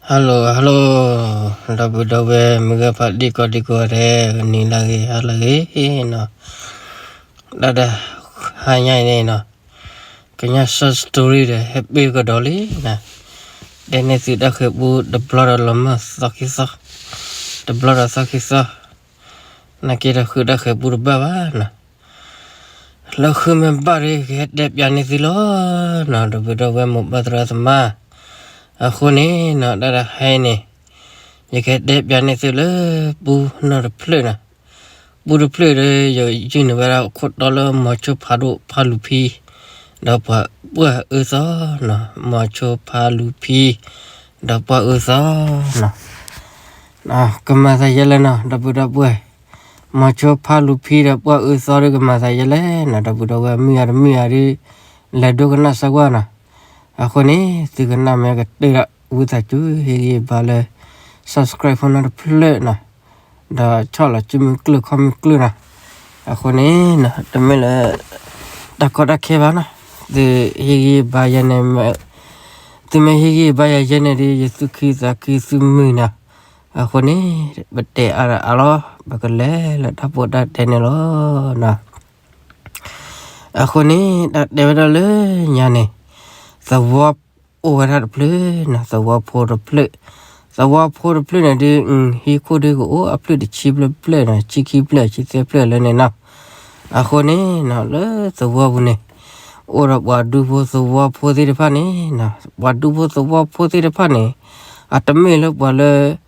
Hello hello, ဒီပုၢ်ဒီဝဲၢ် မုၢ်ဂၤဖါတံၢ်ကိးဒံကိးဂၤဒဲး ဂ့ၤနံၤလၢဂ့ၤ ဟါလၢဂ့ၤနီၤ, ဒၣ်ဒၣ် ဟါညါအံၤန့ၣ်နီၤ, ကညီ short story ဒီး ဟဲပ့ၢ်ကဒီးလံနီၤ, တဲန့ၢ်သုတၢ်ဃဲၤပူတဘျီဒီးလီၤမၢ်သီခံသီ, တဘျီဒီးသီခံသီ, နာ်က့ဒီးဃုတၢ်ဃဲၤပူတဘၣ်ဘၣ်နီၤ, လၢဃုမ့ၢ်ဘၣ်ဒီး ကဟဲတဲပျးန့ၢ်သုလီၤနီၤ, ဒီပုၢ်ဒီဝဲၢ် မိၢ်ပၢ်သရၣ်သမါ, အဃိန့ၣ်နီၤ ဒၣ်ဒၣ်ဟဲအံၤန့ၣ် ယကဟဲတဲပျးန့ၢ်သုလၢပူနီၢ်တဖျၢၣ်နီၤ, ပူတဖျၢၣ်ဒီး ယယုၢ်န့ၢ်ဝဲဒၣ်ခိၣ်တီလၢ မီၤဆိဖးဒိၣ်ဖးလူၤဖံ, ဒီးပှၤပှၢ်အၢသီနီၤ, မီၤဆိဖးလူၤဖံ, ဒီးပှၢ်အၢသီနီၤ, ကမၤသးယဲလဲၣ်နီၤ ဒီပုၢ်ဒီဝဲၢ်, မီၤဆိဖးလူၤဖံဒီးပှၢ်အၢသီဒီး ကမၤသးယဲလဲၣ်နီၤ ဒီပုၢ်ဒီဝဲၢ်, မုာ်ဧါတမုာ်ဧါဒီး လဲၤဒိကနၣ်စၢၤကွၢ်နီၤ, အဃိန့ၣ် သုကနၣ်မ့ၢ်ကတၢၢ်ဒီး ဝံသးစူၤ ဟ့ၣ်ဂံၢ်ဘါလၢ subscribe ဖိနီၢ်တဖျၢၣ်နီၤ, ဒီးဆီၣ်လီၤစုမုၢ်ကျၢၢ်ခီၣ်မုၢ်ကျၢၢ်နီၤ, အဃိန့ၣ် တမ့ၢ်လၢ တၢ်ကီတၢ်ခဲဘၣ်နီၤ, သုဟ့ၣ်ဂံၢ်ဘါယဲန့ၣ်, သုမ့ၢ်ဟ့ၣ်ဂံၢ်ဘါယဲယဲန့ၣ်ဒီး ယသူၣ်ခုသးခု သူၣ်မုာ်နီၤ, အဃိန့ၣ် ပတဲအါဒီးအါလီၤ, ပကလဲၤလၢတၢ်ပိာ်တၢ်တဲန့ၣ်လီၤ. အဃိန့ၣ် တၢ်တဲဝဲဒၣ်လၢညါန့ၣ်, သဝီအိၣ်ဝဲဒၣ်တဖျၢၣ်နီၤ, သဝီဖိတဖျၢၣ်, သဝီဖိတဖျၢၣ်န့ၣ်ဒီး ဟံၣ်ခိၣ်ဒီးကအိၣ်အဖျၢၣ်တဆံဖျၢၣ်ဖျၢၣ်နီၤ, ဆံခံဖျၢၣ် ဆံသၢဖျၢၣ်လၢန့ၣ်နီၤ, အဃိန့ၣ်နီၤ လၢသဝီပူၤန့ၣ် အိၣ်ဒီးပှၤဒူဖိသဝီဖိသ့ၣ်တဖၣ်န့ၣ်နီၤ, ပှၤဒူဖိသဝီဖိသ့ၣ်တဖၣ်န့ၣ် အတမ့ၢ်လၢပှၤလၢ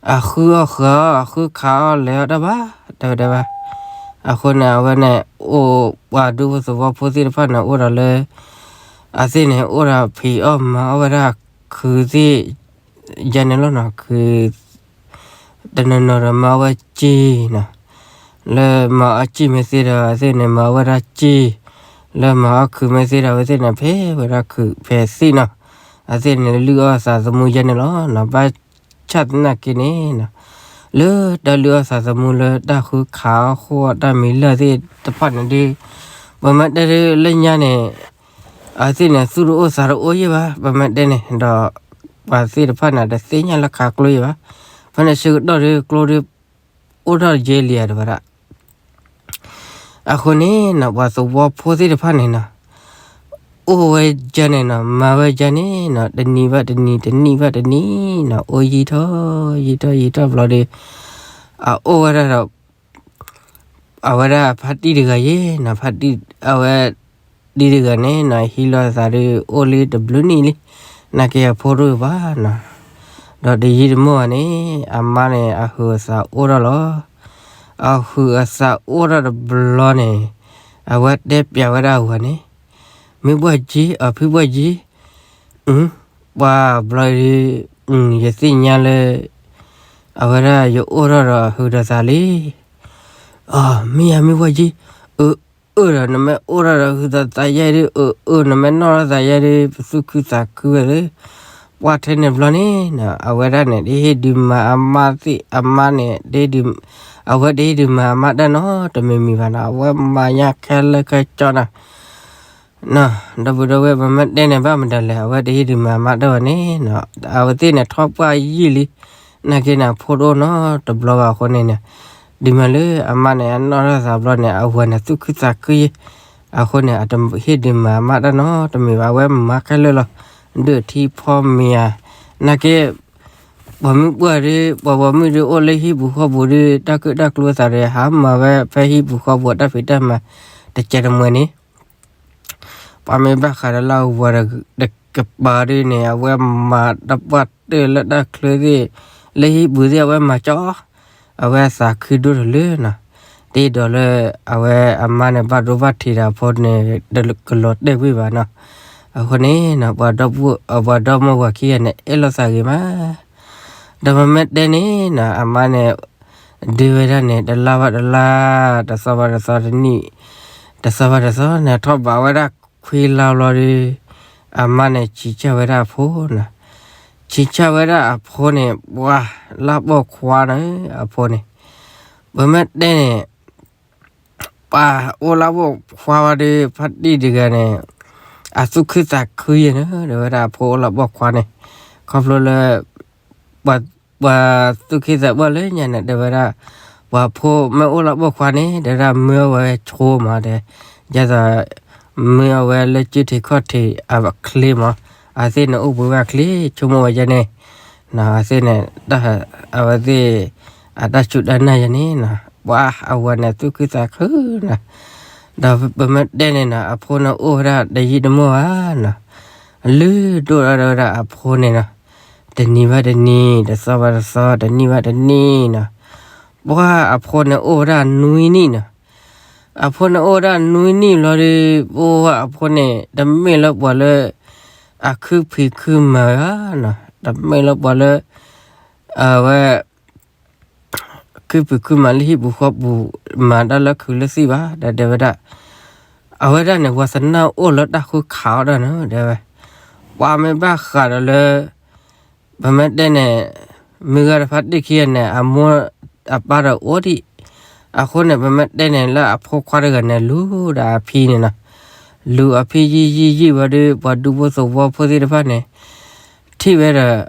အဃုအီၣ်ဃုအီၣ် အဃုခးအီၣ်လဲၤအီၣ်တၢ်ဘၣ်, တဲဝဲဒၣ်ဘၣ်. အဃိန့ၣ် အဝဲန့ၣ် အိၣ်ပှၤဒူဖိသဝီဖိသ့ၣ်တဖၣ်န့ၣ် အိၣ်ဒီးလၢ အသ့ၣ်န့ၣ် အိၣ်ဒီးဖံးအီၣ်မၤအီၣ်ဝဲဒၣ်ခုးသ့ၣ် ယဲန့ၣ်လီၤနီၤ, ခုး တနီၤနီၤဒီးမၤအီၣ်ဝဲစ့နီၤ, လၢမၤအီၣ်စ့မ့ၢ်သ့ဒီး အသ့ၣ်န့ၣ် မၤအီၣ်ဝဲဒၣ်စ့, လၢမၤအီၣ်ခုးမ့ၢ်သ့ဒီး အဝဲသ့ၣ်န့ၣ် ဖဲးဝဲဒၣ်ခုးဖဲးသ့ၣ်နီၤ, အသ့ၣ်န့ၣ် လုၢ်အီၣ်သးသမူယဲန့ၣ်လီၤနီၤ, ဘၣ်ဆၣ်သနာ်က့န့ၣ်နီၤ, လၢတၢ်လုၢ်အီၣ်သးသမူလၢတၢ်ဃုခးအီၣ်ဃိအီၣ်တၢ်မံၤလၢာ်သ့ၣ်တဖၣ်န့ၣ်ဒီး ပမ့ၢ်တဲဒ်လၢညါန့ၣ် အဝဲသ့ၣ်န့ၣ် သူၣ်တအိၣ်သးတအိၣ်ယဲၢ်ဘၣ်, ပမ့ၢ်တဲန့ၣ်ဒီး ပှၤသ့ၣ်တဖၣ်န့ၣ် တသ့ၣ်ညါလၢခးကျိယဲၢ်ဘၣ်, ဖဲန့ၣ်ဆၢကတီၢ်ဒီးကျိဒီး အိၣ်ထီၣ်ယဲၢ်လံဧါတဝဲဒၣ်. အဃိန့ၣ်နီၤ ပှၤသဝီဖိသ့ၣ်တဖၣ်န့ၣ်နီၤ အိၣ်ဝဲယဲၢ်န့ၣ်နီၤ မၤဝဲယဲၢ်န့ၣ်နီၤ တနံၤဘၣ်တနံၤ တနံၣ်ဘၣ်တနံၣ်နီၤ အိၣ်ယံာ်ထီၣ်ယံာ်ထီၣ်ယံာ်ထီၣ်ဘျီဒီး အအိၣ်ဝဲဒၣ်ဒီး အဝဲဒၣ်ဖါတံၢ်တဂၤယဲၢ်နီၤ ဖါတံၢ် အဝဲ တံၢ်တဂၤန့ၣ်နီၤ ဟံးလီၤသးဒီး အိၣ်လံတဘျုးနံၣ်လံ, နာ်က့အဖိတအိၣ်ဘၣ်နီၤ, ဒီးတယံာ်တမီၢ်ဘၣ်န့ၣ် အမါန့ၣ် အဟုးအသးအိၣ်ထီၣ်လီၤ. အဟုးအသးအိၣ်ထီၣ်တဘျီန့ၣ် အဝဲတဲပျးဝဲဒၣ်အဝၤန့ၣ်, မ့ၢ်ဘှၢ်က့ အဖုဘှၢ်က့ ပှၤဘျီဒီး ယသ့ၣ်ညါလၢ အဝဲဒၣ်ယအိၣ်ထီၣ်ဒီးအဟုးဒီးသးလံ. အမ့ၢ်ယါမ့ၢ်ဝဲက့, အၢ အၢဒီးနမ့ၢ်အိၣ်ထီၣ်ဒီးဟုးဒီးသးယဲဒီး အၢ အၢ နမ့ၢ်နီၣ်ထီၣ်သးယဲဒီး ပသူၣ်ခုသးခုဝဲလၢ ပှၢ်ထဲန့ၣ်ဘျီန့ၣ် အဝဲဒၣ်န့ၣ် တဟ့ၣ်ဒုးမၤအမါသ့ၣ် အမါန့ၣ် အဝဲတဟ့ၣ်ဒုးမၤအမါတၢ်နီတမံၤမံၤဘၣ်နီၤ အဝဲမၤညါခဲလၢာ်ခဲကၠီနီၤ ဒီပုၢ်ဒီဝဲၢ် ပမ့ၢ်တဲန့ၣ် ဘၣ်မတၤလဲၣ် အဝဲတဟ့ၣ်ဒုးမၤအမါတၢ်ဘၣ်န့ၣ်နီၤ အဝဲသ့ၣ်န့ၣ် ထီၣ်ပှၢ်ယံာ်လံ, နာ်က့န့ၣ် အဖိတအိၣ်နီတဘျီဘၣ်အဃိန့ၣ်န့ၣ် ဒုးမၤလၢအမါန့ၣ် အနီၣ်ထီၣ်သးဘျီန့ၣ် အဝၤန့ၣ်သူၣ်ခုသးခုယဲ, အဃိန့ၣ် အတဟ့ၣ်ဒုးမၤအမါတၢ်နီတမံၤဘၣ် အဝဲမၤခဲလၢာ်လီၤ, ဒုးထံဖီမ့ၤဧါ, နာ်က့ ပိာ်မုၣ်ပှၢ်ဒီး ပှၤပိာ်မုၣ်ဒီးအိၣ်လၢဟံၣ်ပူၤဃီပူၤဒီး တၢ်ခုၣ်တၢ်ကျိသးဒီး ဟးမၤဝဲဖဲဟံၣ်ပူၤဃီပူၤအတၢ်ဖံးတၢ်မၤ တကဲတမှဲန့ၣ် ပှၤမ့ၢ်ဘၣ်ဃးဒီးလၢအဝၤတကပၤဒီးန့ၣ် အဝဲမၤတၢ်ပှၢ်တၢၢ်လၢတၢ်ချၢသ့ၣ် လၢဟံၣ်ပူၤသ့ၣ် အဝဲမၤကၠီ, အဝဲအသးခုဒိၣ်တလၢနီၤ, တ့ဒီးလၢအဝဲအမါန့ၣ် ဘၣ်ဒိဘၣ်ထံးဒီးအဖိန့ၣ် တကလီၤတဲာ်ကွံာ်ဘၣ်နီၤ, အဃိန့ၣ်နီၤ ပှၤဒီမိၢ်ဝၤခံဂၤန့ၣ် အဲၣ်လိာ်သးဂ့ၤမး ဒီးပမ့ၢ်တဲန့ၣ်နီၤ အမါန့ၣ် ဒုးဝဲဒၣ်န့ၣ် တလါဘၣ်တလါ တသီဘၣ်တသီ တနံၣ် တသီဘၣ်တသီန့ၣ် ထီၣ်ဘးဝဲဒၣ်ခွံလါဘျီဒီး အမါန့ၣ် ဆံးဆၢဝဲဒၣ်အဖိနီၤ, ဆံးဆၢဝဲဒၣ်အဖိန့ၣ် ပှၤလၢပိာ်ခွါန့ၣ် အဖိန့ၣ် ပမ့ၢ်တဲန့ၣ် ပှၤအိၣ်လၢပိာ်ခွါဝဲဒီး ဖါတံၢ်တဂၤန့ၣ် အသူၣ်ခုသးခုယဲၢ်န့ၣ် ဒီးဝဲဒၣ်အဖိအိၣ်လၢပိာ်ခွါန့ၣ် ခီဖျိလၢ ပှၤသူၣ်က့သးပှၢ်လၢညါန့ၣ် တဲဝဲဒၣ်, ပှၤဖိမ့ၢ်အိၣ်လၢပိာ်ခွါန့ၣ် တဲဝဲဒၣ်မၢအဝဲဆိမး တဲ, ဒ်သိး မၢအဝဲလၢစုထံးခီၣ်ထံးအချ့မး, အသ့ၣ်န့ၣ်အိၣ်ဘှံးဝဲအချ့ ဆိကမိၣ်ဝဲယဲန့ၣ်, အသ့ၣ်န့ၣ် အဝဲသ့ၣ် အတၢ်စူၢ်တၢ်နာ်ယဲန့ၣ်နီၤ, ပှၤအဝဲန့ၣ်သူၣ်ခုသးခုနီၤ, ဒီးပမ့ၢ်တဲန့ၣ်နီၤ အဖိန့ၣ်အိၣ်ဝဲဒၣ်တယံာ်တမီၢ်ဧါနီၤ, လုၢ်ဒိၣ်ထီၣ်ဝဲဒၣ်အဖိန့ၣ်နီၤ, တနံၤဘၣ်တနံၤ တသီဘၣ်တသီ တနံၣ်ဘၣ်တနံၣ်နီၤ, ပှၤအဖိန့ၣ်အိၣ်ဝဲဒၣ်နွံနံၣ်နီၤ, အဖိန့ၣ်အိၣ်ဝဲဒၣ်နွံနံၣ်လီၤဒီး ပှၤအဖိန့ၣ် တမ့ၢ်လၢပှၤလၢ အခုဖံးခုမၤဧါနီၤ, တမ့ၢ်လၢပှၤလၢ အဝဲ ခုဖံးခုမၤလၢဟံၣ်ပူၤဃီပူၤ မၤတၢ်လၢခုးလၢသံၣ်ဘၣ် ဒီးတဲဝဲဒၣ်, အဝဲဒၣ်န့ၣ် ဝါသနာအိၣ်လၢတၢ်ဃုခးအီၣ်တၢ်နီၤ တဲဝဲ, ပှၤမ့ၢ်ဘၣ်ဃးဒီးလၢ ပမ့ၢ်တဲန့ၣ် မုၢ်ဂၤတဖၣ်တံၢ်ခံဂၤန့ၣ် အမိၢ်အပၢ်ဒီးအိၣ်ဒံး, အဃိန့ၣ် ပမ့ၢ်တဲန့ၣ်လၢအဖိခွါတဂၤန့ၣ် လူၤဒီးအဖံန့ၣ်နီၤ, လူၤအဖံယံာ်ယံာ်ယံာ်ဝဲဒီး ပှၤဒူဖိသဝီဖိသ့ၣ်တဖၣ်န့ၣ် ထံၣ်ဝဲဒီး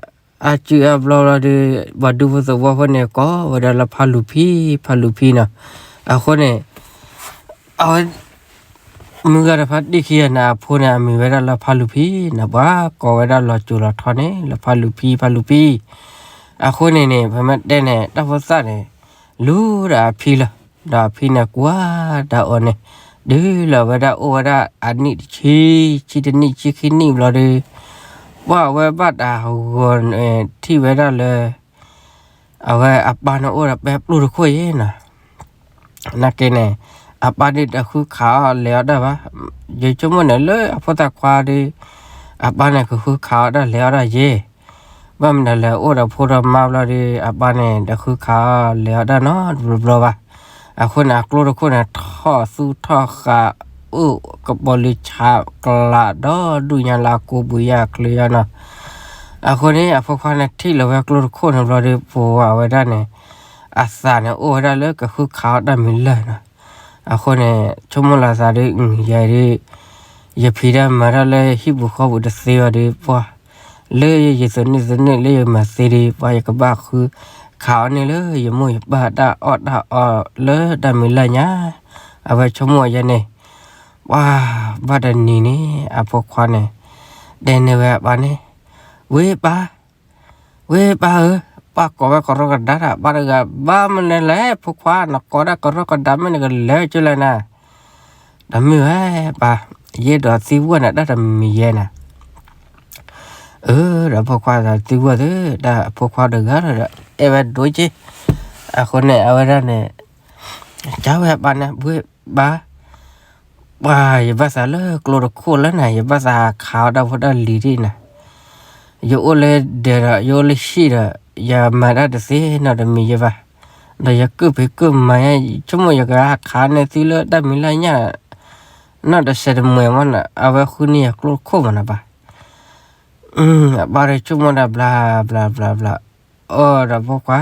အစုအဘျီလီၤဒီး ပှၤဒူဖိသဝီဖိန့ၣ် ကိးဝဲဒၣ်လၢဖးလူၤဖံ ဖးလူၤဖံနီၤ, အဃိန့ၣ် အဝဲ မုၢ်ဂၤတဖၣ်တံၢ်ခံဂၤန့ၣ် အဖိန့ၣ် အမံၤဝဲဒၣ်လၢဖးလူၤဖံနီၤ, ပှၤကိးဝဲဒၣ်လီၤစိၤလီၤထီန့ၣ် လၢဖးလူၤဖံ ဖးလူၤဖံ, အဃိန့ၣ်န့ၣ် ပမ့ၢ်တဲန့ၣ် တၢ်ဖိသၣ်န့ၣ် လူၤဒီးအဖံလီၤ, ဒီးအဖံန့ၣ် ကွၢ်တၢ်အီၤန့ၣ် တုၤလီၤဝဲဒၣ်အိၣ်ဝဲဒၣ်အနံၣ်တဆံ ဆံတနံၣ် ဆံခံနံၣ်ဘျီဒီး ပှၤအဝဲဘၣ်တၢ်ဂီၤန့ၣ် ထံၣ်ဝဲဒၣ်လၢ အဝဲအပၢ်န့ၣ်အိၣ်ဒီးပဲပျိၢ်တခိၣ်ယဲနီၤ, နာ်က့န့ၣ် အပၢ်ဒုးတဃုခးအီၣ်လဲၤအီၣ်တၢ်ဘၣ်, ယဆိကမိၣ်န့ၣ်လၢအဖိသၣ်ခွါဒီး အပၢ်န့ၣ်ကဃုခးအီၣ်တၢ်လဲၤအီၣ်တၢ်ယဲ, ဘၣ်မနုၤလဲၣ်အိၣ်ဒီးဖိဒီးမါဘျီဒီး အပၢ်န့ၣ်တဃုခးအီၣ်လဲၤအီၣ်တၢ်နီတဘျီဘျီဘၣ်, အဃိန့ၣ် အကျိတခိၣ်န့ၣ် ထီၣ်သူၣ်ထီၣ်ဃာ် အိၣ်ကပီၤလံဆးကျးဒီးဒူၣ်ညါလၢအကိးပူၤယဲအချ့ယဲနီၤ, အဃိန့ၣ် အဖိခွါန့ၣ်ထံၣ်လီၤဝဲကျိတခိၣ်န့ၣ်ဘျီဒီး ပဝဲဒၣ်န့ၣ် အသးန့ၣ် အိၣ်ဝဲဒၣ်လၢကဃုခးအီၣ်တၢ်မံၤလၢာ်နီၤ, အဃိန့ၣ် ဆိကမိၣ်လီၤသးဒီး ယၤဒီး ယဖံးတၢ်မၤတၢ်လၢဟံၣ်ပူၤဃီပူၤတသ့ဘၣ်ဒီး ပှၤ လၢယယသုးန့ၢ်သုးန့ၢ်လၢယမၤသ့ဒီး ပှၤယကဘၣ်ဃုခးအီၣ်န့ၢ်လၢယမိၢ်ယပၢ်တၢ်အီၣ်တၢ်အီလၢတၢ်မံၤလၢာ်ညါ, အဝဲဆိကမိၣ်ယဲန့ၣ်, ပှၤဘၣ်တနံၤန့ၣ် အဖိခွါန့ၣ် တဲန့ၢ်ဝဲအပၢ်န့ၣ်, ဝ့ၢ်ပၢ် ဝ့ၢ်ပၢ်ဧၢ, ပၢ်ကိးဝဲကရီကဒါတၢ် ပၢ်တဂၤ ဘၣ်မနုၤလဲၣ် ဖိခွါ နကိးဒၣ်ကရီကဒါမ့ၢ်နကလဲၤကၠိလဲၣ်နၤ, တမ့ၢ်ဝဲပၢ်, ယအဲၣ်ဒိးသံကွၢ်နၤတၢ်တမံၤယဲနၤ, အၢ ဒီးဖိခွါသံကွၢ်သု တၢ်ဖိခွါတဂၤဒီး အဲၣ်ဝဲဒိၣ်က့, အဃိန့ၣ် အဝဲဒၣ်န့ၣ် ကဝဲပၢ်န့ၣ် ဝ့ၢ်ပၢ် ပှၤယဘၣ်သးလၢကျိတခိၣ်လၢနၤ ယဘၣ်သးဟးခးအီၣ်တၢ်ဖိတၢ်လံၤဒ်နၤ, ယအိၣ်လၢဒဲးဒီး ယအိၣ်လၢဟံၣ်ဒီး ယမၤတၢ်တသ့နီတမံၤယဲဘၣ်, ဒီးယကုၢ်ဖံးကုၢ်မၤညါ ဆိကမိၣ်ယကဟးခးန့ၢ်သုလၢတၢ်မံၤလၢညါ နီၢ်တစဲးတမှဲၤမးနီၤ အဝဲဃုန့ၢ်ယၤကျိတခိၣ်မးနီၤပၢ်, အပၢ်ဒီးဆိကမိၣ်ဒၣ်ဘျါဘျါဘျါဘျါ, အၢ ဒီးဖိခွါ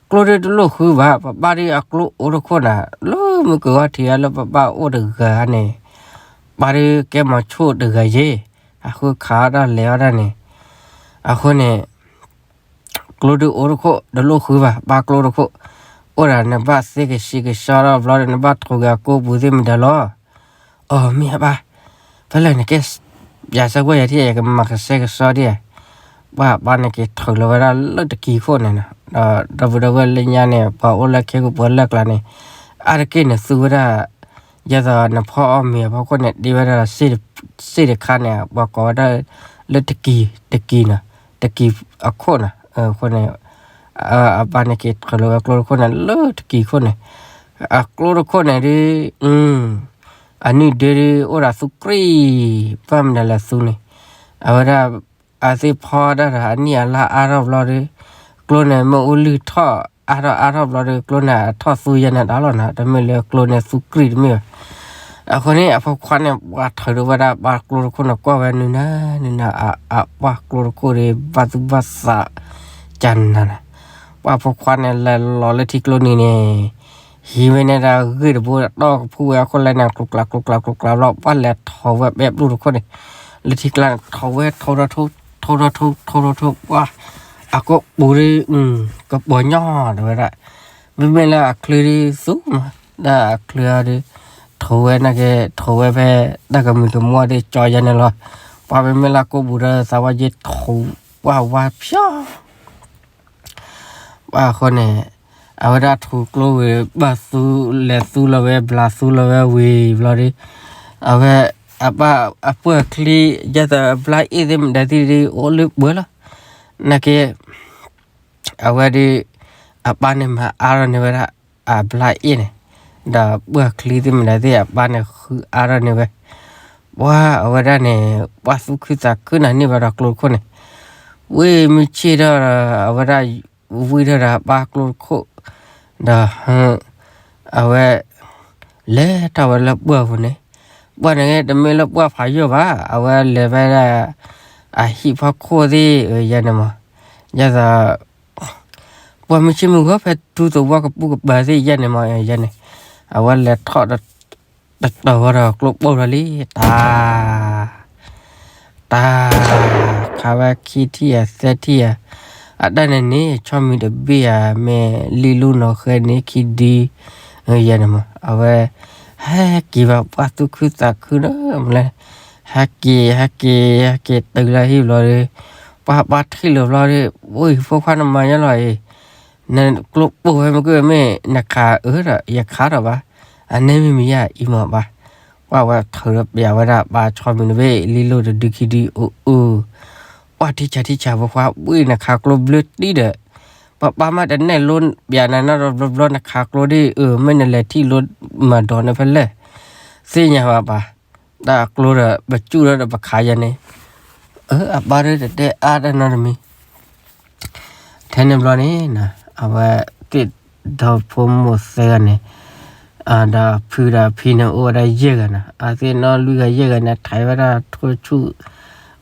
ကျိဒုတလိၣ်ဃုဘၣ် ပပၢ်ဒုအကျိအိၣ်တခိၣ်နၤ လၢမုၢ်ကဂီၢ်ထံးအလၢပပၢ်အိၣ်တဂၤန့ၣ်, ပၢ်ဒုကဲမီၤဆိၣ်တဂၤယဲ, အဃုခးအီၣ်တၢ်လဲၤအီၣ်တၢ်န့ၣ်, အဃိန့ၣ် ကျိဒုအိၣ်တခိၣ် တလိၣ်ဃုဘၣ် ပၢ်ကျိတခိၣ်, အိၣ်ဒီးနဘၣ်သ့ကဆံးကဆှီထီၣ်ဘျီဒီး နဘၣ်ထိးက့ၤအကိပူၤသ့ၣ်မတၤလီၤ. အီ မ့ၢ်အပၢ်, ဖဲလဲၣ်နကဲ ပၠးစၢၤကွၢ်ယၤထံၣ် ယကမၤကဆှဲကဆှီဒံးဧါ. ပှၤပၢ်န့ၣ်က့ၤထုးလီၤဝဲဒၣ်လၢတကံၤခိၣ်န့ၣ်နီၤ, ဒီးဒီပုၢ်ဒီဝဲၢ်လၢညါန့ၣ် ပှၤအိၣ်လၢခဲကိာ်ပှၤလၢ်ကျါန့ၣ်, အါတက့ၢ်န့ၣ်သူဝဲဒၣ် ယဲသိးနဖီအီၣ်မ့ၤအဖီခိၣ်န့ၣ် တ့ဝဲဒၣ်ဒီး စ့ၣ်တခါန့ၣ် ပှၤကိးဝဲဒၣ်လၢတကံၤ တကံၤနီၤ, တကံၤအခိၣ်နီၤ, အဃိန့ၣ် အပၢ်န့ၣ်က့ၤထုးလီၤဝဲကျိတခိၣ်န့ၣ် လၢတကံၤခိၣ်န့ၣ်, အကျိတခိၣ်န့ၣ်ဒ် အနံၣ်ဒ့ဒ်အိၣ်ဒီးသူကြံၢ်, ဘၣ်မနုၤလဲၣ်သူန့ၣ်, အဝဲဒၣ် အသ့ၣ်ဖီဒၣ်ဒီးအနံၣ်အလါအါထီၣ်ဘျီဒီး ကျိန့ၣ်မ့ၢ်အိၣ်လုၢ်ထီၣ်အါထီၣ်အါထီၣ်ဘျီဒီး ကျိန့ၣ်အထီၣ်သူယဲန့ၣ်တၢ်လီၤနီၤ, တမ့ၢ်လၢကျိန့ၣ်သူကြံၢ်တမ့ၢ်ဘၣ်. အဃိန့ၣ် အဖိခွါန့ၣ် ပှၤထုးဒီးဝဲဒၣ်ပှၤကျိတခိၣ်န့ၣ် ကွၢ်ဝဲနုၤနၤ နုၤနၤ အပှၤကျိတခိၣ်ဒီး ဘၣ်သူၣ်ဘၣ်သးကနၤနၤ, ပှၤဖိခွါန့ၣ် လဲၤလီၤလၢထံကျိနံၤန့ၣ် ဟံးဝဲန့ၣ်ဒၣ်ဂ့ၢ်တဘိ တီၢ်ကဖူဝဲအခိၣ်လဲန့ၣ် ကျိကျါ ကျိကျါ ကျိကျါဘျီ ပှၤလဲၤထိးဝဲပဲပျိၢ်တခိၣ်န့ၣ် လၢထံကျါန့ၣ် ထိးဝဲ ထိးထိးထိး ထိးထိးထိး ထိးထိးထိး ပှၤ အကိာ်ပူၤဒ် ကပီၤညီတဲဝဲဒၣ်, မ့မ့ၢ်လၢအချုးဒ်သူမး, ဒ်အချုးအီၤဒ် ထိးဝဲနာ်က့ ထိးဝဲဖဲ တၢ်ကမုာ်ကမီၤဒ်ကၠီယါန့ၣ်လီၤ. ပှၤမ့မ့ၢ်လၢကိာ်ပူၤဒီး သးဝဲယ့ထိး ပှၢ်ဝါဖျီ ပှၢ်အဃိန့ၣ် အဝဲဒၣ်ထူးကျိဝံၤ ဘၣ်သူလဲၤသူလီၤဝဲ ဘျးသူလီၤဝဲဝံၤဘျီဒီး အဝဲ အပၢ်အပှၢ်ချံ ယဲသိးအဘျါအ့ၣ်သ့ၣ်မတၤသ့ၣ်ဒ် အိၣ်လၢပှၢ်လီၤ. နာ်က့ အဝဲဒ် အပၢ်န့ၣ်မၤအါထီၣ်န့ၢ်ဝဲဒၣ် အဘျါအ့ၣ်န့ၣ် ဒီးပှၢ်ချံသ့ၣ်မတၤသ့ၣ် အပၢ်န့ၣ်ဃုအါထီၣ်န့ၢ်ဝဲ ပှၢ်အဝဲဒၣ်န့ၣ် ပှၢ်သူၣ်ခုသးခုနၤန့ၢ်ဘၣ်ဒီးကျိတခိၣ်န့ၣ် ဝံၤမုၢ်ဆ့ၣ်ထီၣ်ဒီး အဝဲဒၣ်ဝံထီၣ်ဒီးပၢ်ကျိတခိၣ် ဒီး အဝဲ လဲၤထီၣ်ဝဲလၢပှၢ်ပူၤန့ၣ် ပှၢ်န့ၣ်တမ့ၢ်လၢပှၢ်ဖးယိာ်ဘၣ် အဝဲလဲၤဝဲဒၣ် အဟံၣ်ဖီခိၣ်သ့ၣ် ယဲန့ၣ်မး ယဲသိး ပှၢ်မုၢ်ဆ့ၣ်မုၢ်ဂီၤဖဲထူသဝီကပူၤကပၤသ့ၣ်ယဲန့ၣ်မး ယဲန့ၣ် အဝဲလဲၤထီၣ် တတီၤဝဲဒီးကျိပိၢ်လီၤလံ တၢ် တၢ် ခးဝဲခံထံၣ်ဧါသၢထံၣ်ဧါ အတၢ်န့ၣ်န့ၣ် ဆီမံၤတဘ့ၣ်ဧါ မ့ၢ်လံလူနီၢ်ဃဲန့ၣ်ခံဒု ယဲန့ၣ်မး အဝဲ ဟဲက့ၤဘၣ်ပှၢ်သူၣ်ခုသးခုဒီး မလဲၣ် ဟဲက့ၤ ဟဲက့ၤ ဟဲက့ၤတုၤလၢဟံၣ်ဘျီဒီး ပှၢ်ပၢ်ထံၣ်လိာ်ဘျီဒီး အိၣ်အံၤဖိခွါနမၤညါလီၤအံၤ နကျိပိၢ်ဝဲမ့ၢ်ကွၢ်မ့ၢ် နခးအၢဒီး ယခးထီၣ်ဘၣ် အန့ၣ်မ့ၢ်မ့ၢ်ယၤအံၤမးဘၣ် ပှၢ်ဝဲထုးဒီးပျးဝဲဒၣ်ပၢ်ဆီမံၤတဘ့ၣ် လံလိၣ်တဒုခံဒု အိၣ်အိၣ် ပှၢ်ထံဆးထံဆးဖိခွါ ဝံနခးကျိဘျၢတံၢ်ဒီး ပှၢ်ပၢ်မးတနဲၣ်လိပျးနၤနီတဘျီဘျီ နခးကျိဒ် အၢ မ့ၢ်နလဲၤထံၣ်လိမၤဒိးန့ၣ်ဖဲလဲၣ် သ့ၣ်ညါဘၣ်ပၢ် တၢ်အကျိဒီး ပစူၣ်ဒီးပခးယၤန့ၣ် အၢ အပၢ်ဒီးတတဲအါတၢ်နီတမံၤ ထဲန့ၣ်ဘျီန့ၣ် အဝဲသ့ၣ်ဒီဖိမိၢ်သၢဂၤန့ၣ် ဒီးဖုဒီးဖံန့ၣ်အိၣ်ဝဲဒၣ်ယဲၢ်ဂၤနီၤ အဝဲသ့ၣ်နီၣ်လွံၢ်ဂၤယဲၢ်ဂၤန့ၣ် ထဲးဝဲဒၣ်ထိၣ်ဆူၣ်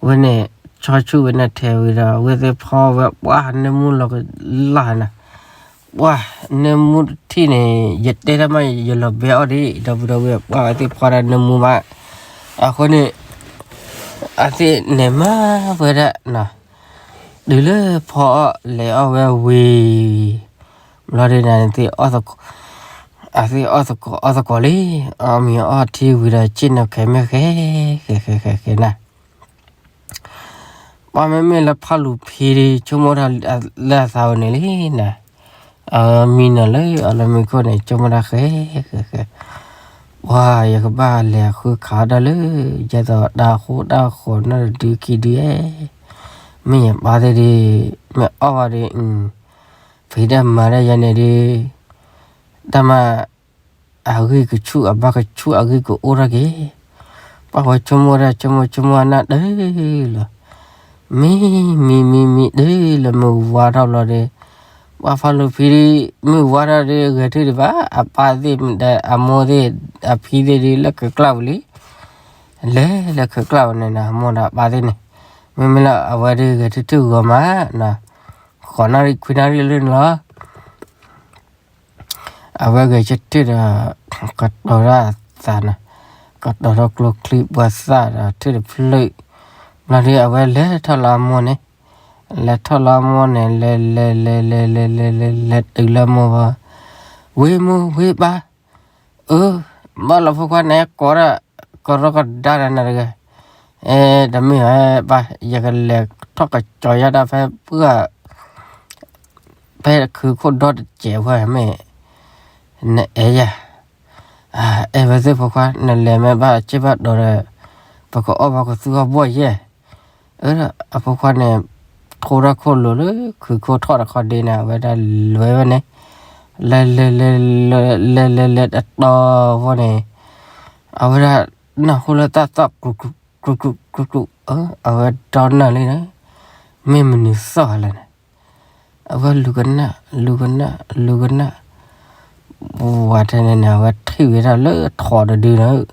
ဝဲန့ၣ် ဆီဆူၣ်ဝဲန့ၣ်ထဲးဝံၤဒီး အဝဲသ့ၣ်ဖီဝဲပှၢ်နၢမူလီၤကလၢ်နီၤ ပှၢ်နၢမူတထံၣ်န့ၣ် ယတဲတၢ်မး ယလီၤဘဲအီၣ်ဒ် ဒီပုၢ်ဒီဝဲၢ် ပှၢ်ဝဲသ့ၣ်ဖီဒၣ်နၢမူဘၣ် အဃိန့ၣ် အသ့ၣ်န့ၣ်မၤဝဲဒၣ် တုၤလၢဖီအီၣ်လဲၤအီၣ်ဝဲဝံၤ ဘျီဒ်န့ၣ်သ့ၣ် အသ့ၣ်အီၣ်သကိးအီၣ်သကိးလံ အီၣ်မ့ၤအီၣ်ထံဝံၤဒီး ဆ့ၣ်နီၤခဲမ့ၢ်ဃဲ ဃဲဃဲဃဲဃဲနၤ ပှၢ်မ့မ့ၢ်လၢဖးလူၤဖံဒ် ဆိကမိၣ်တၢ်လၢအသးဝဲန့ၣ်လံနၤ အမံနီၤလၢအလီၤမ့ၢ်ခိၣ်န့ၣ် ဆိကမိၣ်တၢ်ဃဲဃဲဃဲ ပှၢ်ယကဘၣ်လဲၤဃုခးဒၣ်လၢ ယဲသိးတၢ်ဃိတၢ်ဃီၤနီတဒုခံဒုဧဲ မ့ၢ်ယပၢ်သ့ၣ်ဒ် မ့ၢ်အီၣ်ဘၣ်ဒ် ဖံးတၢ်မၤတၢ်ယဲန့ၣ်ဒ် တၢ်မၤ အဂံၢ်ကဆူၣ်အဘၣ်ကဆူၣ်အဂံၢ်ကအိၣ်ထီၣ်က့ၤ ပှၢ်ဝဲဆိကမိၣ်တၢ်ဆိကမိၣ်ဆိကမိၣ်အနၢ်တုၤလီၤ မံမံမံမံတုၤလၢမုၢ်ဝါထီၣ်ဘျီဒီး ပှၢ်ဖးလူၤဖံဒ် မုၢ်ဝါထီၣ်ဒီးဂဲၤထံၣ်ဒံးဘၣ် အပၢ်သ့ၣ်မတၤ အမိၢ်သ့ၣ် အဖံသ့ၣ်ဒ်လၢခုးကျါပူၤလံ လဲၤလၢခုးကျါပူၤန့ၣ်နီၤ အမိၢ်ဒီးအပၢ်သ့ၣ်န့ၣ် မ့မ့ၢ်လၢအဝဲဒ်ဂဲၤထံၣ်ထံၣ်ဂီၤမးနီၤ ဃိးနၣ်ရံၣ်ခွံနၣ်ရံၣ်လၢန့ၣ်လီၤ အဝဲဂဲၤဆၢထၢၣ်ဒီး ကတီၤထီၣ်အသးနီၤ, ကတီၤထီၣ်ကျိချံပှၤသၣ်ဒီးထၢၣ်တဖျၢၣ်, ဘျီဒုးအဝဲလဲၤထီၣ်လၢအမိၢ်န့ၣ်, လဲၤထီၣ်လၢအမိၢ်န့ၣ် လဲၤလဲၤလဲၤလဲၤလဲၤလဲၤလဲၤလဲၤတုၤလၢအမိၢ်ဘၣ်, ဝ့ၢ်မိၢ် ဝ့ၢ်ပၢ်, အၢ, ဘၣ်လီၤဖိခွါန့ၣ် ကိးဒၣ် ကရီကဒါနၤတဂၤ, အဲ တမ့ၢ်ဘၣ်, ယကလဲၤထီၣ်ကစီၤယါဒၣ်ဖဲပှၢ် ဖဲခုးခိၣ်ဒီတစဲးဝဲမ့ၢ် နအဲၣ်ယၤ, အဲၣ်ဝဲသ့ၣ်ဖိခွါ နလဲၤမ့ၢ်ဘၣ်စ့ၢ်ဘၣ်ဒီး ပကအီၣ်ဘၣ်ကသူအီၣ်ဘီၣ်ယဲၢ်, အၢ အဖိခွါန့ၣ် ထိထီၣ်ခိၣ်လိၤလၢခုးခိၣ်ထီၣ်တခီဒ့န့ၣ် အဝဲဒၣ်လဲၤဝဲန့ၣ်, လဲၤလဲၤလဲၤ လဲၤလဲၤလဲၤတတီၤဝဲန့ၣ်, အဝဲဒၣ်နၢ်ဟူလၢတၢ်သီၣ် ကြူးကြူးကြူးကြူးကြူး, အဝဲဒီနၢ်လံန့ၣ်, မ့ၢ်မနုၤသီၣ်လဲၣ်န့ၣ်, အဝဲလူၤကနၣ် လူၤကနၣ် လူၤကနၣ်, ဝံၤထဲန့ၣ်န့ၣ် အဝဲထံၣ်ဝဲဒၣ်လၢထိးတဒုန့ၣ်,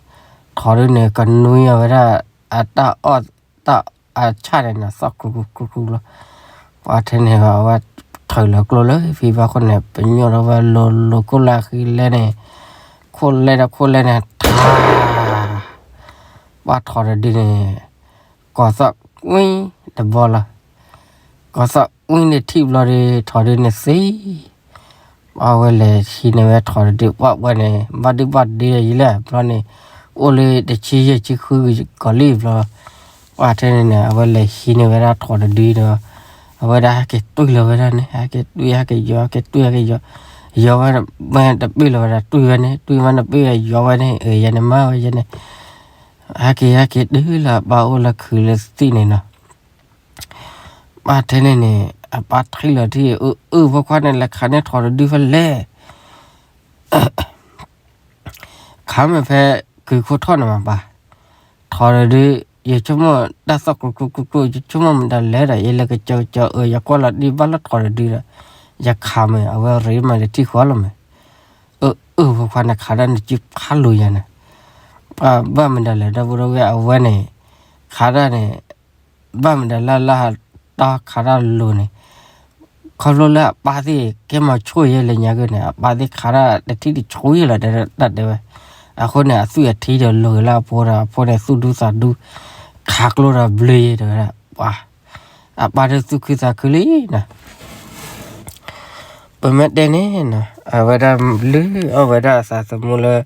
ထိးဒုန့ၣ် ကနွံအဝဲဒၣ် အတၢ်အီၣ် တၢ်အဆၣ်န့ၣ်န့ၣ် သီၣ်ကြူးကြူးကြူးကြူးလီၤ, ပှၤထဲန့ၣ် အဝဲထုးလီၤကျိလၢဖံဘၣ်ခိၣ်န့ၣ် ပညိၣ်ထီၣ်ဝဲလိၤလိၤခိၣ်လၢအဃံလဲၣ်န့ၣ်, ခိၣ်လဲၣ်ဒီးခိၣ်လဲၣ်န့ၣ် ထါ, ပှၢ်ထိးတဒုန့ၣ် ကီၤသီၣ်ကွံတဘီလီၤ, ကီၤသီၣ် ဝံၤန့ၣ်ထံၣ်ဘျီဒီး ထိးဒုန့ၣ်သံ, အဝဲလဲၤဟံးန့ၢ်ဝဲထိးတဒု ပှၢ်ဝဲန့ၣ် ဘၣ်ဒုဘၣ်ဒုယံၤလဲၣ် ဘျီန့ၣ် အိၣ်လၢတဆံယဲၢ်ဆံဃုကီၤလံဘျီ, ပှၢ်ထဲန့ၣ်န့ၣ် အဝဲလဲၤဟံးန့ၢ်ဝဲဒၣ်ထိးတဒုဒီး အဝဲဒၣ်ဟဲက့ၤတွံၢ်လီၤဝဲဒၣ်န့ၣ် ဟဲက့ၤတွံၢ် ဟဲက့ၤယီၤ ဟဲက့ၤတွံၢ် ဟဲက့ၤယီၤ, ယီၤဝဲမ့ၢ်တပ့ၢ်လီၤဝဲဒၣ် တွံၢ်ဝဲန့ၣ် တွံၢ်ဝဲန့ၣ် ပ့ၢ်ဝဲယီၤဝဲန့ၣ် အၢ ယဲန့ၣ်မၤဝဲယဲန့ၣ် ဟဲက့ၤ ဟဲက့ၤတုၤလၢအပၢ်အိၣ်လၢခုးလၢသံၣ်န့ၣ်နီၤ. ပၢ်ထဲန့ၣ်န့ၣ် အပၢ်ထံၣ်လီၤထံၣ် အၢ အၢ ဖိခွါန့ၣ် လဲၤခးန့ၢ်ထိးတဒုဖဲလဲၣ် ခးမ့ၢ်ဖဲကုာ်ခိၣ်ထီၣ်န့ၣ်မးပၢ်, ထိးတဒု, ယဆိကမိၣ်တၢ်သီၣ်ကျိကျိကျိကျိ ယဆိကမိၣ်မတၤလဲၣ်ဒီး ယလဲၤကစၢကစၢ အၢ ယကွၢ်လီၤဒံးဘၣ်လၢထိးတဒုဒီး ယခးမ့ၢ် အဝဲရ့မးလၢထံၣ်ဃီလီၤမ့ၢ်, အၢ အၢ ဖိခွါန့ၣ် ခးဒၣ်နစုဖးလိာ်ယၤန့ၣ်, ပှၤဘၣ်မတၤလဲၣ် ဒီပုၢ်ဒီဝဲၢ် အဝဲန့ၣ် ခးဒၣ်န့ၣ် ဘၣ်မတၤလၢလၢတၢ်ခးတၢ်လိၤန့ၣ်, ခီဖျိလၢအပၢ်သ့ၣ် ကဲမၤဆိၣ်ယဲလၢညါက့န့ၣ် အပၢ်သ့ၣ်ခးတၢ်တထံၣ်တဆူယဲလီၤ တၢ်တဲဝဲ, အဃိန့ၣ် အသွံၣ်အထံဒီးလိၤက့ၤလၢအဖိဒီး အဖိန့ၣ် သူၣ်ဒူသးဒူ, ခးကျိဒီးဘျၢယဲတဲဝဲဒၣ်, ပှၤ, အပၢ်ဒီးသူၣ်ခုသးခုလံနီၤ ပမ့ၢ်တဲန့ၣ်နီၤ အဝဲဒၣ်လုၢ်အီၣ်ဝဲဒၣ်အသးသမူလၢ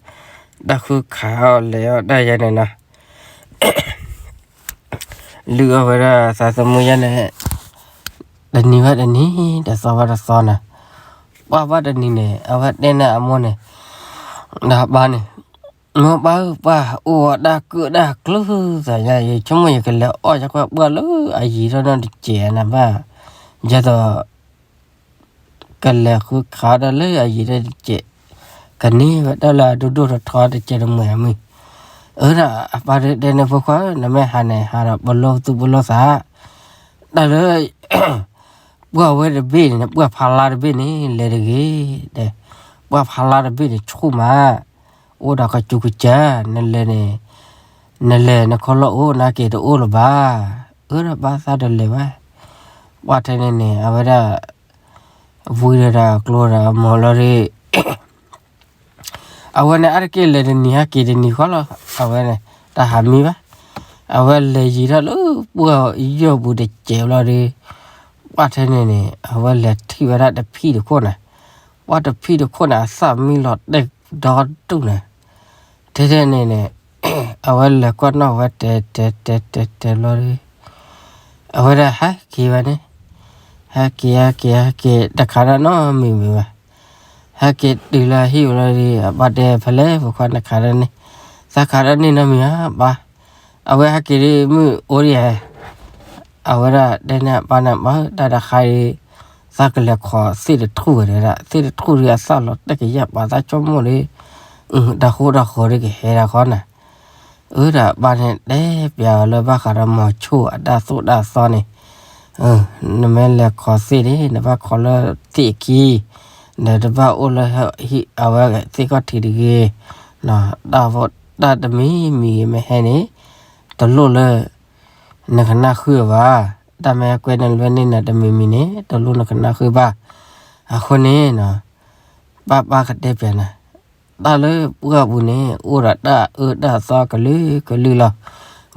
တၢ်ဃုခးအီၣ်လဲၤအီၣ်တၢ်ယဲန့ၣ်နီၤ, လုၢ်အီၣ်ဝဲဒၣ်အသးသမူယဲန့ၣ် တနံၤဘၣ်တနံၤ တသီဘၣ်တသီနီၤ, ပှၢ်ဘၣ်တနံၤန့ၣ် အဝဲတဲန့ၢ်အမိၢ်န့ၣ်, ဒီးပၢ်န့ၣ်, မိၢ်ပၢ်ဧၢ ပှၢ်အိၣ်ဝဲဒၣ်ကုၢ်ဒၣ်ကျူသးညါ ယဆိကမိၣ်ယကလဲၤအီၣ်ယကွၢ်ပှၢ်လၢအယံၤထီၣ်နီတစဲးနၤဘၣ်, ယဲသိး ကလဲၤဃုခးဒီးလၢအယံၤထီၣ်တစဲး, ကန့ၢ်ဝဲတၢ်လၢအဒိၣ်ဒိၣ်ထီထီတစဲးတမှဲၤအမုၢ်, အၢ ဒီးအပၢ်တဲန့ၢ်ဖိခွါဧၢ နမ့ၢ်ဟးန့ၣ် ဟးဒီးပလီၢ်သူၣ်ပလီၢ်သး, တၢ်လၢ ပှၢ်ဝဲတဘ့ၣ်န့ၣ် ပှၢ်ဖးလါတဘ့ၣ်န့ၣ် လဲၤတဂ့ၤ, တဲ, ပှၢ်ဖးလါတဘ့ၣ်န့ၣ် ဆူၣ်မး, အိၣ်ဒီးကစူးကစၢ်, နလဲၤန့ၣ်, နလဲၤနခီလီၢ်အိၣ် နက့ၤတအိၣ်လၢၤဘၣ်, အၢ ဒီးဘၣ်သးတလဲၤဘၣ်, ပှၢ်ထဲန့ၣ်န့ၣ် အဝဲဒၣ် ဝံၤဒီးအကျိဒီးအမီၤလီၤဒီး အဝဲန့ၣ် အါတက့ၢ်လဲၤတနံၤဟဲက့ၤတနံၤဃီလီၤ, အဝဲန့ၣ် တၢ်ဟးမံဘၣ်, အဝဲလဲၤယံၤထီၣ်လၢပှၢ်ယိာ်ပူၤတစဲးဘျီဒီး, ပှၢ်ထဲန့ၣ်န့ၣ် အဝဲလဲၤထံၣ်ဝဲဒၣ်တဖံတခိၣ်န့ၣ်, ပှၢ်တဖံတခိၣ်န့ၣ် အသၣ်မံလီၤတဲာ်ဒီဒူၣ်န့ၣ်, ထဲထဲန့ၣ်န့ၣ် အဝဲလဲၤကွၢ်နီၣ်ဝဲတဲတဲတဲတဲတဲဘျီဒီး အဝဲဒၣ်ဟဲက့ၤဝဲန့ၣ်, ဟဲက့ၤ ဟဲက့ၤ ဟဲက့ၤ တခးတၢ်နီတမံၤမံၤဘၣ်, ဟဲက့ၤတုၤလၢဟံၣ်ဝဲလီၤဒီး အပၢ်တဲဖဲလဲၣ် ဖိခွါနခးတၢ်န့ၣ်, သးခးတၢ်န့ၣ်နီတမံၤဧါ ပၢ်, အဝဲဟဲက့ၤဒီးမုၢ်အိၣ်ဒံးဧါ, အဝဲဒၣ်တဲန့ၢ်အပၢ်န့ၣ် ပၢ်ဧၢ တၢ်တခါဒီး သးကလဲၤခိးသ့ၣ်တထူၣ်ဝဲဒၣ်, သ့ၣ်တထူၣ်ဒီးအသၣ်လီၤတဲာ်ကယၢ်ပာ်သးဆိကမိၣ်ဒီး, တၢ်ဃိတၢ်ဃီဒီးကဟဲဒၣ်ဃီနၤ, အၢဒီးအပၢ်န့ၣ်တဲပျးအီၤလၢဘၣ်ဃးဒီးမီၤဆိၣ်အတၢ်သိၣ်တၢ်သီန့ၣ်, နမ့ၢ်လဲၤခိးသ့ၣ်န့ၣ် နဘၣ်ခိးလၢသ့ၣ်အခံ, ဒီးတဘၣ်အိၣ်လၢအဝဲသ့ၣ်ခီၣ်ထံးတဂ့ၤ, တၢ်တမံၤမံၤဂ့ၤမ့ၢ်ဟဲန့ၣ်, တလိၣ်လၢ နကနၣ်ဃုာ်ဘၣ်, တၢ်မ့ၢ်ကွဲးန့ၢ်လွဲန့ၢ်နၤတမံၤမံၤန့ၣ် တလိၣ်နကနၣ်ဃုာ်ဘၣ်, အဃိန့ၣ် ပၢ်ပၢ်ကတဲပျးနၤ, တၢ်လၢပှၢ်ပူၤန့ၣ် အိၣ်ဒီးတၢ်အၢတၢ်သီကလုာ်ကလုာ်လီၤ,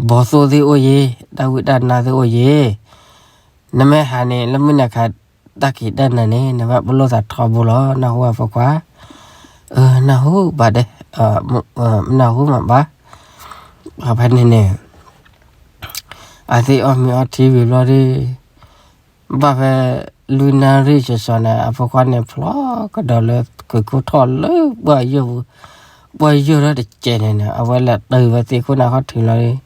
ဘီၣ်သိၣ်သ့ၣ်အိၣ်ယ့ၤ, တၢ်ဝံတၢ်နါသ့ၣ်အိၣ်ယ့ၤ, နမ့ၢ်ဟးန့ၣ် လၢမုၢ်နၤခး တၢ်က့ၤတၢ်နၤန့ၣ် နဘၣ်ပလီၢ်သးထီဘိလီၤ နၢ်ဟူဧါဖိခွါ, အၢ နၢ်ဟူဘၣ်ဒဲး, နၢ်ဟူမးဘၣ်, ဖဲန့ၣ်န့ၣ် အသ့ၣ်အီၣ်မ့ၤအီထံဝံၤဘျီဒီး ဘၣ်ဖဲလွံၢ်နၣ်ရံၣ်စၢၤစၢၤန့ၣ် အဖိခွါန့ၣ်ဖျီကဒီးလၢကုာ်ခိၣ်ထီၣ်လၢပှၢ်ယိာ်ပူၤ, ပှၢ်ယိာ်ထီၣ်တစဲးန့ၣ်န့ၣ် အဝဲလဲၤတုၤဝဲသ့ၣ်ခိၣ်နၢ်ခီၣ်ထံးလီၤဒီး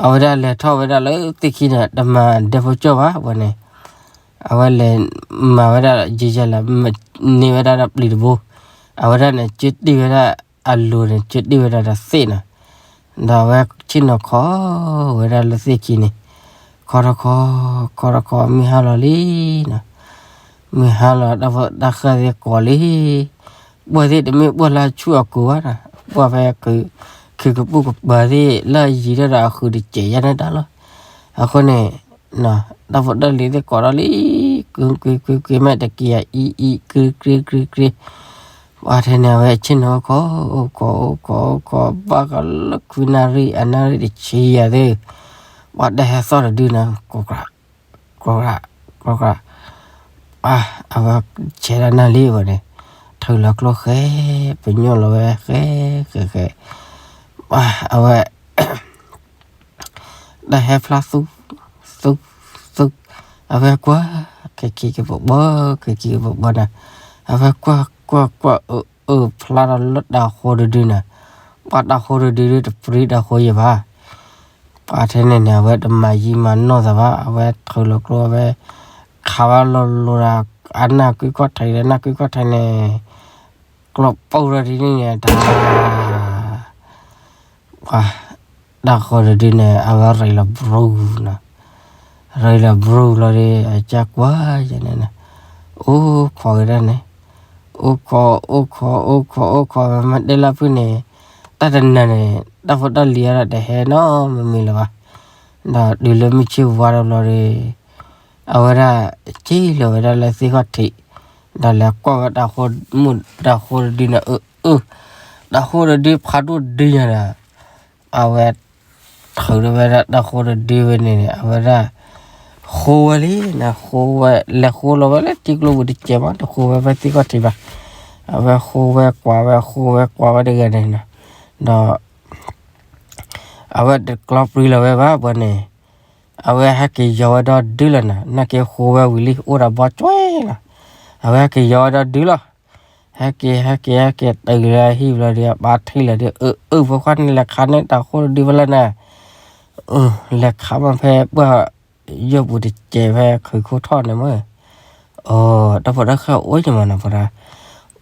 အဝဲဒၣ်လဲၤထီၣ်ဝဲဒၣ်လၢသ့ၣ်ခံန့ၣ် တမၤဒဲဖိကၠီၣ်ဘၣ်ဝဲန့ၣ်, အဝဲလဲၤမၤဝဲဒၣ်ယံာ်ယံာ်လၢ န့ၢ်ဝဲဒၣ်ဒီးပျံၤတဘိ, အဝဲဒၣ်န့ၣ် ကၢတံၢ်ဝဲဒၣ်အလိၤန့ၣ် ကၢတံၢ်ဝဲဒၣ်ဒီးသ့ၣ်နီၤ, ဒီးအဝဲဆ့ၣ်နီၤခီဝဲဒၣ်လၢသ့ၣ်ခံန့ၣ်, ခီထီခီ, ခီထီခီ မုၢ်ဟါလီၤလံနီၤ, မုၢ်ဟါလီၤ တၢ်ဖိတၢ်ဃၢ်သ့ၣ်ကိးလံ, ပှၢ်သ့ၣ်တမ့ၢ်ပှၢ်လၢဆူၣ်အကိၤဘၣ်နီၤ, ပှၢ်ဖဲ ခုကပူၣ်ကပၤသ့ၣ်လၢအယံၤထီၣ်ဒီးအဃုာ်တစဲးယါန့ၣ်တၢ်လီၤ, အဃိန့ၣ် တၢ်ဖိတၢ်လံၤသ့ၣ်ကိးထီၣ်လံ, ကွ့ကွ့ကွ့ကွ့ မ့ၢ်တက့ၤယၤအံအံ ကွ့ကွ့ကွ့ကွ့, ပှၢ်ထဲန့ၣ် အဝဲဆ့ၣ်နီၤအိၣ်ခိး အိၣ်ခိး အိၣ်ခိး အိၣ်ခိး ဘၣ်ဃးလၢခွံနၣ်ရံၣ် အနၣ်ရံၣ်တဆံယၤသ့ၣ်, ပှၢ်တၢ်ဟဲသီၣ်တဒုန့ၣ် ကိးကြး ကိးကြး ကျီကျီ, အဝဲဆဲးဒၣ်နၢ်လံဝဲန့ၣ်, ထုးလီၤကျိဃဲ, ပညိၣ်လီၤဝဲဃဲ, ဃဲဃဲ, အဝဲ တၢ်ဟဲဖျါသူ, သူ, သူ, အဝဲကွၢ်, ကက့ၤကပီၤဘီ, ကက့ၤကပီၤဘီနၤ, အဝဲကွၢ်ကွၢ်ကွၢ်အၢအၢဖျါဒီးလၢတၢ်ဃိတဒုနၤ, ပှၤတၢ်ဃိတဒုဒုတပြံတၢ်ဃိယဲၢ်ဘၣ်, ပှၤထဲန့ၣ်န့ၣ် အဝဲတမၤယံာ်မၤနီၢ်သးဘၣ်, အဝဲထုးလီၤကျိ အဝဲ ခးဝဲလီၤလိၤဒီး အနၢ်ကွံခီၣ်ထံးဒီး နၢ်ကွံခီၣ်ထံးန့ၣ် ကျီပိၢ်ထီၣ်ဒ်န့ၣ်န့ၣ် တၢ် ပှၤ တၢ်ဃိတဒုန့ၣ် အဝဲရ့လီၤဘြူၤနီၤ, ရ့လီၤဘြူၤလီၤဒီး အကၢ်ကွၢ်ယဲန့ၣ်န့ၣ်, အိၣ်ခိးက့ၤဒၣ်န့ၣ်, အိၣ်ခိး အိၣ်ခိး အိၣ်ခိး အိၣ်ခိး မ့ၢ်တဲလၢဖုန့ၣ်, တၢ်တနၤန့ၣ် တၢ်ဖိတၢ်လံၤအါဒၣ်တဟဲနီတမံၤလၢၤဘၣ်, ဒီးတုၤလၢမုၢ်ဆ့ၣ်ဝါဒီးဘျီဒီး အဝဲဒၣ် က့ၤလီၤဝဲဒၣ်လၢသ့ၣ်ခီၣ်ထံး, ဒီးလဲၤကွၢ်ဝဲတၢ်ဃိ မုၢ်တၢ်ဃိတဒုန့ၣ် အၢ အၢ, တၢ်ဃိတဒုဖးဒိၣ်ဒုညါဒီး အဝဲ ထုးထီၣ်ဝဲဒၣ်တၢ်ဃိတဒုဝဲန့ၣ်န့ၣ် အဝဲဒၣ် ဃိဝဲလံနၤ, ဃိဝဲ လဲၤဃိလီၤဝဲလၢထံကျိပူၤတစဲးမး, တဃိဝဲဖဲသ့ၣ်ခီၣ်ထံးဘၣ်, အဝဲဃိဝဲကွၢ်ဝဲ ဃိဝဲကွၢ်ဝဲတဂၤန့ၣ်နၤ, ဒီး အဝဲတကျီပြံလီၤဝဲဘၣ်ဘၣ်န့ၣ်, အဝဲဟဲက့ၤယီၤဝဲဒီဒုလီၤနၤ, နာ်က့ဃိဝဲဝံၤလံ အိၣ်ဒီးဘီကွဲလီၤ, အဝဲဟဲက့ၤယီၤဝဲဒီဒုလီၤ, ဟဲက့ၤ ဟဲက့ၤ ဟဲက့ၤတုၤလၢဟံၣ်ဘျီဒီး အပၢ်ထံၣ်လီၤဒီး အၢ အၢ ဖိခွါန့ၣ် လဲၤခးန့ၢ်တၢ်ဃိတဒုဖဲလဲၣ်နၤ, လဲၤခးမးဖဲပှၢ်ယိၣ်ပူၤတစဲးဖဲခုးခိၣ်ထီၣ်န့ၣ်မး, အိ တၢ်ဖိတၢ်ဃၢ်အိၣ်ယမးနၤ ဖိဒၣ်,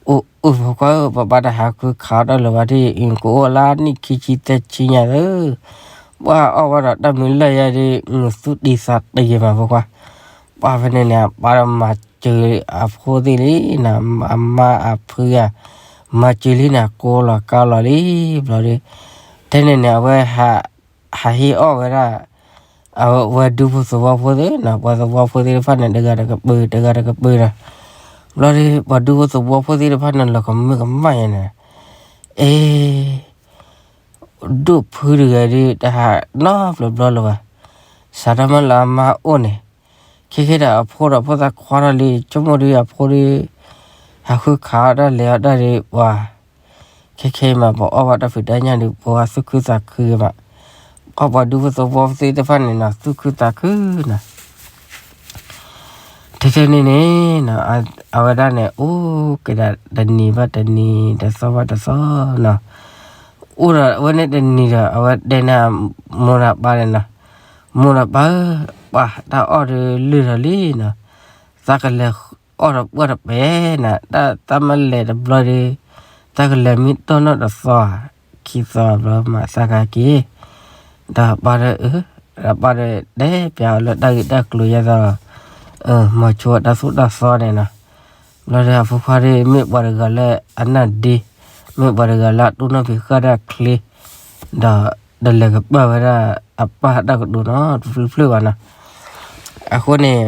အိ အိ ဖိခွါဧၢ ပဘၣ်တဟးဃုခးအီၣ်တၢ်လၢၤဘၣ်ဒ်အံၤ ကအိၣ်လၢနံၣ်ခံဆံသၢဆံညါဧၢ, ပှၤအီၣ်ဝဲဒီးတၢ်မံၤလၢာ်ယဲဒ် နသူၣ်တံၢ်သးတံၢ်ယဲမး ဖိခွါ, ပှၤဖဲန့ၣ်န့ၣ် အပၢ်ဒီးမၤစၢၤအဖိသ့ၣ်လံနၤ, အမါအဖုဧါ, မၤစၢၤလံနၤ ကိးလီၤကါလီၤလံ, ဘျီဒီး ထဲန့ၣ်န့ၣ် အဝဲ ဟးဟ့ၣ်အီၣ်ဝဲဒၣ် အဝဲဒူဖိသဝီဖိသ့ၣ်နၤ, ပှၤသဝီဖိသ့ၣ်တဖၣ်န့ၣ် တဂၤတကပၤ တဂၤတကပၤဒီး, ဘျီဒီး ပှၤဒူဖိသဝီဖိသ့ၣ်တဖၣ်န့ၣ် လီၤကမၢကမၣ်ယဲန့ၣ်, အ့ ဒိၣ်ဖုတဂၤဒီး တဟးနီတဘျီဘျီလၢၤဘၣ်, စးထီၣ်မးလၢအမါအိၣ်န့ၣ်, ခဲခဲဒီးအဖိဒီးဖိသၣ်ခွါထီၣ်လံ ဆိကမိၣ်ဒီးအဖိဒီး ဟးဃုခးအီၣ်တၢ်လဲၤအီၣ်တၢ်ဒီးပှၤ ခဲခဲအံၤမး ပအီၣ်ဘၣ်တၢ်ဖံးတၢ်ညၣ်ဒီး ပှၤသူၣ်ခုသးခုဂ့ၤမး, ပှၤဒူဖိသဝီဖိသ့ၣ်တဖၣ်န့ၣ်နီၤ သူၣ်ခုသးခုနီၤ ထဲထဲန့ၣ်န့ၣ် အဝဲဒၣ်န့ၣ် အိၣ်က့ၤဒၣ်တနံၤဘၣ်တနံၤ တသီဘၣ်တသီနီၤ, အိၣ်ဒီးအဝဲန့ၣ်တနံၤဒီး အဝဲတဲန့ၢ်မိၢ်ဒီးပၢ်န့ၣ်နီၤ, မိၢ်ဒီးပၢ်ဧၢ, ပှၤတၢ်အီၣ်ဒီးလုၢ်ထီၣ်လံနီၤ, သးကလဲၤအီၣ်ဒီးပှၢ်တပဲာ်နၤ, တၢ်သးမ့ၢ်လဲၤတဘျီဒီး သးကလဲၤမံတီၢ်နီၣ်တသီဧါ, ခံသီဘျီမးသးကက့ၤ ဒီးပၢ်ဒီးအၢ, ဒီးပၢ်ဒီးတဲပျးအီၤလၢတၢ်ဂ့ၢ်တၢ်ကျိၤယဲသိး, မၤဆိတၢ်သိၣ်တၢ်သီန့ၣ်နီၤ, ဘျီဒီးအဖိခွါဒီး မ့ၢ်ပှၤတဂၤလၢအနၢ်ဒ့, မ့ၢ်ပှၤတဂၤလၢအတိၢ်နီၣ်ဖံးဃာ်တၢ်ချ့, ဒီးတလဲၤကပၢၢ်ဝဲဒၣ်အပၢ်တၢ်ကတိၤနီတဖျၢၣ်ဖျၢၣ်ဘၣ်နီၤ, အဃိန့ၣ်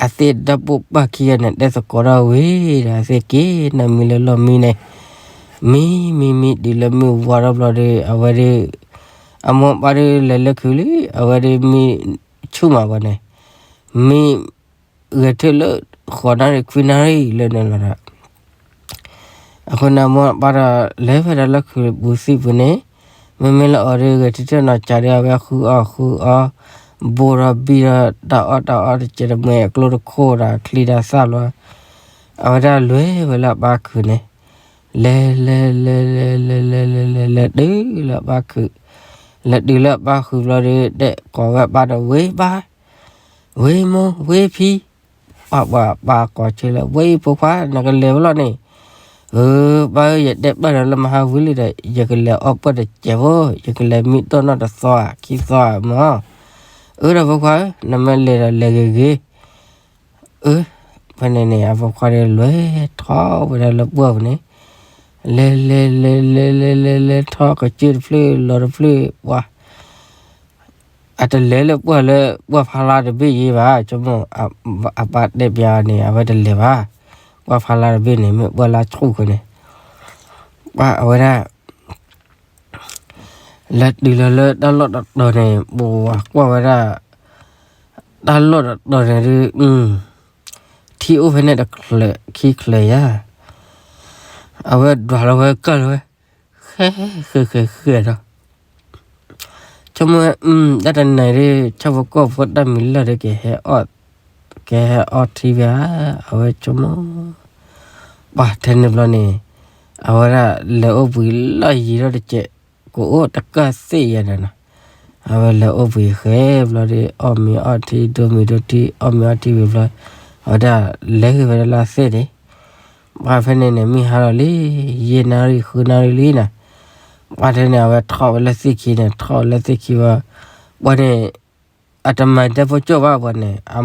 အသ့ၣ်ဒီပုၢ်ပၢ်ခံဂၤန့ၣ် တဲသကိးထီၣ်ဝံၤဒီး အသ့ၣ်က့ၤနၢမံလၢလီၢ်မံန့ၣ်, မံမံမံတုၤလၢမုၢ်ဝါထီၣ်ဘျီဒီး အဝဲဒီး အမိၢ်အပၢ်ဒီးလဲၤလၢခုးလံ, အဝဲဒီးမံဆူၣ်မးဝဲန့ၣ်, မံဂဲၤထၢၣ်လၢဃိးနၣ်ရံၣ်ခွံနၣ်ရံၣ်လၢန့ၣ်လီၤဒီး အဃိန့ၣ် အမိၢ်အပၢ်ဒီးလဲၤဝဲဒၣ်လၢခုးပူၤသံၣ်ပူၤန့ၣ်, မ့မ့ၢ်လၢအီၤဒီး ဂဲၤထၢၣ်ထၢၣ်နီၤ ကးဒီးအဝဲဃုအီၣ်ဃုအီ, ဘိဒီးဘံၣ်ဒီး တၢ်အီၣ်တၢ်အီတကဲးတမှဲၤ အကျိတခိၣ်ဒီး အချံတၢ်သၣ်ဘျီ, အဝဲဒၣ်လဲၤဝဲလၢအပၢ်ခုးန့ၣ်, လဲၤလဲၤလဲၤလဲၤလဲၤလဲၤလဲၤလဲၤလဲၤတုၤလၢအပၢ်ခုး, လဲၤတုၤလၢအပၢ်ခုးဘျီဒီး တဲကိးဝဲအပၢ်ဒီး ဝဲပၢ် ဝဲမိၢ် ဝဲဖံ, ပှၤပှၤပၢ်ကိးဆၢလၢ ဝဲအံၤဖိခွါ နကလဲၤဝဲလီၤန့ၣ်, အၢ ပၢ်ဧၢ ယတဲပၢၢ်ဒီးလၢမဟါဝံၤလံဒီး ယကလဲၤအီၣ်ပၢၢ်တစဲးဖိ, ယကလဲၤမံတီၢ်နီၣ်တသီဧါ ခံသီဧါမၢ်, အၢ ဒီးဖိခွါဧၢ နမ့ၢ်လဲၤဒီးလဲၤဂ့ၤဂ့ၤ, အၢ ဖဲန့ၣ်န့ၣ် အဖိခွါဒီးလဲၤထီၣ်ဝဲဒၣ်လၢပှၢ်ပူၤန့ၣ်, လဲၤလဲၤလဲၤလဲၤလဲၤလဲၤလဲၤထီၣ်ကစၢၢ်တဖျၢၣ်လီၤတဖျၢၣ် ပှၤ အတလဲၤလၢပှၢ်လၢ ပှၢ်ဖးလါတဘ့ၣ်ယံၤဘၣ်, ဆိကမိၣ် အပၢ်တဲပျးအီၤန့ၣ် အဝဲတလဲၤဘၣ်, ပှၢ်ဖးလါတဘ့ၣ်န့ၣ် မ့ၢ်ပှၢ်လါဆူၣ်ဃိန့ၣ်, ပှၤအဝဲဒၣ် လဲၤတုၤလီၤလၢတၢ်လီၢ်တတီၤန့ၣ် ပှၤကွၢ်ဝဲဒၣ် တၢ်လီၢ်တတီၤန့ၣ်ဒုး ထံအိၣ်ဖဲန့ၣ်တချၢးခံချၢးယါ, အဝဲဒွးလီၤဝဲကၢ်လီၤဝဲ ဃဲဃဲဃဲဃဲဒီး ဆိကမိၣ်ဝဲ တၢ်တနၤဒုး ဆၣ်ဖိကီၢ်ဖိတၢ်မံၤလၢာ်ဒီး ကဟဲအီၣ်ထံဝဲဧါ, အဝဲဆိကမိၣ် ပှၤထဲန့ၣ်ဘျီန့ၣ် အဝဲဒၣ်လဲၤအိၣ်ဘှံးလီၢ်ယံၤထီၣ်တစဲး ကအိၣ်တကၢၢ်သ့ၣ်ယါဒီးနီၤ, အဝဲလဲၤအိၣ်ဘှံးဃဲဘျီဒီး အီၣ်မ့ၤအီထံ ဒိမ့ၤဒိထံ အီၣ်မ့ၤအီထံဝံၤဘျီ အဝဲဒၣ်လဲၤဂ့ၤဝဲဒၣ်လၢသ့ၣ်န့ၣ်, ပှၤဖဲန့ၣ်န့ၣ် မုၢ်ဟါလီၤလံ, ယဲၢ်နၣ်ရံၣ်ဃုနၣ်ရံၣ်လံနီၤ, ပှၤထဲန့ၣ် အဝဲထီၣ်ဝဲလၢသ့ၣ်ခံန့ၣ် ထီၣ်ဝဲလၢသ့ၣ်ခံဝဲ, ပှၤန့ၣ် အတမၤဒဲဖိကၠိၣ်ဘၣ်ပှၤန့ၣ် အ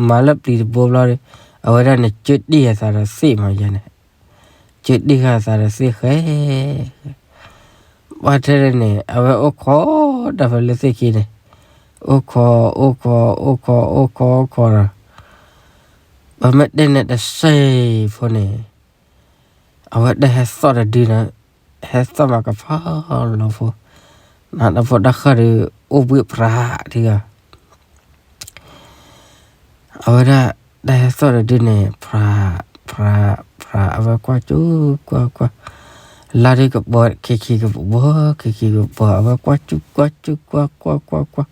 မၤလၢပျံၤတဘိဘျီဒီး အဝဲဒၣ်န့ၣ် ကၢၢ်တံၢ်အသးဒီးသ့ၣ်မးယါန့ၣ်, ကၢၢ်တံၢ်ဃာ်အသးဒီးသ့ၣ်ဃဲ ပှၤထဲန့ၣ်န့ၣ် အဝဲအိၣ်ခိးဒၣ်ဖဲလၢသ့ၣ်ခံန့ၣ်, အိၣ်ခိး အိၣ်ခိး အိၣ်ခိး အိၣ်ခိး အိၣ်ခိးဒီး ပမ့ၢ်တဲန့ၣ်တစဲးဖိန့ၣ် အဝဲတဟဲသီၣ်တဒုန့ၣ်, ဟဲသီၣ်မးကဖီလီၤဖိ, နတၢ်ဖိတၢ်ဃၢ်ဒီး အိၣ်ဘှံးပြးတဂၤ အဝဲဒၣ်တၢ်ဟဲသီၣ်တဒုန့ၣ် ဖြး ဖြး ဖြး အဝဲကွၢ်ကၠူကွၢ်ကွၢ်, လါဒုကပီၤ ခံခံကပီၤ ခံခံကပီၤ အဝဲကွၢ်ကၠူကွၢ်ကၠူကွၢ်ကွၢ်ကွၢ်ကွၢ်,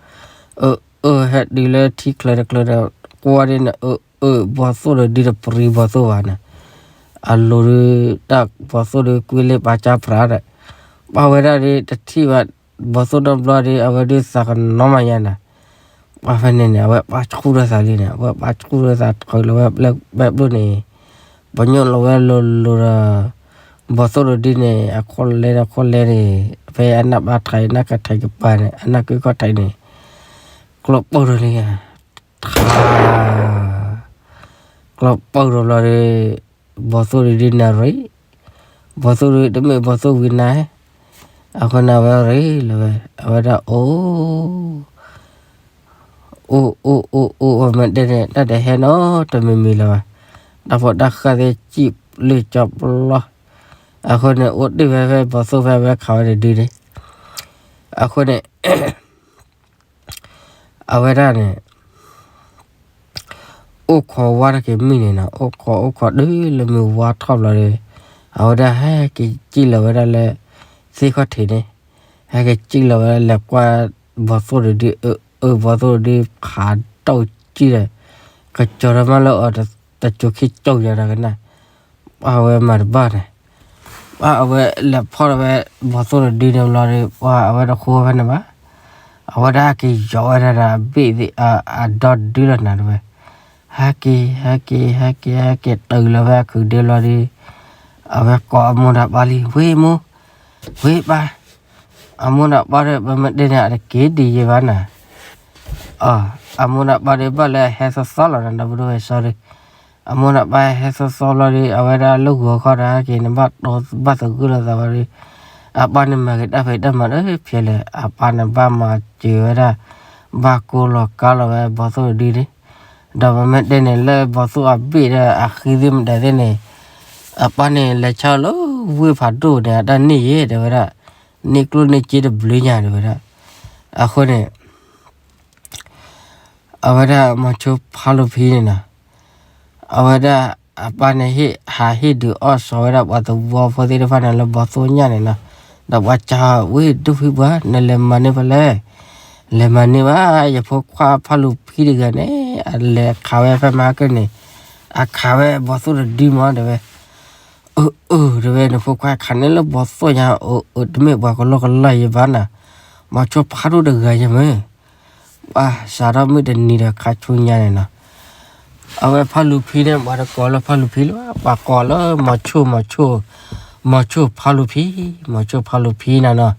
အၢ အၢ ဟဲတုၤလၢထံချၢတချၢဒီး ကွၢ်ဒ်န့ၣ် အၢ အၢ ဘီၣ်သိၣ်တဒုတပရံဘီၣ်သိၣ်ဘၣ်န့ၣ်, အလိၤဒု တၢ်ဘီၣ်သိၣ်ဒုကွံလ့ပာ်ကၢဖြးဒီး ပာ်ဝဲဒၣ်ဒုတထံၣ်ဘၣ် ဘီၣ်သိၣ်နီတဘျီဒီး အဝဲဒုသးကနီၤမးယါန့ၣ်, ပှၤဖဲန့ၣ်န့ၣ် အဝဲပာ်ဆူၣ်ထီၣ်သးလံန့ၣ် အဝဲပာ်ဆူၣ်ထီၣ်သးတချုးလီၤဝဲဘဲဘျိၣ်န့ၣ်, ပညိၣ်လီၤဝဲလိၤလိၤဒီး ဘီၣ်သိၣ်တဒုန့ၣ် အခိၣ်လဲဒီးခိၣ်လဲန့ၣ်, ဖဲအနၢ်ဘၣ်ထံး နၢ်ကထံးကပၤန့ၣ် အနၢ်ကုခီၣ်ထံးန့ၣ်, ကျိပိၢ်ထီၣ်လံ, ထါ ကျိပိၢ်ထီၣ်ဘျီဒီး ဘီၣ်သိၣ်တဒုန့ၣ်ရံၣ်, ဘီၣ်သိၣ်ဒုတမ့ၢ်ဘီၣ်သိၣ်ဝံၤနၤ, အဃိန့ၣ်အဝဲရံၣ်လီၤဝဲ အဝဲဒၣ်အိၣ် အိၣ်အိၣ်အိၣ်အိၣ် အဝဲမ့ၢ်တဲန့ၣ် တၢ်တဟဲနီတမံၤမံၤလၢၤဘၣ်, တၢ်ဖိတၢ်ဃၢ်သ့ၣ်စံၣ်လၢကၠီပျီ, အဃိန့ၣ် အိၣ်တ့ၢ်ဝဲဖဲဘီၣ်သိၣ်ဖဲဝဲခးဝဲတဒုန့ၣ်, အဃိန့ၣ် အဝဲဒၣ်န့ၣ် အိၣ်ခိးဝါတၢ်က့ၤမုၢ်န့ၣ်နီၤ, အိၣ်ခိးအိၣ်ခိးတုၤလၢမုၢ်ဝါထီၣ်ဘျီဒီး အဝဲဒၣ်ဟဲက့ၤစံၣ်လီၤဝဲဒၣ်လၢ သ့ၣ်ခီၣ်ထံးန့ၣ်, ဟဲက့ၤစံၣ်လီၤဝဲဒၣ်လဲၤကွၢ်ဘီၣ်သိၣ်တဒု အၢ အၢ ဘီၣ်သိၣ်တဒုဖးဒိၣ်စံၣ်ဒီး ကကၠီၤထီၣ်မးလၢအီၤတကၠိၤခံကၠိၤယၤဒီးကနၣ်, ပှၤအဝဲမၤတဘၣ်န့ၣ် ပှၤအဝဲလဲၤဖီၣ်ထီၣ်ဝဲ ဘီၣ်သိၣ်တဒုန့ၣ်ဘျီဒီး ပှၤအဝဲတဃိဖဲန့ၣ်ဘၣ်, အဝဲဒၣ်ဟဲက့ၤယီၤဝဲဒၣ်ဒီးအဘ့ၣ်သ့ၣ် အဒီတဒုလီၤနၤတဝဲ, ဟဲက့ၤ ဟဲက့ၤ ဟဲက့ၤ ဟဲက့ၤတုၤလီၤဝဲအခုးဒ့ဘျီဒီး အဝဲကိးအမိၢ်ဒီးပၢ်လံ ဝ့ၢ်မိၢ် ဝ့ၢ်ပၢ်, အမိၢ်ဒီးပၢ်ဒီး ပမ့ၢ်တဲန့ၣ် အတက့ၤဒ်ယဲဘၣ်နၤ, အမိၢ်ဒီးပၢ်ဒီး ဘၣ်လၢအဟဲသီသီလီၤနၤ ဒီပုၢ်ဝဲၢ်စီဒီး, အမိၢ်ဒီးပၢ်ဟဲသီသီဘျီဒီး အဝဲဒၣ်လၢဂီၤခီဒီးဟဲက့ၤန့ၣ် ဘၣ်တီဘၣ်သဂၢၢ်လိာ်သးဝဲဒီး, အပၢ်န့ၣ်မၤက့ၤတၢ်ဖံးတၢ်မၤဒီးဖျဲးလဲၣ်, အပၢ်န့ၣ်ဘၣ်မၤစၢၤဝဲဒၣ်, ဘၣ်ကိးလီၤကါလီၤဝဲဘီၣ်သိၣ်တဒုန့ၣ်, ဒီးပမ့ၢ်တဲန့ၣ် လၢဘီၣ်သိၣ်အဘ့ၣ်ဒီးအဃံသ့ၣ်မတၤသ့ၣ်န့ၣ်, အပၢ်န့ၣ်လဲၤဆါလၢဝ့ၢ်ဖးဒိၣ်န့ၣ် အတၢ်န့ၢ်ယဲၢ်တဲဝဲဒၣ်, န့ၢ်ကျိၣ်န့ၢ်စ့တဘျုးညါတဲဝဲဒၣ်, အဃိန့ၣ် အဝဲဒၣ်မီၤဆိဖးလိာ်ဖံန့ၣ်နီၤ, အဝဲဒၣ်အပၢ်န့ၣ် ဟးဟ့ၣ်ဒုးအီၣ်စီၤဝဲဒၣ်ပှၤသဝီဖိသ့ၣ်တဖၣ်န့ၣ်လၢဘီၣ်သိၣ်ညါန့ၣ်နီၤ, ဒီးပှၤစံးဝဲ ဒိၣ်ဖံပှၤ နလဲၤမၤန့ၢ်ဖဲလဲၣ်, လဲၤမၤန့ၢ်ဘၣ် ယဖိခွါဖးလိာ်ဖံတဂၤန့ၣ် အလဲၤခးဝဲဖဲမဟါကၢန့ၣ်, အခးဝဲဘီၣ်သိၣ်တဒုမးတဲဝဲ အၢ အၢ တဲဝဲ နဖိခွါခးန့ၢ်လၢဘီၣ်သိၣ်ညါ အၢ အၢ တမ့ၢ်ပှၤကလီကလီယဲဘၣ်နၤ, မီၤဆိဖးဒိၣ်တဂၤယဲမ့ၢ်, ပှၤစးထီၣ်မုၢ်တနံၤဒီးခါဆူညါန့ၣ်နီၤ, အဝဲဖးလိာ်ဖံန့ၣ် ပှၤတကိးလၢဖးလိာ်ဖံလၢၤဘၣ် ပှၤကိးလၢမီၤဆိ မီၤဆိ မီၤဆိဖးလိာ်ဖံ, မီၤဆိဖးလိာ်ဖံနၤနီၤ,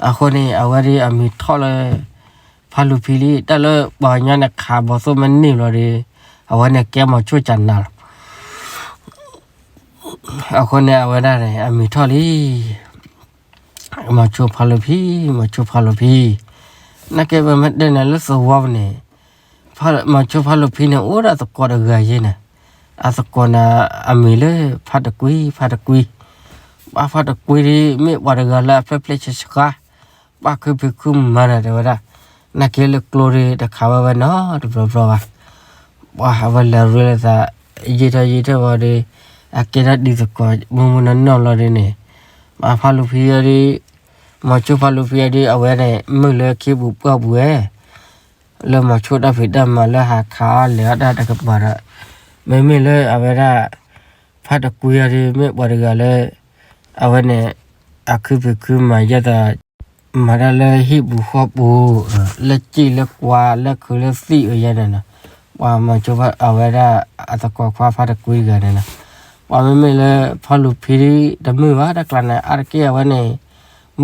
အဃိန့ၣ် အဝဲဒၣ်အမံၤထီၣ်လၢ ဖးလိာ်ဖံလံ တၢ်လၢပှၤကညီန့ၣ်ခးဘီၣ်သိၣ်မ့ၢ်န့ၢ်ဘျီဒီး အဝဲန့ၣ်ကဲမီၤဆိကနၤလီၤ, အဃိန့ၣ် အဝဲဒၣ်န့ၣ် အမံၤထီၣ်လံ မီၤဆိဖးလိာ်ဖံ, မီၤဆိဖးလိာ်ဖံ, နာ်က့ပမ့ၢ်တဲန့ၣ်လၢသဝီပူၤန့ၣ်, မီၤဆိဖးလိာ်ဖံန့ၣ် အိၣ်ဒၣ်သကိးတဂၤယဲန့ၣ်, အသကိးန့ၣ် အမံၤလၢဖးတကွံ, ဖးတကွံ, ပှၤဖးတကွံဒ်မ့ၢ်ပှၤတဂၤလၢအဖျၢၣ်ဖျဲၣ်ဆှါဆှါ, ပှၤခုဖံးခုမၤနၤတဲဝဲဒၣ်, နာ်က့လၢကျိဒ်တခးဝဲဝဲနီတဘျီဘျီဘၣ်. ပှၤအဝဲလဲၤရ့လိာ်သး, ယံာ်ထီၣ်ယံာ်ထီၣ်ဝံၤဒီး, အကဲထီၣ်ဒ်သကိး မုၢ်မုၢ်နီၢ်နီၢ်လီၤဒ်န့ၣ်, မ့ၢ်ဖါလူၤဖံအံၤဒီး, မီၤဆိဖါလူၤဖံအံၤဒီး အဝဲန့ၣ် မုာ်လၢခ့ပူၤပှၢ်ပူၤဝဲ, လၢမီၤဆိတၢ်ဖံးတၢ်မၤလၢဟးခးအီၣ်လဲၤအီၣ်တၢ်တကပၤဒီး, မ့မ့ၢ်လၢအဝဲဒၣ် ဖါတကွံအံၤဒီး မ့ၢ်ပှၤတဂၤလၢ အဝဲန့ၣ် အခုဖံးခုမၤယဲၢ်သး မၤတၢ်လၢဟံၣ်ပူၤဃီပူၤ, လၢစံၣ်လၢကွါ လၢခုးလၢသံၣ်အယဲၢ်န့ၣ်လီၤ. ပှၤမၤဆိဖါ အဝဲဒၣ်အသကိးခွါဖါတကွံတဂၤန့ၣ်လီၤ. ပှၤမ့မ့ၢ်လၢဖါလူၤဖံဒ် တမုာ်ဘၣ်တကျါန့ၣ် အါတက့ၢ်အဝဲန့ၣ်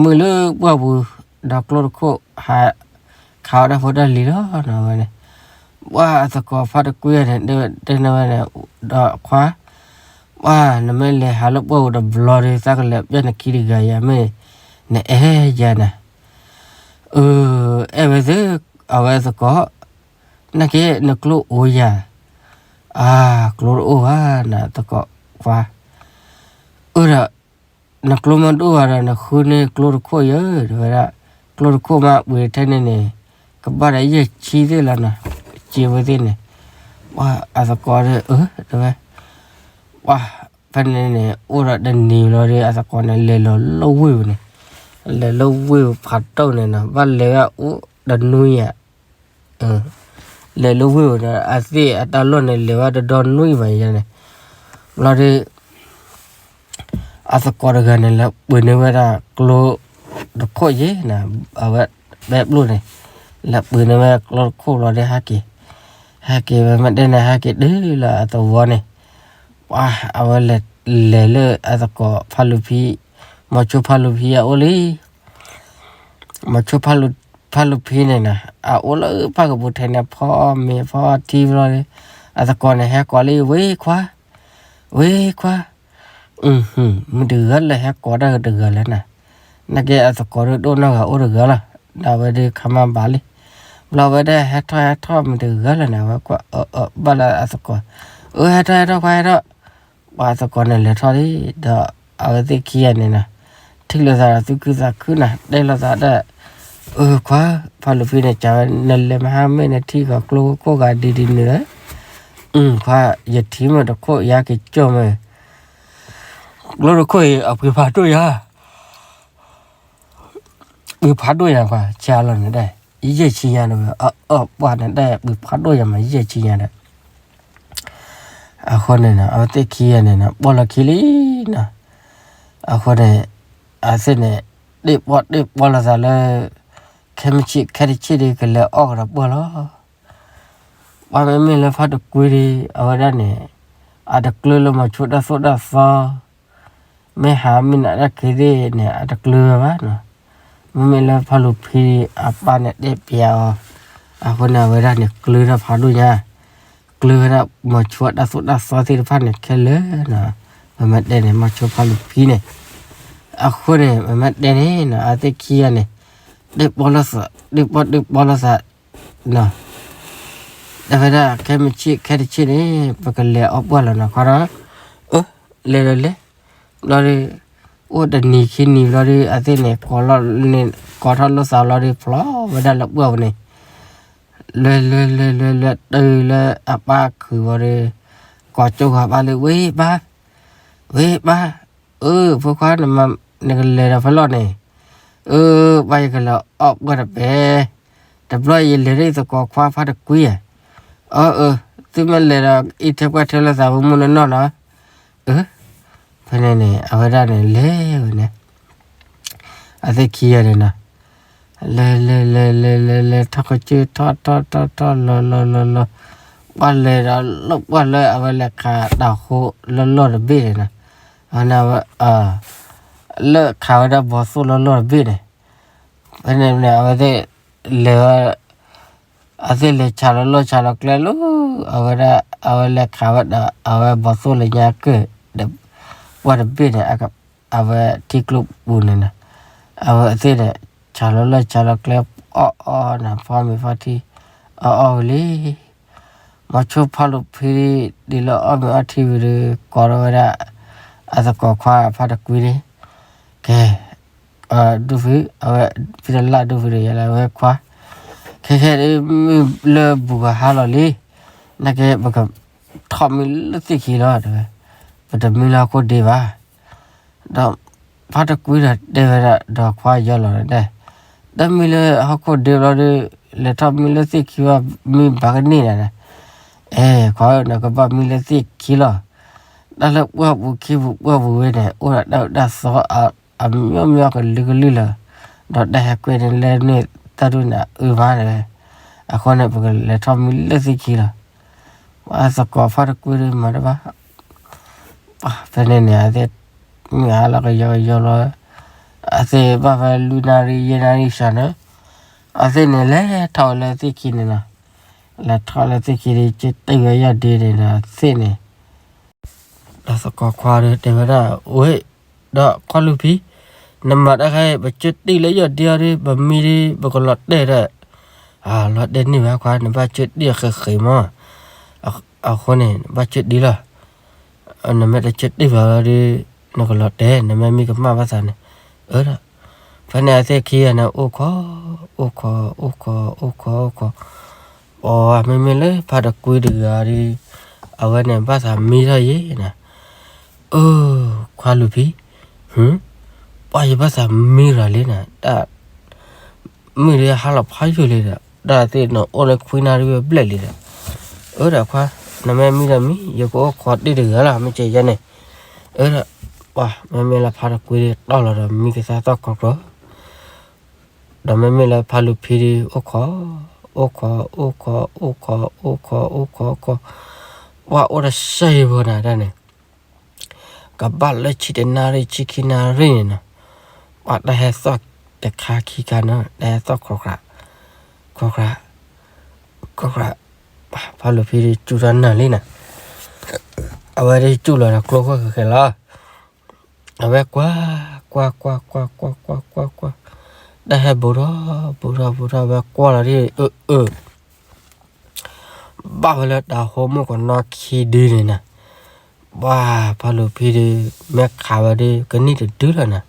မုာ်လၢပှၢ်ပူၤ ဒီးကျိတခိၣ်ဟး ခးအီၣ်တၢ်ဖိတၢ်လံၤလီၤနီၤဝဲန့ၣ်. ပှၤအသကိးဖါတကွံန့ၣ် တဲန့ၢ်ဝဲန့ၣ်, ဒီးခွါ, ပှၤနမ့ၢ်လဲၤဟးလၢပှၢ်ပူၤတဘျီဒီး သးကလဲၤပျဲနခံတဂၤယၤ မ့ၢ်နအဲၣ်ယၤနၤ. အၢ, အဲၣ်ဝဲသ့ၣ်, အဝဲသကိး, နာ်က့နကျိအိၣ်ယၤ. အၢ, ကျိတအိၣ်ဘၣ်နၤသကိးခွါ. အၢဒီး နကျိမ့ၢ်တအိၣ်ဘၣ်ဒီး နဃုန့ၢ်ကျိတခိၣ်ယဲၢ် တဲဝဲဒၣ်. ကျိတခိၣ်မ့ၢ်ပှ့ၤထဲန့ၣ်န့ၣ် ကဘၣ်ဒီးယဲၢ်ဆံသ့ၣ်လီၤနီၤ, စ့ဝဲသ့ၣ်န့ၣ်. ပှၤအသကိးဒီး အၢ တဲဝဲ. ပှၤဖဲန့ၣ်န့ၣ် အိၣ်ဒီးတနံၤလီၤဒီး အသကိးန့ၣ် လဲၤလီၤလၢဝ့ၢ်ပူၤန့ၣ်, လဲၤလၢဝ့ၢ်ဖးဒိၣ်န့ၣ်နီၤ, ဘၣ်လဲၤဝဲအိၣ်တနွံယၤ လဲၤလၢဝ့ၢ်ပူၤဒီး အသ့ၣ်အတၢ်လီၢ်န့ၣ် လဲၤဝဲတဒီနွံဘၣ်ယဲၢ်န့ၣ်. ဘျီဒီး အသကိးတဂၤန့ၣ် လဲၤပှ့ၤန့ၢ်ဝဲဒၣ်ကျိတခိၣ်ယဲၢ်န့ၣ်, အဝဲဘဲဘျိၣ်န့ၣ် လဲၤပှ့ၤန့ၢ်ဝဲကျိတခိၣ်လီၤဒီး ဟဲက့ၤ, ဟဲက့ၤဝဲမ့ၢ်တဲန့ၣ် ဟဲက့ၤတုၤလၢအသဝီန့ၣ်, ပှၤအဝဲလဲၤလၢအသကိးဖါလူၤဖံ, မီၤဆိဖါလူၤဖံအအိၣ်လံ. မီၤဆိဖါလူၤဖံန့ၣ်နီၤ အအိၣ်လၢဖၣ်ကပူၤထဲန့ၣ် ဖီမ့ၤဖီထံဘျီဒီး အသကိးန့ၣ် ဟဲကိးလံ ဝ့ခွါ, ဝ့ခွါ, မ့ၢ်တဂၤလၢဟဲကိးတၢ်တဂၤလဲၣ်နၤ. နာ်က့အသကိးဒီးဒိၣ်နီၢ်ဂၤအိၣ်တဂၤလီၤ, ဒီးအဝဲဒၣ်ခါမါဘၣ်လံ. ဘျီဝဲဒၣ်ဟဲထီၣ်ဟဲထီၣ်မ့ၢ်တဂၤလၢၤန့ၣ် အဝဲကွၢ်အၢအၢဘၣ်လၢအသကိး, အၢ ဟဲထီၣ်ဟဲထီၣ်ခွါဟဲထီၣ်. ပှၤအသကိးန့ၣ်လဲၤထီၣ်လံ, ဒီးအဝဲသ့ၣ်ခံဂၤန့ၣ်နီၤ ထံၣ်လိာ်သးဒီးသူၣ်ခုသးခုနီၤ တဲလိာ်သးဒီး, အၢခွါ, ဖါလူၤဖံန့ၣ် ကဝဲ နလဲၤမဟါမ့ၢ်နထံၣ်ဂီၤကျိခိၣ်ဂၤဒ်ဒ်န့ၣ်လီၤ. ခွါ, ယထံၣ်မ့ၢ်တခိၣ် ယက့ၤကၠီၣ်မ့ၢ် ကျိတခိၣ်အံၤ အပှ့ၤဖးဒိၣ်ယၤ, ပှ့ၤဖးဒိၣ်ယၤခွါ, ဆါလီၤန့ၣ်ဒၣ်, ယဲၢ်ဆံညါန့ၣ်ဝဲ, အၢ ပှၤန့ၣ်ဒၣ် ပှ့ၤဖးဒိၣ်ယၤမး ယဲၢ်ဆံညါဒီး အဃိန့ၣ်နီၤ အဝဲသ့ၣ်ခံဂၤန့ၣ်နီၤ ပီၢ်လီၤခံလံနီၤ. အဃိန့ၣ် အဝဲသ့ၣ်န့ၣ် တ့ၢ်ပီၢ်တ့ၢ်ပီၢ်လိာ်သးလၢ ခဲမုၢ်ဆ့ၣ်ခဲတဆ့ၣ်ဒီး ကလဲၤအီၣ်ကဒီးပှၢ်လီၤ. ပှၤမ့မ့ၢ်လၢဖါတကွံဒီး အဝဲဒၣ်န့ၣ် အတကျၢလၢမီၤဆိတၢ်သိၣ်တၢ်သီ မ့ၢ်ဟးမုၢ်နၤတၢ်ခံသ့ၣ်န့ၣ် အတကျၢဝဲဘၣ်နီၤ. မ့မ့ၢ်လၢဖါလူၤဖံအပၢ်န့ၣ်တဲပျးအီၤ, အဃိန့ၣ် အဝဲဒၣ်န့ၣ် ကျၢထီၣ်ဖးဒိၣ်ညါ, ကျၢဝဲဒၣ်မီၤဆိတၢ်သိၣ်တၢ်သီသ့ၣ်တဖၣ်န့ၣ်ခဲလၢာ်နီၤ. မ့မ့ၢ်တဲန့ၣ် မီၤဆိဖါလူၤဖံန့ၣ်, အဃိန့ၣ် မ့မ့ၢ်တဲန့ၣ်နီၤ အဝဲသ့ၣ်ခံဂၤန့ၣ် တ့ၢ်ပီၢ်လိာ်သး, တ့ၢ်ပီၢ်တ့ၢ်ပီၢ်လိာ်သး နီၤ. တဲဝဲဒၣ် ခဲမုၢ်ဆ့ၣ်ခဲတဆ့ၣ်န့ၣ် ပကလဲၤအီၣ်ပှၢ်လီၤနီၤ ခွါဒီး, အၢ လဲၤဒီးလဲၤ. ဘျီဒီး အိၣ်တနံၤခံနံၤဘျီဒီး အဝဲသ့ၣ်န့ၣ် ကိးထီၣ်လိာ်သးလီၤဒီး ဖျိဝဲဒၣ်လၢပှၢ်ပူၤန့ၣ်, လဲၤလဲၤလဲၤလဲၤလဲၤတုၤလၢအပၢ်ခုးဝံၤဒီး ကိးကၠိဂၤပၢ်လၢ ဝ့ၢ်ပၢ်, ဝ့ၢ်ပၢ်, အၢ ဖိခွါ နကလဲၤဒီးဖဲလဲၣ်န့ၣ်, အၢ ပၢ်ယကလဲၤအီၣ်ပှၢ်တပဲ တဘျီယလဲၤဒ်သကိးခွါဖါတကွံဧါ. အၢ အၢ သုမ့ၢ်လဲၤဒီး အံးထွဲကွၢ်ထွဲလိာ်သးမုၢ်မုၢ်နီၢ်နီၢ်နီၤ. အၢ ဖဲန့ၣ်န့ၣ် အဝဲဒၣ်န့ၣ်လဲၤဝဲန့ၣ် အဝဲသ့ၣ်ခံဂၤန့ၣ်နီၤ, လဲၤလဲၤလဲၤလဲၤလဲၤလဲၤ ထီၣ်ကစၢၢ်ထီၣ်ထီၣ်ထီၣ်ထီၣ်လီၤလီၤလီၤလီၤလီၤ, ပှၢ်လဲၤဒီးလၢပှၢ်လၢအဝဲလဲၤခးတၢ်ဃိလၢလီၢ်တဘ့ၣ်န့ၣ်နီၤ, အဝဲန့ၣ် လၢခးဝဲဒၣ်ဘီၣ်သိၣ်လၢလီၢ်တဘ့ၣ်န့ၣ်, ဖဲန့ၣ်န့ၣ် အဝဲသ့ၣ်လဲၤဝဲ အဝဲသ့ၣ်လဲၤဆးလီၤလီၢ်ဆးလီၤကျဲလၢ အဝဲဒၣ် အဝဲလဲၤခးဝဲဒီး အဝဲဘီၣ်သိၣ်လၢညါကၢၢ်ဒီး ပှၢ်တဘ့ၣ်န့ၣ် အဝဲထံကျိပူၤန့ၣ်နီၤ, အဝဲသ့ၣ်န့ၣ် ဆးလီၤလီၢ်ဆးလီၤကျဲ အီၣ်အီၣ်နီၤ ဖီမ့ၤဖီထံ အီၣ်အီၣ်ဝံၤလံ မီၤဆိဖါလူၤဖံ ဒ်လၢအီၣ်မ့ၤအီထံဝံၤဒီး ကိးထီၣ်ဝဲဒၣ် အသကိးခွါဖါတကွံန့ၣ်, ကဲ ဒိၣ်ဖု အဝဲ ဖံတလၢ်ဒိၣ်ဖုဒီး ယလၢဝဲခွါ, ကဲ ခဲခဲဒ်မုၢ်လၢဘူးကဟါလီၤလံ, နာ်က့ ပကထီၣ်မံလၢသ့ၣ်ခံလီၤ တဲဝဲ, ပတမံလၢဟီၣ်ခိၣ်ဒ့ဘၣ်. ဒီးဖါတကွံဒီးတဲဝဲဒၣ်ဒီးခွါယီၤလီၤန့ၣ်, တမံလၢဟီၣ်ခိၣ်ဒ့ဘၣ်ဒီး လဲၤထီၣ်မံလၢသ့ၣ်ခံဘၣ် မံဘၣ်ကန့ၢ်နၤ, အဲ ခွါဧၢ နကဘၣ်မံလၢသ့ၣ်ခံလီၤ. တၢ်လၢပှၢ်ပူၤခံပူၤပှၢ်ပူၤဝဲန့ၣ် အိၣ်ဒီးတၢ်အုၣ်တၢ်သီ အမျိုးမျိုးကလုာ်ကလုာ်လၢာ်, ဒီးတၢ်ဟဲကွံာ်န့ၣ်လၢန့ၣ် တၢ်ဒုးနၤအုၣ်မးန့ၣ်, အဃိန့ၣ် ပကလဲၤထီၣ်မံလၢသ့ၣ်ခံလီၤ. ပှၤသကိးဖါတကွံဒီးမၤတဘၣ်, ဖဲန့ၣ်န့ၣ် အသ့ၣ်မုၢ်ဟါလီၤကယီကယီလီၤ, အသ့ၣ်ဘၣ်ဖဲလွံၢ်နၣ်ရံၣ်ယဲၢ်နၣ်ရံၣ်စှၤန့ၣ်, အသ့ၣ်န့ၣ်လဲၤထီၣ်ဝဲလၢသ့ၣ်ခံန့ၣ်လီၤ. လဲၤထီၣ်လၢသ့ၣ်ခံဒီး ကတံၢ်ဝဲယီၢ်ဒ့န့ၣ်ဒီး သ့ၣ်န့ၣ် ဒီးသကိးခွါဒီးတဲဝဲဒၣ်, ဝဲ, ဒီးခွါလူၤဖံ, နမၤတၢ်ခါအံၤ ပကတံၢ်လၢယီၢ်ဒ့အီၤဒီး ပမံဒီး ပကလီၤတဲာ်ဒီး, လီၤတဲာ်န့ၢ်ဝဲခွါ နဘၣ်ကတံၢ်ဃဲးဃဲးမး, အဃိန့ၣ် နဘၣ်ကတံၢ်လီၤ. နမ့ၢ်တကတံၢ်ဘၣ်ဒီး နကလီၤတဲာ် နမ့ၢ်မံကမၣ်ဘၣ်သးန့ၣ်, အၢဒီး, ဖဲန့ၣ်အသ့ၣ်ခံဂၤန့ၣ် အိၣ်ခိး, အိၣ်ခိး, အိၣ်ခိး, အိၣ်ခိး, အိၣ်ခိး, ပှၤမ့မ့ၢ်လၢဖါတကွံတဂၤဒီး, အဝဲန့ၣ်ဘၣ်သးမံထီၣ်ယဲန့ၣ်, အၢ, ခွါလူၤဖံ, ပှၤယဘၣ်သးမံထီၣ်လံန့ၣ်, တၢ် မုၢ်ဒီးဟါလီၤဖးယိာ်လံဒီး တၢ်သ့ၣ်နအိၣ်လၢခွံနၣ်ရံၣ်ဝဲဘျဲၣ်လံဒီး, အၢဒီးခွါ, နမ့ၢ်မံဒီးမံ ယကအိၣ်ခိးတ့ၢ်တဂၤလီၤ မ့ၢ်ကဲယဲန့ၣ်, အၢဒီး, ပှၤမ့မ့ၢ်လၢဖါတကွံဒီးတီၢ်လီၤဒီးမံကသါသီၣ်ခီခီ, ဒီးမ့မ့ၢ်လၢဖါလူၤဖံဒီး အိၣ်ခိး, အိၣ်ခိး, အိၣ်ခိး, အိၣ်ခိး, အိၣ်ခိး, အိၣ်ခိး, အိၣ်ခိး, ပှၤအိၣ်တဆၢယံၤဖိနၤတၢ်န့ၣ် ကဘၣ်လၢဆံတနၣ်ရံၣ်ဆံခံနၣ်ရံၣ်န့ၣ်နီၤ, ပှၤတၢ်ဟဲသီၣ်တခါခံခါနီၤ တၢ်ဟဲသီၣ်ခီၣ်, ခီၣ်, ခီၣ်, ဖါလူၤဖံဒီးစူၢ်ထီၣ်နၢ်လံနီၤ, အဝဲဒၣ်စူၢ်လီၤဒီးကျိဃဲဃဲလီၤ, အဝဲကွၢ်, ကွၢ်, ကွၢ်, ကွၢ်, ကွၢ်, ကွၢ်, ကွၢ်, ကွၢ်, တၢ်ဟဲဘူးထီၣ်, ဘူးထီၣ်, ဘူးထီၣ်, အဝဲကွၢ်လီၤဒ်အၢ, အၢ ဘၣ်ဝဲလၢတၤဟိမိၢ်ကနီၣ်ခံဒုန့ၣ်နီၤ, ပှၤဖါလူၤဖံဒီး မ့ၢ်ခးဝဲဒီး ကနံၣ်တဒုလီၤနီၤ,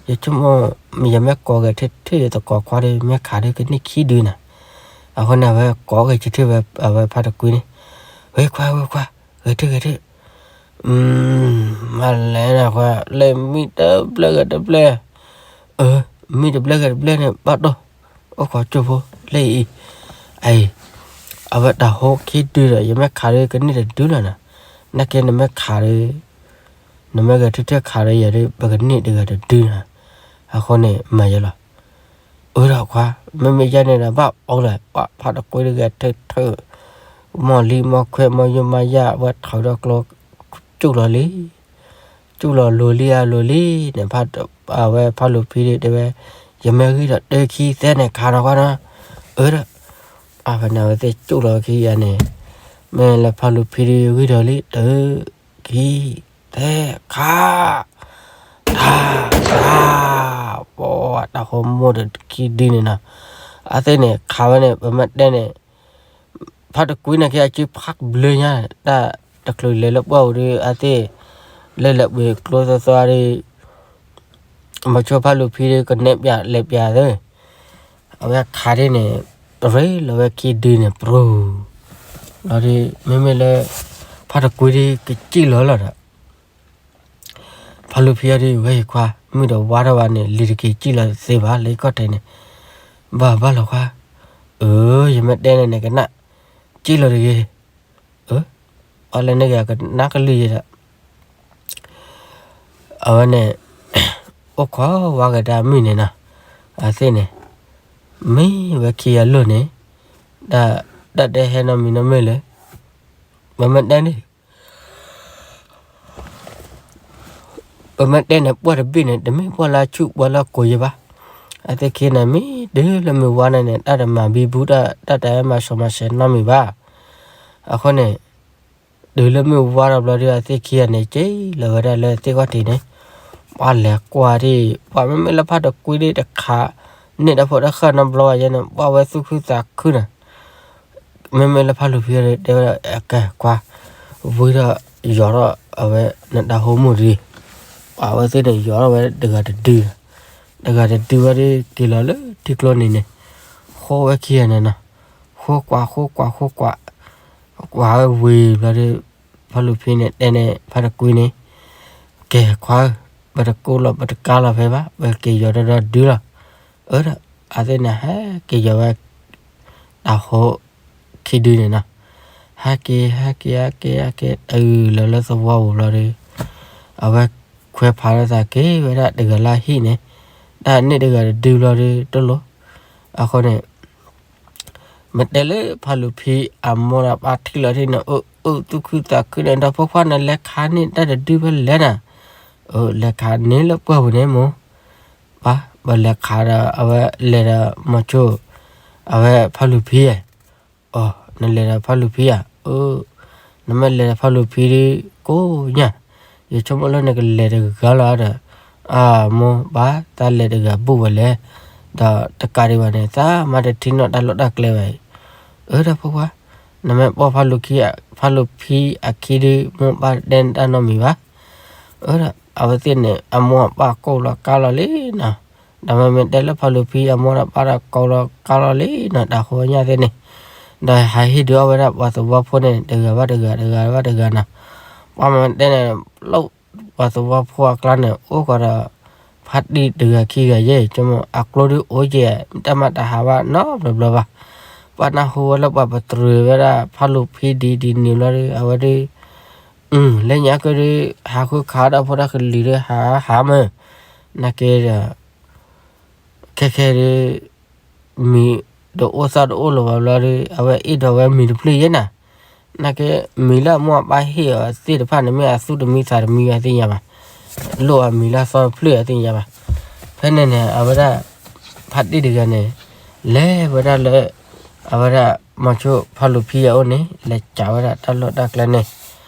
ယဆိကမိၣ် ယမ့ၢ်ကိးဂဲၤထၢၣ်ထၢၣ်ယသကိးခွါဒီး မ့ၢ်ခးဒီးကနံၣ်ခံဒုနီၤ, အဃိန့ၣ် အဝဲကိးဂဲၤထၢၣ်ထၢၣ်ဝဲ အဝဲဖါတကွံန့ၣ်, ဝဲခွါ ဝဲခွါ, ဂဲၤထၢၣ်ဂဲၤထၢၣ်, မၤလဲၣ်နီၤခွါ, လၢမံတဘျဲၣ်ဂဲၤတဘျဲၣ်, အၢ, မံတဘျဲၣ်ဂဲၤတဘျဲၣ်န့ၣ် ဘၣ်တိၢ်, အိၣ်ခိးကၠိဖိလၢအံၤ, အံၤ, အဝဲတၤဟိခံဒုဒီး ယမ့ၢ်ခးဒီးကနံၣ်တဒုလီၤနီၤ, နာ်က့နမ့ၢ်ခးဒီး, နမ့ၢ်ဂဲၤထၢၣ်ထၢၣ်ခးဒီးယၤဒီး ပကနံၣ်တဂၤတဒုနီၤ, အဃိန့ၣ် မၤယဲလီၤ. အၢဒီးခွါ, မ့မ့ၢ်ယဲန့ၣ်ဒီး ဘၣ်အိၣ်လၢၤ, ပှၤဖါတကွံတဂၤထၢၣ်ထၢၣ်, မီၢ်လံမီၢ်ခွဲးမီၢ်ယိမီၢ်ယၢ် အဝဲထီၣ်ဒီးကျိ စူၢ်လီၤလံ, စူၢ်လီၤလိၤလံဧါလိၤလံန့ၣ်, အဝဲဖါလူၤဖံဒီးတဲဝဲ, ယမ့ၢ်ဂံၢ်ဒီးတၢခံသၢန့ၣ် ခးဒီးခွါနီၤ, အၢဒီး, အဖဲန့ၣ် အဝဲသ့ၣ်စူၢ်လီၤခံဂၤန့ၣ်, မ့ၢ်လၢဖါလူၤဖံဒီးဂံၢ်ဒီးလံ တၢ ခံ သၢ ခး, တၢ် တၢ်, ပှၤတၤဟိမိၢ်ဒီးခံဒုန့ၣ်နီၤ, အသ့ၣ်န့ၣ် ခးဝဲန့ၣ် ပမ့ၢ်တဲန့ၣ်, ဖါတကွံန့ၣ်က့ အစုဖးကဘျုးညါ, တၢ်တချုးလဲၤလၢပှၢ်ပူၤဒီး အသ့ၣ် လၢလဲၤပှ့ၤကျိသီသီဒီး မဆိဖါလူၤဖံဒီး ကနဲၣ်ပျးလဲၤပျးသၢ, အဝဲခးဒ်န့ၣ်, ရ့လီၤဝဲခံဒုန့ၣ် ပြူၤ, လီၤဒီး မ့မ့ၢ်လၢ ဖါတကွံဒီး ကစံၣ်လီၤလီၤဒီး ဖါလူၤဖံအံၤဒီး ဝဲယခွါ မုၢ်ဒီးဝါထီၣ်ဘၣ်န့ၣ် လံၤတက့ၤစံၣ်လီၤသ့ဘၣ် လၢယခီၣ်ထံးန့ၣ်, ဘၣ်ဘၣ်လီၤခွါ, အၢ ယမ့ၢ်တဲန့ၣ်န့ၣ် ကနၣ်, စံၣ်လီၤတဂ့ၤ, အၢ, အီၤလဲၣ်န့ၣ်ဂ့ၤ ကနၣ်ကလုၢ်ယဲဒီး အဝဲန့ၣ် အိၣ်ခိးဝါကဒါမုၢ်န့ၣ်နီၤ, အသ့ၣ်န့ၣ် မ့ၢ်ဝဲခံဂၤလိၣ်န့ၣ်, တၢ်တဲဟဲနီတမံၤနီတမ့ၢ်လၢ ပမ့ၢ်တဲန့ၣ် ပမ့ၢ်တဲန့ၣ် ပှၢ်တဘ့ၣ်န့ၣ် တမ့ၢ်ပှၢ်လၢဆူၣ်ပှၢ်လၢကိးယဲဘၣ်. အသ့ၣ်ခံန့ၣ် မ့ၢ်တုၤလၢမုၢ်ဝါန့ၣ်န့ၣ် တၢ်တမၤဘံဘူတၢ် တၢ်တမၤစီၤမၤဆဲးနီတမံၤဘၣ်. အဃိန့ၣ် တုၤလၢမုၢ်ဝါထီၣ်ဘျီဒီး အသ့ၣ်ခံဂၤန့ၣ် စံၣ်လီၤဝဲဒၣ်လၢသ့ၣ်ခီၣ်ထံးန့ၣ်, ပှၤလဲၤကွၢ်ဒၣ်, ပှၤမ့မ့ၢ်လၢဖါတကွံဒၣ်တခးန့ၢ်တၢ်ဖိတၢ်ဃၢ်နီတဘျီဘၣ်ယဲန့ၣ် ပှၤဝဲသူၣ်ခုသးခုန့ၣ်, မ့မ့ၢ်လၢဖါလူၤဖံဒီး တဲဝဲဒၣ် ကဲကွၢ်, ဝံထီၣ်ယီၤထီၣ်အဝဲနတၢ်ဟိမိၢ်တဂ့ၤ. ပှၤအဝဲသ့ၣ်န့ၣ် ယီၤထီၣ်ဝဲတဂၤတဒု, တဂၤတဒုဝဲဒီး က့ၤလီၤလၢထံကျိန့ၣ်န့ၣ်, ဃ အဝဲကိးဝဲခံဂၤန့ၣ်နီၤ, ဃိကွၢ်ဃိကွၢ်ဃိကွၢ်, ကွၢ်ဝဲဝံၤဘျီဒီး ဖါလူၤဖံန့ၣ်တဲန့ၣ် ဖါတကွံန့ၣ်, ကဲခွါဧၢ, ပတကိးလီၤ ပတကါလီၤဖဲဘၣ်, ပက့ၤယီၤဒီဒီဒုလီၤ. အၢဒီး အဝဲသ့ၣ်န့ၣ် ဟဲက့ၤယီၤဝဲ တၢ်ဟိခံဒုန့ၣ်နီၤ, ဟဲက့ၤ ဟဲက့ၤ ဟဲက့ၤ ဟဲက့ၤ တုၤလီၤလၢသဝီပူၤဘျီဒီး အဝဲခွဲးဖးလီၤသးက့ၤဝဲဒၣ်တဂၤလၢဟံၣ်န့ၣ်, တၢ်န့ၢ်တဂၤတဒုဘျီဒီး တလိၣ်, အဃိန့ၣ် မ့ၢ်တဲလၢဖါလူၤဖံအမိၢ်ဒီးပၢ်ထံၣ်လီၤထံၣ်န့ၣ် အၢ အၢ သူၣ်ခုသးခုန့ၣ် ဒီးဖိခွါန့ၣ် လဲၤခးန့ၢ်တၢ်တဒုဖဲလဲၣ်နၤ, အၢ လဲၤခးန့ၢ်လၢပှၢ်ပူၤန့ၣ်မိၢ်, ပၢ် ပလဲၤခးဒီး အဝဲလဲၤဒီးမီၤဆိ အဝဲဖါလူၤဖံဧါ, အိ နလဲၤဒီးဖါလူၤဖံဧါ, အၢ နမ့ၢ်လဲၤဒီးဖါလူၤဖံဒီး ကိးညၣ်, ယဆိကမိၣ်လၢနကလဲၤတဂၤလီၤဒီး, အမိၢ်ပၢ် သးလဲၤတဂၤဘူၣ်ဝဲလဲၣ်, ဒီးတကးဒံးဘၣ်န့ၣ် သးမၤတထံၣ်နီၣ်တၢ်လီၢ်တၢ်ကျဲဘၣ်အံၤ, အၢ ဒီးဖိခွါ နမ့ၢ်ပိာ်ဖါလူၤဖံအခံဒီး မိၢ်ပၢ်တဲနတၢ်နီတမံၤဘၣ်, အၢ ဒီးအဝဲသ့ၣ်န့ၣ် အမိၢ်အပၢ်ကိးလီၤကါလီၤလံနီၤ, ဒီးမ့မ့ၢ်တဲလၢဖါလူၤဖံအမိၢ်ဒီးပၢ်ဒီးကိးလီၤကါလီၤလံနီၤ တၢ်ဃိညၣ်သ့ၣ်န့ၣ်, ဒီးဟးဟ့ၣ်ဒုးအီၣ်ဝဲဒၣ်ပှၤသဝီဖိန့ၣ် တဂၤဘၣ်တဂၤ တဂၤဘၣ်တဂၤနီၤ, ပှၤမ့ၢ်တဲန့ၣ် လၢပှၤသဝီဖိအကျါန့ၣ် အိၣ်ကီးဒီး ဖါတံၢ်တဂၤခံဂၤယဲၢ် ဆိကမိၣ် အကျိဒုးအိၣ်ကဲ တၢ်မၤတဟးဘၣ်နီတဘျီဘၣ်, ပှၤနၢ်ဟူဝဲလၢပှၤပတြၢၤဝဲဒၣ်ဖါလူၤဖံဒ်ဒ်န့ၣ်ဘျီဒီး အဝဲဒီး လၢညါကဒီး ဟးဃုခးဒီးဖိတၢ်ကလံၤဒီး ဟးဟးမၢ်, နာ်က့ဒီး ခဲခဲဒီး မံၤတအိၣ်သၣ်တအိၣ်လၢၤဘၣ်ဘျီဒီး အဝဲအ့ၣ်ဒိးဝဲမံၤတဖျၢၣ်ယဲၢ်နၤ, နာ်က့ မံၤလၢအမိၢ်အပၢ်ဟ့ၣ်အီၤသ့ၣ်တဖၣ်န့ၣ် မ့ၢ်အသူၣ်တမံသးတမံအသ့ၣ်ညါဘၣ်, လိၣ်အမံၤလၢအသီတဖျၢၣ်အသ့ၣ်ညါဘၣ်, ဖဲန့ၣ်န့ၣ် အဝဲဒၣ် ဖါတံၢ်တဂၤန့ၣ် လဲၤဝဲဒၣ်လၢ အဝဲဒၣ် မီၤဆိဖါလူၤဖံအအိၣ်န့ၣ် လဲၤစးဝဲဒၣ်တၢ်လီၢ်တၢ်ကျဲန့ၣ်,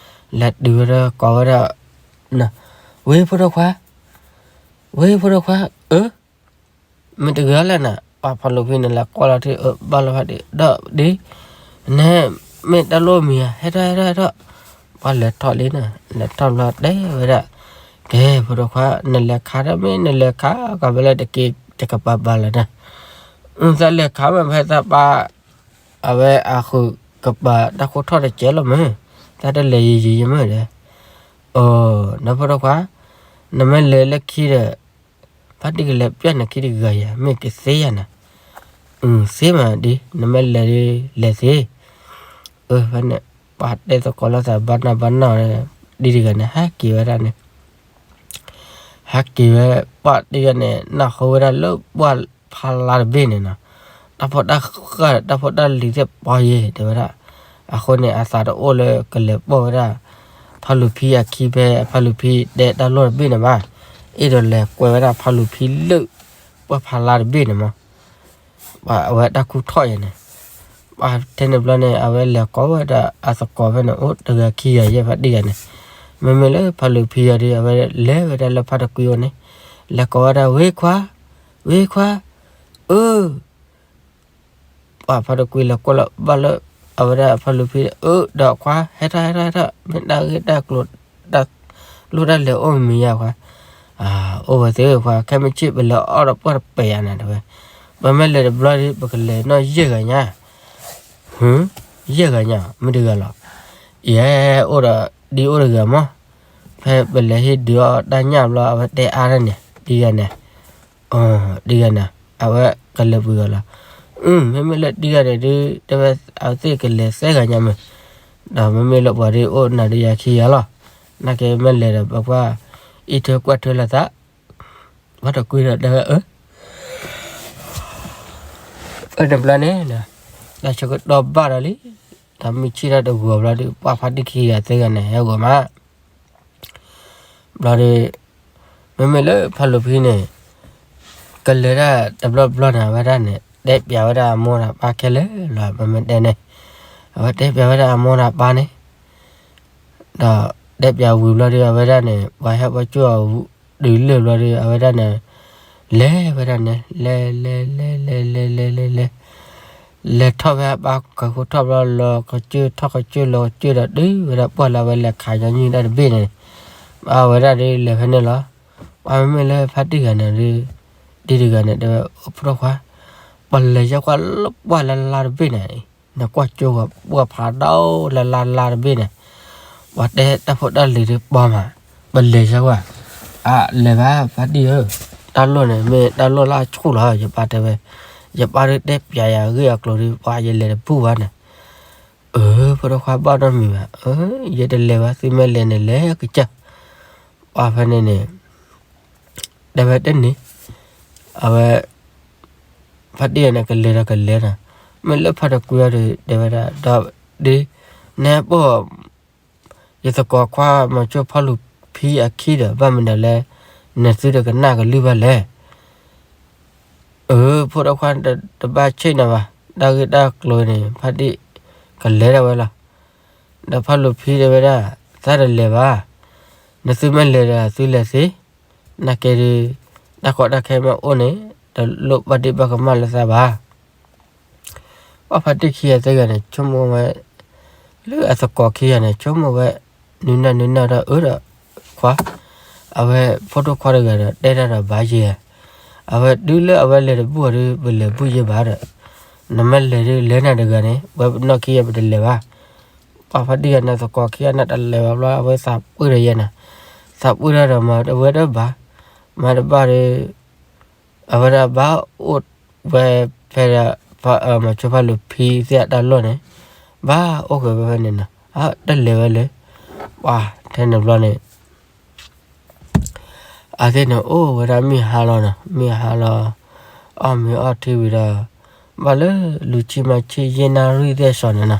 လဲၤတုၤဝဲဒၣ်ကိးဝဲဒၣ် ဝ့ၢ်ဖိဒိၣ်ခွါ, ဝ့ၢ်ဖိဒိၣ်ခွါ, အၢ မ့ၢ်တဂၤလဲၣ်နၤ, ပှၤဖါလူၤဖံန့ၣ် လဲၤကွၢ်လီၤထံၣ် အၢ ဘၣ်လီၤဖးဒံး ဒီးဒ် နမ့ၢ်တၢ်လိၣ်မံၤဧါ, ဟဲထီၣ် ဟဲထီၣ် ဟဲထီၣ်, ပှၤလဲၤထီၣ်လံနၤ, လဲၤထီၣ်ဘျီတဲဝဲဒၣ်, ကဲ ဖိဒိၣ်ခွါ နလဲၤခးတၢ်မ့ၢ် နလဲၤခးကီးဖဲလဲၣ်တက့ၢ် တကပၤဘၣ်လၢၤနၤ, သးလဲၤခးမ့ၢ်ဖဲသးပၢ် အဝဲအဃုာ်ကပၤတၢ်ခိၣ်ထီၣ်တကဲလီၤမ့ၢ်, သးတလဲၤယံာ်ယံာ်ယမ့ၢ်ဒီး, အိ နဖိဒိၣ်ခွါ, နမ့ၢ်လဲၤလၢခံဒီး ဖါတံၢ်ကလဲၤပျၢ်နခံတဂၤယၤ မ့ၢ်ကသ့ယၤနၤ, သ့မးဒ် နမ့ၢ်လဲၤဒ်လဲၤသ့, အၢ ဖဲန့ၣ် ပှၤတဲသကိးလိာ်သးဘၣ်နီၢ်ဘၣ်နီၢ် ဒ်တဂၤန့ၣ် ဟဲက့ၤဝဲဒၣ်န့ၣ် ဟဲက့ၤဝဲ ပှၤတဂၤန့ၣ် နၢ်ဟူဝဲဒၣ်လၢပှၢ်ဖးလါတဘ့ၣ်န့ၣ်နီၤ, တၢ်ဖိတၢ်ဃၢ် တၢ်ဖိတၢ်လံၤသ့ၣ်ပီယဲၢ် တဲဝဲဒၣ်, အဃိန့ၣ် အသးတအိၣ်လၢကလဲၤပိာ်ဝဲဒၣ် ဖါလူၤဖံအခံဖဲ ဖါလူၤဖံတဲတၢ်လိၣ်တဘ့ၣ်န့ၣ်ဘၣ်, အဲၣ်ဒိးလဲၤကွဲဝဲဒၣ်ဖါလူၤဖံလၢ ပှၢ်ဖးလါတဘ့ၣ်န့ၣ်မး ပှၤအဝဲတၢ်ခူၣ်ထီၣ်ယဲၢ်န့ၣ်, ပှၤထဲန့ၣ်ဘျီန့ၣ် အဝဲလဲၤကိးဝဲဒၣ်အသကိးဖဲန့ၣ် အိၣ်တဂၤခံဂၤယဲၢ်ဖါတံၢ်ဂၤန့ၣ်, မ့မ့ၢ်လၢဖါလူၤဖံအံၤဒီး အဝဲလဲၤဝဲဒၣ်လၢဖါတကွံအိၣ်န့ၣ်, လဲၤကိးဝဲဒၣ် ဝ့ၢ်ခွါ, ဝ့ၢ်ခွါ, အၢ ပှၤဖါတကွံလဲၤကွၢ်လီၤဘၣ်လၢ အဝဲဒၣ်ဖါလူၤဖံ, အၢ ဒီးခွါ ဟဲထီၣ် ဟဲထီၣ် ဟဲထီၣ်, မ့ၢ်တၢ်ဂ့ၢ်တၢ်ကျိၤ တၢ်လိၣ်တၢ်လဲၤအိၣ်မံၤယါခွါ, အိၣ်ဝဲသ့ၣ်ခွါ ခဲမုၢ်ဆ့ၣ်ပလဲၤအီၣ်ဒီးပှၢ်တပှဲၤယါန့ၣ်တဲဝဲ, ပမ့ၢ်လဲၤတဘျီဒီး ပကလဲၤနီၣ်ယဲၢ်ဂၤညါ, ဟူ, ယဲၢ်ဂၤညါ မ့ၢ်တဂၤလီၤ, ယဲအိၣ်ဒီး ဒ်အိၣ်တဂၤမး, ဖဲပလဲၤဟ့ၣ်ဒုးအီၣ်တၢ်ညၣ်ဘျီ အဝဲတဲအါထီၣ်န့ၣ် ဒ်ဂၤန့ၣ် အၢ ဒ်ဂၤန့ၣ် အဝဲကလဲၤပှဲၤဂၤလီၤ, အၢ မ့မ့ၢ်လၢဒ်ဂၤန့ၣ်ဒုး တဲဝဲ အဝဲသ့ၣ်ကလဲၤသၢဂၤညါမ့ၢ်, ဒီးမ့မ့ၢ်လၢပှၤဒုးအိၣ်နၤဒုးယၤခံဂၤလီၤ, နာ်က့မ့ၢ်လဲၤဒီးပကွၢ် အံးထွဲကွၢ်ထွဲလိာ်သး ပှၤတကွံဒီးတဲဝဲ အၢ အၢ တဘျီန့ၣ် တၢ်ဆၢကတီၢ်ဘၣ်ဒီးလံ, တၢ်မုၢ်ဆ့ၣ်ထီၣ်တဂီၤဘျီဒီး ပှၤဖါတံၢ်ခံဂၤသၢဂၤန့ၣ် ဟဲဂီၤမး ဘျီဒီး မ့မ့ၢ်လၢဖါလူၤဖံန့ၣ် ကလဲၤဒၣ်တဘျီဘျီန့ၣ် အဝဲဒၣ်န့ၣ် တဲပျးဝဲဒၣ်အမိၢ်ဒီးပၢ်ခဲလၢာ်လီၤ မ့မ့ၢ်တဲန့ၣ်, အဝဲတဲပျးဝဲဒၣ်အမိၢ်ဒီးပၢ်န့ၣ် ဒီးတဲပျးဝံၤဘျီဒီး အဝဲဒၣ်န့ၣ် ပှၤဟဲပှၤကၠိအဝံၤတုၤလၢာ်ဘျီဒီး အဝဲဒၣ်န့ၣ် လဲၤဝဲဒၣ်န့ၣ် လဲၤလဲၤလဲၤလဲၤလဲၤလဲၤလဲၤလဲၤ လဲၤထီၣ်ဖဲအပၢ်ကဟုထီၣ်ဘျီ လီၤကစၢၢ်ထီၣ်ကစၢၢ်လီၤကစၢၢ်ဒီး တုၤဝဲဒၣ်ပှၢ်လၢအဝဲလဲၤခးညီနုၢ်တၢ်တဘ့ၣ်န့ၣ်, အဝဲဒၣ်ဒ်လဲၤဖဲန့ၣ်လီၤ. ပှၤမ့မ့ၢ်လၢဖါတံၢ်ဂၤန့ၣ်ဒုး ဒ်တဂၤန့ၣ် တဲဝဲ ဖိဒိၣ်ခွါ, ပလဲၤဆှၢကွၢ်လၢပှၢ်လၢလါတဘ့ၣ်န့ၣ်, နကွၢ်ကၠိဂီၤပှၢ်ဖးဒိၣ်လၢလါလါတဘ့ၣ်န့ၣ်, ပှၤတဲတၢ်ဖိတၢ်လံၤဒုးပှၤမး, ပလဲၤဆှၢကွၢ်, အလဲၤဘၣ်ဖါတံၢ်ဧၢ, တၢ်လီၢ်န့ၣ် မ့ၢ်တၢ်လီၢ်လၢအဆူၣ်လီၤ ယပၢ်တဲဝဲ, ယပၢ်ဒုးတဲပျးယၤအဂ့ၢ်အကျိၤဒုး ပှၤယလဲၤတဘူၣ်ဘၣ်န့ၣ်, အၢ ဖိဒိၣ်ခွါဘၣ်နီတမံၤဘၣ်, အၢ ယတလဲၤဘၣ် သုမ့ၢ်လဲၤန့ၣ်လဲၤကစၢ်, ပှၤဖဲန့ၣ်န့ၣ် တဲဝဲတန့ၢ်, အဝဲ ဖါတံၢ်န့ၣ်ကလဲၤဒီးကလဲၤနီၤ, မ့ၢ်လၢဖါတကွံအံၤဒီး တဲဝဲဒၣ် ဒီးဒ် နဟဲပိာ် ယသကိးခွါမီၤစိဖီလူၤဖံအခံဒီး ဘၣ်မနုၤလဲၣ်, နသုတကနၣ်ကလုၢ်ဘၣ်လဲၣ်. အၢ ဖိဒိၣ်ခွါတဘၣ်ဆ့ၣ်နီၤဘၣ်, တၢ်ဂ့ၢ်တၢ်ကျိၤန့ၣ် ဖါတံၢ်ကလဲၤဒၣ်ဝဲလီၤ. ဒီးဖီလူၤဖံတဲဝဲဒၣ်, သးတလဲၤဘၣ်, နသုမ့ၢ်လဲၤဒီးသုလဲၤသ့, နာ်က့ဒုး တၢ်ကီတၢ်ခဲမ့ၢ်အိၣ်န့ၣ် တလိၣ်ဘၣ်ဒ့ၣ်ဘၣ်ကမၣ်လၢသးဘၣ်. ပှၤဖါတံၢ်ခံဂၤသၢဂၤန့ၣ် ဆိကမိၣ်ဝဲ လၢအသကိးခံဂၤန့ၣ် ဆိကမိၣ်ဝဲ နုၤနၢ်နုၤနၢ်ဒီးအၢဒီး ခွါ, အဝဲဖိဒိၣ်ခွါတဂၤဒီး တဲတၢ်ဒီးဘၣ်ယဲၢ်, အဝဲတုၤလၢအဝဲလဲၤတဘူၣ်အီၤဒီး ပလဲၤဘူၣ်ယဲၢ်ဘၣ်ဒီး, နမ့ၢ်လဲၤဒုးလဲၤနၤတဂၤန့ၣ် ဝဲနီၢ်ခံဂၤပတလဲၤဘၣ်. ပှၤဖါတံၢ်ဂၤန့ၣ် သကိးခံဂၤန့ၣ်တလဲၤဘၣ်ဘျီ အဝဲသးပှၢ်ဒီးယဲၢ်နၤ, သးပှၢ်တၢ်ဒီးမၤတဝဲတဘၣ်, မၤတဘၣ်ဒီး အဝဲဒၣ်ဘၣ်အိၣ်ဝဲဖဲဒီး မီၤစိဖါလူၤဖံသ့ၣ်အတၢ်လီၢ်န့ၣ်, ဘၣ်အိၣ်ဃုာ်ဝဲဖဲန့ၣ်နီၤ, တလဲၤဝဲလၢၤ, ပှၤထဲန့ၣ်ဘျီန့ၣ် အသ့ၣ်န့ၣ်အိၣ်ဝဲဒၣ်မုၢ်ဟါလီၤနီၤ, မုၢ်ဟါလီၤ, အီၣ်မ့ၤအီထံဝံၤဒီး ဘၣ်လၢလူၤဆံမၤဆံယဲၢ်နၣ်ရံၣ်သ့ၣ်စီၤန့ၣ်နီၤ,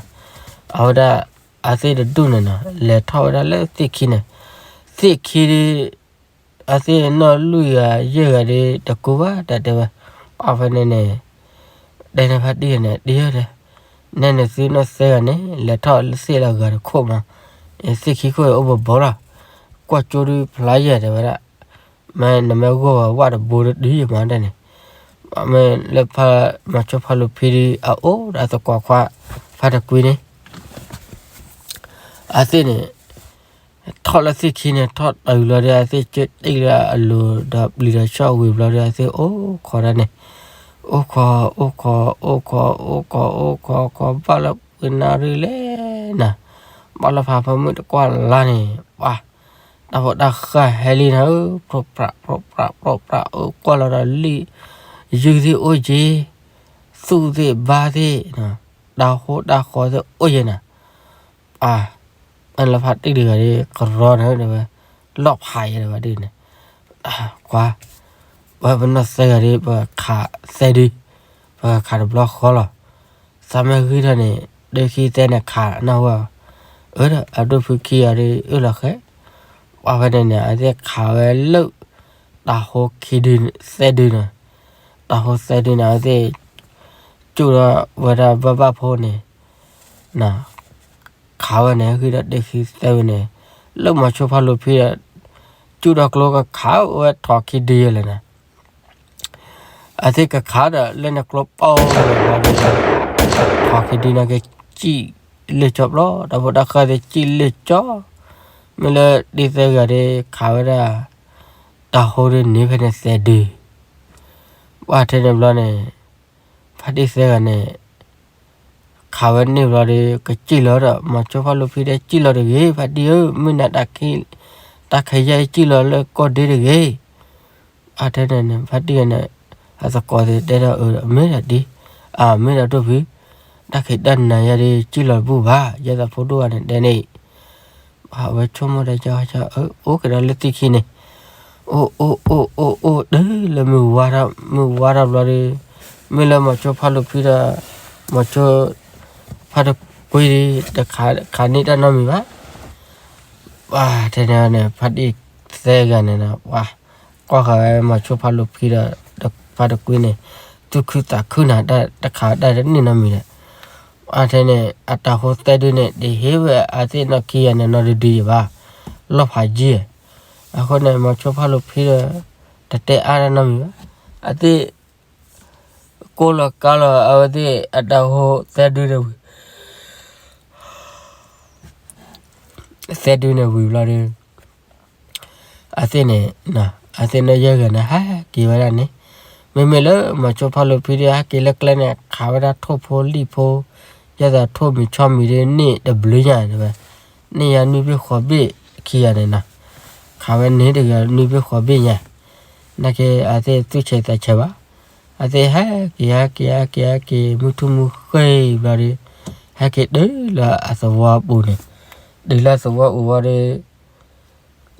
အဝဲဒၣ် အသ့ၣ်တဒူၣ်န့ၣ်နီၤ လဲၤထီၣ်ဝဲဒၣ်လၢသ့ၣ်ခံန့ၣ်, သ့ၣ်ခံဒုး အသ့ၣ်နီၢ်လွံၢ်ဂၤယဲၢ်ဂၤဒုး တကူဘၣ်တၢ်တဲဝဲ, ပှၤဖဲန့ၣ်န့ၣ် တဲန့ၣ်ဖါတံၢ်န့ၣ် တံၢ်ဧၢတဲ, နဲနသုနီၢ်သၢဂၤန့ၣ် လဲၤထီၣ်လၢသ့ၣ်လီၤဂၤတခိၣ်မး, သ့ၣ်ခံခိၣ်အံၤအိၣ်ဘိးဘိးလီၤ, ကွၢ်ကၠိဒုးဖျါယဲၢ်တဲဝဲဒၣ်, မ့ၢ်နမ့ၢ်ဂီၢ်ဝဲဝၣ်တဘိဒုးတုၤယမးတဲန့ၣ်, မ့ၢ်လၢဖါ မီၤစိဖါလူၤဖံဒုး အအိၣ်ဒီးသကိးခွါ ဖါတကွံန့ၣ် အသ့ၣ်န့ၣ် ထီၣ်လၢသ့ၣ်ခံန့ၣ် ထီၣ်တုၤလီၤဒီး အသ့ၣ်ကၢတ့ၢ်လၢအလိၤဒီးပျံၤဒီးဆီၣ်ဝံၤဘျီဒီး အသ့ၣ်အိၣ်ခိးဒၣ်န့ၣ်, အိၣ်ခိး အိၣ်ခိး အိၣ်ခိး အိၣ်ခိး အိၣ်ခိး ခိး ဘၣ်လၢပှဲၤနၣ်ရံၣ်လဲၣ်နၤ, ဘၣ်လၢဖးဖၢမုၢ်တကွၢ်လါန့ၣ်, ပှၤ တၢ်ဖိတၢ်ဃၢ်ဟဲလံနၤဧၢ, ဖြိးဖြး ဖြိးဖြး ဖြိးဖြး အိၣ်ကွၢ်လီၤဒီးလံာ် ယုၢ်သ့ၣ်အိၣ်က့ၤ, သူၣ်သ့ၣ်ဘါသ့ၣ်, တၢ်ဟိတၢ်ဃီသ့ၣ်အိၣ်က့ၤနၤ, ပှၤ လၢဖါတံၢ်တဂၤဒီး ကရီနၤတဲဝဲ, လီၣ်ဖးယဲတဲဝဲဒ်န့ၣ်, ကွၢ် ဝဲပနီၢ်သၢဂၤဒီး ပခးသဲဒု, ပခးတဘျီဃီလီၤ, သးမ့ၢ်ဂံၢ်ထီၣ်န့ၣ် ဒုးခံသဲန့ၣ်ခးနၢ်ဟူ, အၢဒီး အဒိၣ်ဖုခံဂၤဒီး အၢၣ်လီၤဃဲ, ပှၤဖဲန့ၣ်န့ၣ် အသ့ၣ်ခးဝဲလၢ တၢ်ဟိခံဒု သဲဒုန့ၣ်, တၢ်ဟိသဲဒုန့ၣ် အသ့ၣ် ကၠူၣ်ဒီးဝဲဒၣ်ဘၣ်ဘၣ်ဖိန့ၣ် ခးဝဲန့ၣ် ဂံၢ်ဒီးဒုးခံသဲဝဲန့ၣ်, လၢမီၤစိဖါလူၤဖံဒီး ကၠူၣ်ဒီးကျိကခးဝဲထီၣ်ခံဒုယဲလဲၣ်န့ၣ်, အသ့ၣ်ကခးဒီးလၢန့ၣ်ကျိပီဝဲလီၤဒီး ထီၣ်ခံဒုန့ၣ်ကစံၣ်လၢာ်ကၠီဘျီ, တၢ်ဖိတၢ်ဃၢ်သ့ၣ်စံၣ်လၢာ်ကၠီ, မ့ၢ်လၢဒုးသဲဂၤဒီးခးဝဲဒၣ် တၢ်ဟိဒုန့ၣ်ဖဲန့ၣ်သဲဒု, ပှၤထဲန့ၣ်ဘျီန့ၣ် ဖါတံၢ်သဲဂၤန့ၣ် ခးဝဲန့ၢ်ဘျီဒီး ကစံၣ်လီၤဒီး မီၤစိဖါလူၤဖံဒီး စံၣ်လီၤတဂ့ၤ ဖါတံၢ်ဧၢ, မုၢ်နၤ တၢ်ခံးယဲၢ်စံၣ်လီၤလၢကီၢ်ဒ့တဂ့ၤ, အထဲန့ၣ်န့ၣ် ဖါတံၢ်န့ၣ် အသကိးသ့ၣ်တဲဒီးအၢဒီး မ့ၢ်ဒၣ်ဒ်, အမ့ၢ်ဒၣ်ဒိၣ်ဖု, တၢ်ခံးတၢ်နၤယဲဒီး စံၣ်လီၤတဘူၣ်ဘၣ်, ယဲသးဖိဒိၣ်ဂၤန့ၣ်တဲန့ၣ် အဝဲဆိကမိၣ်ဒီး အိၣ်က့ၤဒီးလၢသ့ၣ်ခံန့ၣ်, အိၣ်အိၣ်အိၣ်အိၣ်အိၣ်တုၤလၢမုၢ်ဝါထီၣ်, မုၢ်ဝါထီၣ်ဘျီဒီး မ့ၢ်လၢမီၤစိဖါလူၤဖံဒီး မီၤစိဖါတကွံဒီး တခးန့ၢ်တၢ်နီတမံၤဘၣ်. ပှၤထဲန့ၣ်န့ၣ် ဖါတံၢ်သဲဂၤန့ၣ်ဒီး ပှၤကွၢ်ဃာ်ဝဲမီၤစိဖါလူၤဖံဒီး ဖါတကွံန့ၣ် သူၣ်ခုသးခုနၤ တၢ်တခးတၢ်တန့ၢ်နီတမံၤဒီး အထဲန့ၣ် အတၢ်ဟိသဲဒုန့ၣ် တဟ့ၣ်ဝဲအသ့ၣ်နီၢ်ခံဂၤန့ၣ် နီတဒုယံၤဘၣ်, လီၢ်ဖးယံၤ. အဃိန့ၣ် မီၤစိဖါလူၤဖံဒီး တတဲအါတၢ်နီတမံၤဘၣ်. အသ့ၣ်ကိၢ်လီၤကါလီၤ အဝဲသ့ၣ်အတၢ်ဟိသဲဒုန့ၣ်ဝံၤ သဲဒုန့ၣ်ဝံၤဘျီဒီး အသ့ၣ်န့ၣ် အသ့ၣ်နီၢ်ယဲၢ်ဂၤန့ၣ် ဟဲက့ၤဝဲဒၣ်န့ၣ်, မ့မ့ၢ်လၢမီၤစိဖးလိာ်ဖံဒီး ဟဲက့ၤလၢကျဲန့ၣ် ခးဝဲဒၣ်ထိၣ်ဖိလံၣ်ဖိ, ဒ်သိးထိၣ်မံၤဆီမံၤဒ်န့ၣ်တဘျုးညါတဲဝဲ, န့ၢ်ယၤနွံဘ့ၣ်ဃိးဘ့ၣ်ခံဂၤန့ၣ်နီၤ, ခးဝဲန့ၢ်တဂၤနွံဘ့ၣ်ဃိးဘ့ၣ်ညါ, နာ်က့အသ့ၣ်သူၣ်ဆဲးသးဆဲးဘၣ်, အသ့ၣ်ဟဲက့ၤ ဟဲက့ၤ ဟဲက့ၤ ဟဲက့ၤ မုၢ်ထူၣ်မုၢ်ဃ့ဘျီဒီး, ဟဲက့ၤတုၤလၢအသဝီပူၤန့ၣ်, တုၤလၢအသဝီပူၤဝံၤဒီး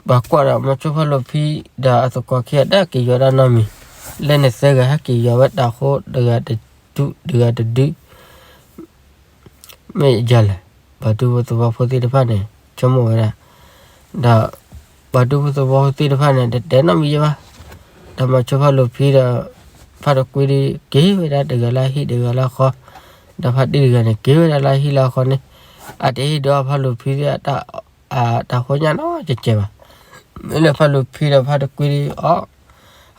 ပှၤကွၢ်ဒီးမီၤစိဖးလိာ်ဖံဒီးအသကိးခံဂၤတက့ၤယီၤဒၣ်နီတမံၤ, လၢန့ၣ်သၢဂၤဟဲက့ၤယီၤဝဲတၢ်ဃိတဂၤတဒု တဂၤတဒု မ့ၢ်ယၤလဲၣ်, ပှၤဒူဖိသဝီဖိသ့ၣ်တဖၣ်န့ၣ် ဆိကမိၣ်ဝဲဒၣ်, ဒီးပှၤဒူဖိသဝီဖိသ့ၣ်တဖၣ်န့ၣ် တတဲနီတမံၤယဲဘၣ်, ဒီးမီၤစိဖးလိာ်ဖံဒီး ဖါတကွံဒုးက့ၤဝဲဒၣ်တဂၤလၢဟံၣ်တဂၤလၢဃီ, ဒီးဖါတံၢ်တဂၤန့ၣ် က့ၤဝဲဒၣ်လၢဟံၣ်လၢဃီန့ၣ်, အတဟ့ၣ်ဒုးအီၣ်ဖးလိာ်ဖံသ့ၣ် တၢ်ဃိညါနီတစဲးဘၣ်, မ့ၢ်လၢဖးလိာ်ဖံဒီးဖါတကွံဒုးအီၣ်,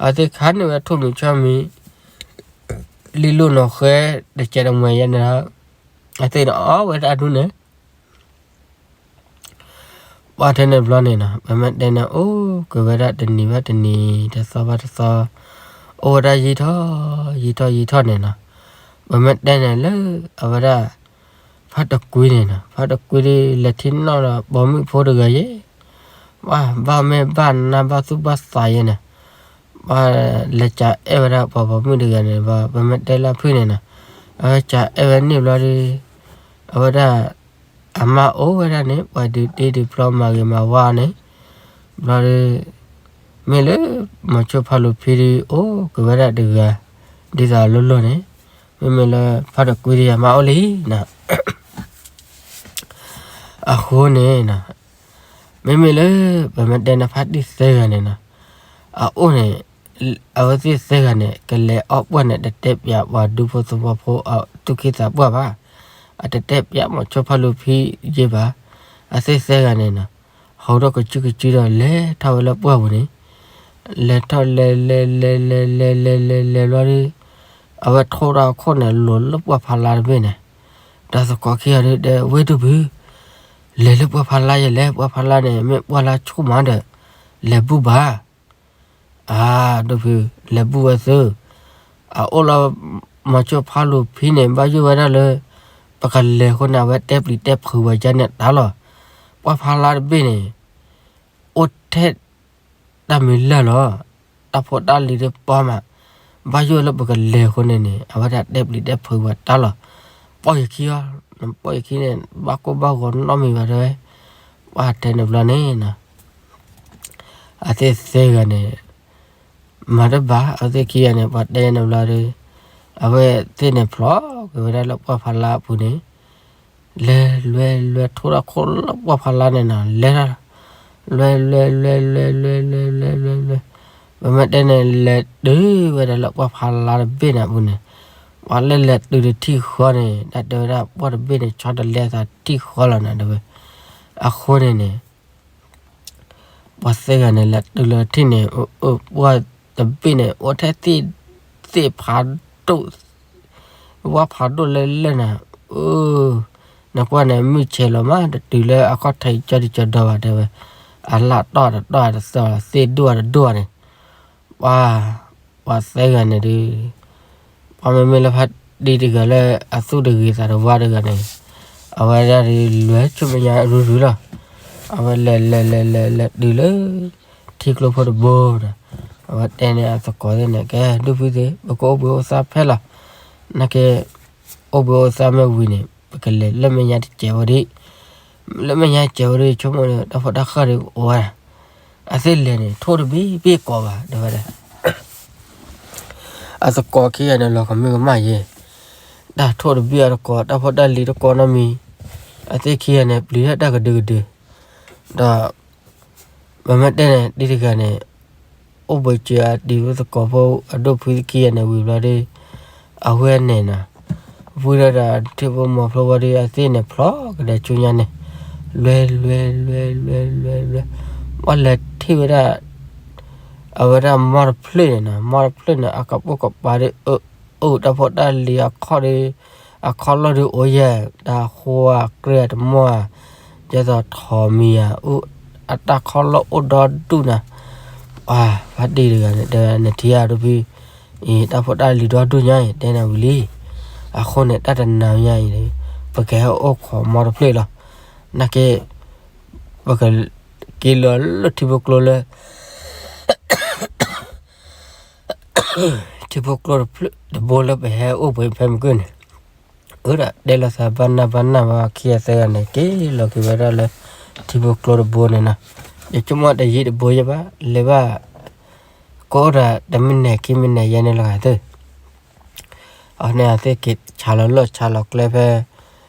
အသ့ၣ်ခးန့ၢ်ဝဲထိၣ်မံၤဆီမံၤ လံလိၣ်နီၢ်ဃဲတစဲးတမှဲၤယဲန့ၣ်, အသ့ၣ်န့ၣ်အီၣ်ဝဲတၢ်ဒူၣ်န့ၣ် ပှၤထဲန့ၣ်ဘျီန့ၣ်နီၤ, ပမ့ၢ်တဲန့ၣ် အိၣ်က့ၤဝဲဒၣ်တနံၤဘၣ်တနံၤ တသီဘၣ်တသီ, အိၣ်ဝဲဒၣ်ယံာ်ထီၣ်ယံာ်ထီၣ်ယံာ်ထီၣ်န့ၣ်နီၤ, ပမ့ၢ်တဲန့ၣ်လၢအဝဲဒၣ် ဖါတကွံန့ၣ်နီၤ, ဖါတကွံဒုးလဲၤထံၣ်နီၣ်ဒီးပိာ်မုၣ်ဖိတဂၤယဲ, ဘၣ်မ့ၢ်ဘၣ်နါဘၣ်သူၣ်ဘၣ်သးယဲန့ၣ်, ဘၣ်လဲၤကအဲၣ်ဝဲဒၣ်ပှၤပိာ်မုၣ်တဂၤန့ၣ် ပမ့ၢ်တဲလၢအဖုၣ်န့ၣ်နီၤ, အဝဲကအဲၣ်ဝဲန့ၣ်ဘျီဒီး အဝဲဒၣ် အမါအိၣ်ဝဲဒၣ်န့ၣ် ပှၤဒုးတ့ဒုးဖျီမၤဂ့ၤမၤဝါန့ၣ်, ဘျီဒီး မ့ၢ်လၢ မီၤစိဖးလိာ်ဖံဒီးအိၣ်က့ၤဝဲဒၣ်တဂၤ ဒ်သိးအလိၣ်လိၣ်န့ၣ်, မ့မ့ၢ်လၢဖါတကွံဒီးအမါအိၣ်လံနီၤ, အဃိန့ၣ်နီၤ, မ့မ့ၢ်လၢ ပမ့ၢ်တဲန့ၣ်ဖါတံၢ်သၢဂၤန့ၣ်နီၤ, အအိၣ်န့ၣ် အဝဲသ့ၣ်သၢဂၤန့ၣ် ကလဲၤအီၣ်ပှၢ်န့ၣ် တတဲပၠးပှၤဒူဖိသဝီဖိအသူၣ်ကံၢ်သးပှၢ်ဘၣ်, အတတဲပၠးမီၤစိဖးလိာ်ဖံယဲဘၣ်, အသ့ၣ်သၢဂၤန့ၣ်နီၤ, ဟီၣ်ဒီးကစုကစုဒီးလဲၤထီၣ်ဝဲလၢပှၢ်ပူၤန့ၣ်, လဲၤထီၣ်လဲၤလဲၤလဲၤလဲၤလဲၤလဲၤလဲၤလဲၤဘျီဒီး အဝဲထိၣ်တၢ်ခိၣ်န့ၣ် လိၤလၢပှၢ်ဖးလါတဘ့ၣ်န့ၣ်, ဒီးသကိးခံဂၤဒုးတဲ ဝ့ၢ်ဒိၣ်ဖု, လဲၤလၢပှၢ်ဖးလါယဲလဲၣ်, ပှၢ်ဖးလါန့ၣ် မ့ၢ်ပှၢ်လါဆူၣ်မးဒီး လဲၤဘူၣ်ဘၣ် အါ, ဒိၣ်ဖု, လဲၤဘူၣ်ဝဲသု, အအိၣ်လၢ မီၤစိဖးလိာ်ဖံန့ၣ် ဘၣ်ယိၣ်ဝဲဒၣ်လၢ ပကလဲၤအဃိန့ၣ် အဝဲတဲပျံၤတဲဖုးဝဲဒ်န့ၣ်တၢ်လီၤ, ပှၢ်ဖးလါတဘ့ၣ်န့ၣ် အိၣ်ထဲ တၢ်မံၤလၢာ်လီၤ, တၢ်ဖိတၢ်လံၤတပီမး, ဘၣ်ယိၣ်လၢပကလဲၤအဃိန့ၣ်န့ၣ် အဝဲဒၣ်တဲပျံၤတဲဖုးဝဲတၢ်လီၤ, ပိာ်ယခံအီၤ, နပိာ်ယခံန့ၣ် ဘၣ်ကိၢ်ဘၣ်ဂီၤနီတမံၤဘၣ်တဲဝဲ, ပှၢ်ထဲန့ၣ်ဘျီန့ၣ်နီၤ အသ့ၣ်သၢဂၤန့ၣ် မၤတဘၣ် အဝဲသ့ၣ်ခံဂၤန့ၣ် ပှၤတဲန့ၣ်ဘျီဒီး အဝဲသ့ၣ်န့ၣ်ဖျီက့ၤဝဲဒၣ်လၢပှၢ်ဖးလါအပူၤန့ၣ် လဲၤလွဲလွဲထိၣ်တၢ်ခိၣ်လၢပှၢ်ဖးလါန့ၣ်နီၤ လဲၤ လွဲလွဲလွဲလွဲလွဲလွဲလွဲလွဲလွဲ ပမ့ၢ်တဲန့ၣ် လဲၤတုၤဝဲဒၣ်လၢပှၢ်ဖးလါတဘ့ၣ်န့ၣ်အပူၤန့ၣ် ပှၤလၢလဲၤတုၤတထံၣ်ဃီန့ၣ် တၢ်တဲဝဲဒၣ်ပှၢ်တဘ့ၣ်န့ၣ် ဆီတလဲအသးတထံၣ်ဃီလီၤနၤတဲဝဲ, အဃိန့ၣ်န့ၣ် ပှၤသၢဂၤန့ၣ် လဲၤတုၤလၢထံၣ်န့ၣ် ပှၢ်တဘ့ၣ်န့ၣ် အိၣ်ထဲသ့ၣ်ဖးဒိၣ် ဝၣ်ဖးဒိၣ်လၢလၢၢ်နၤ, အၢ နကွၢ်န့ၣ် မုၢ်ဆဲးလီၤမး တတုၤလၢအခီၣ်ထံးကၠီဒံကၠီဒီဘၣ်တဲဝဲ, အလၣ်တီၢ်တတီၢ်တသၢ သ့ၣ်ဒိၣ်တဒိၣ်န့ၣ်, ပှၤ ပှၤသၢဂၤန့ၣ်ဒုး ပှၤမ့မ့ၢ်လၢဖါတံၢ်တဂၤလၢအသူၣ်တဂ့ၤသးတဝါတဂၤန့ၣ်, အဝဲဒၣ်ဒုးလွဲဆိမဲာ်ညါရုရုလီၤ. အဝဲလဲၤလဲၤလဲၤလဲၤလဲၤတုၤလၢ ထံကျိဖိတဘိဒီး အဝဲတဲန့ၢ်အသကိးသ့ၣ်န့ၣ် ကဲဒိၣ်ဖုသ့ၣ် ပကအိၣ်ဘှံးအိၣ်သါဖဲလီၤ. နာ်က့ အိၣ်ဘှံးအိၣ်သါမ့ၢ်ဝံၤန့ၣ် ပကလဲၤလၢမဲာ်ညါတစဲးဝဲဒၣ် လၢမဲာ်ညါတစဲးဝဲဒၣ် ဆိကမိၣ်ဒီး တၢ်ဖိတၢ်ဃၢ်ဒီးအိၣ်ဝဲဒၣ်, အသ့ၣ်လဲၤန့ၣ် ထိၣ်တဘ့ၣ်ဘ့ၣ်ကိးဘၣ် တဲဝဲဒၣ်. အသကိးခံဂၤန့ၣ် လီၤကမၢကမၣ်ယဲ, တၢ်ထိၣ်တဘ့ၣ်အတကိး တၢ်ဖိတၢ်လံၤတကိးနီတမံၤ, အသ့ၣ်ခံဂၤန့ၣ် ပျံၤတၢ်တၢ်ကဒုကဒု, ဒီး ပမ့ၢ်တဲန့ၣ် တံၤတဂၤန့ၣ် အိၣ်ဘှံးစၢၤအတံၤဖိသကိးဖိအဒိၣ်ဖုခံဂၤန့ၣ်ဝံၤဘျီဒီး အဝဲန့ၣ်နီၤ, ဝံၤဒီးဒီးထံဖိမီၤဖိဝဲဒီး အသ့ၣ်န့ၣ်ဖျီကဒီးဆူညါန့ၣ်, လွဲလွဲလွဲလွဲလွဲလွဲ, ပှၤလဲၤထံၣ်ဝဲဒၣ် အဝဲဒၣ်မီၢ်တဖျၢၣ်န့ၣ်နီၤ, မီၢ်တဖျၢၣ်န့ၣ် အကပိာ်ကပၤဒီး အၢ တၢ်ဖိတၢ်လံၤအခီၣ်ဒီး အခီၣ်လီၢ်ဒီးအိၣ်ယဲၢ် တၢ်ဃိအကြၢးတမီၢ်ဧါ, ဒ်သိးထိးမံၤဧါ, အတၢ်ခီၣ်လီၢ်အိၣ်ဒီဒူၣ်နၤ, ပှၤဖါတံၢ်တဂၤန့ၣ် တဲနထံၣ်ဧါဒိၣ်ဖု, အံၤတၢ်ဖိတၢ်လံၤဒီဒူၣ်ညါအံၤ တဲနၤဝံၤလံ. အဃိန့ၣ် တၢ်တနၤညါအံၤန့ၣ် ပကဟဲအိၣ်ခိးမီတဖျၢၣ်လီၤ. နာ်က့ ပကက့ၤလီၤလၢထံဖိကျိလၢ ထံဖိကျိတဖျၢၣ်တဘိလၢပဟဲအိၣ်ပှဲၤဖဲမုၢ်ကၢၢ်န့ၣ်, အၢဒၣ်တဲလိာ်သးဘၣ်နၢ်ဘၣ်နၢ်ဘၣ်ခံဂၤသၢဂၤန့ၣ် က့ၤလီၤက့ၤဝဲဒၣ်လၢ ထံဖိကျိတဘိန့ၣ်နီၤ. ယဆိကမိၣ်တယံာ်တဘိယဲၢ်ဘၣ် လဲၤဘၣ် ကအိၣ်ဒီးတမံးနံးခံမံးနံးယဲၢ်န့ၣ်လီၤဂာ်သ့ၣ် အန့ၣ်အသ့ၣ်က့ၤဆါလီၤလၢဆါလီၤကျဲဖဲ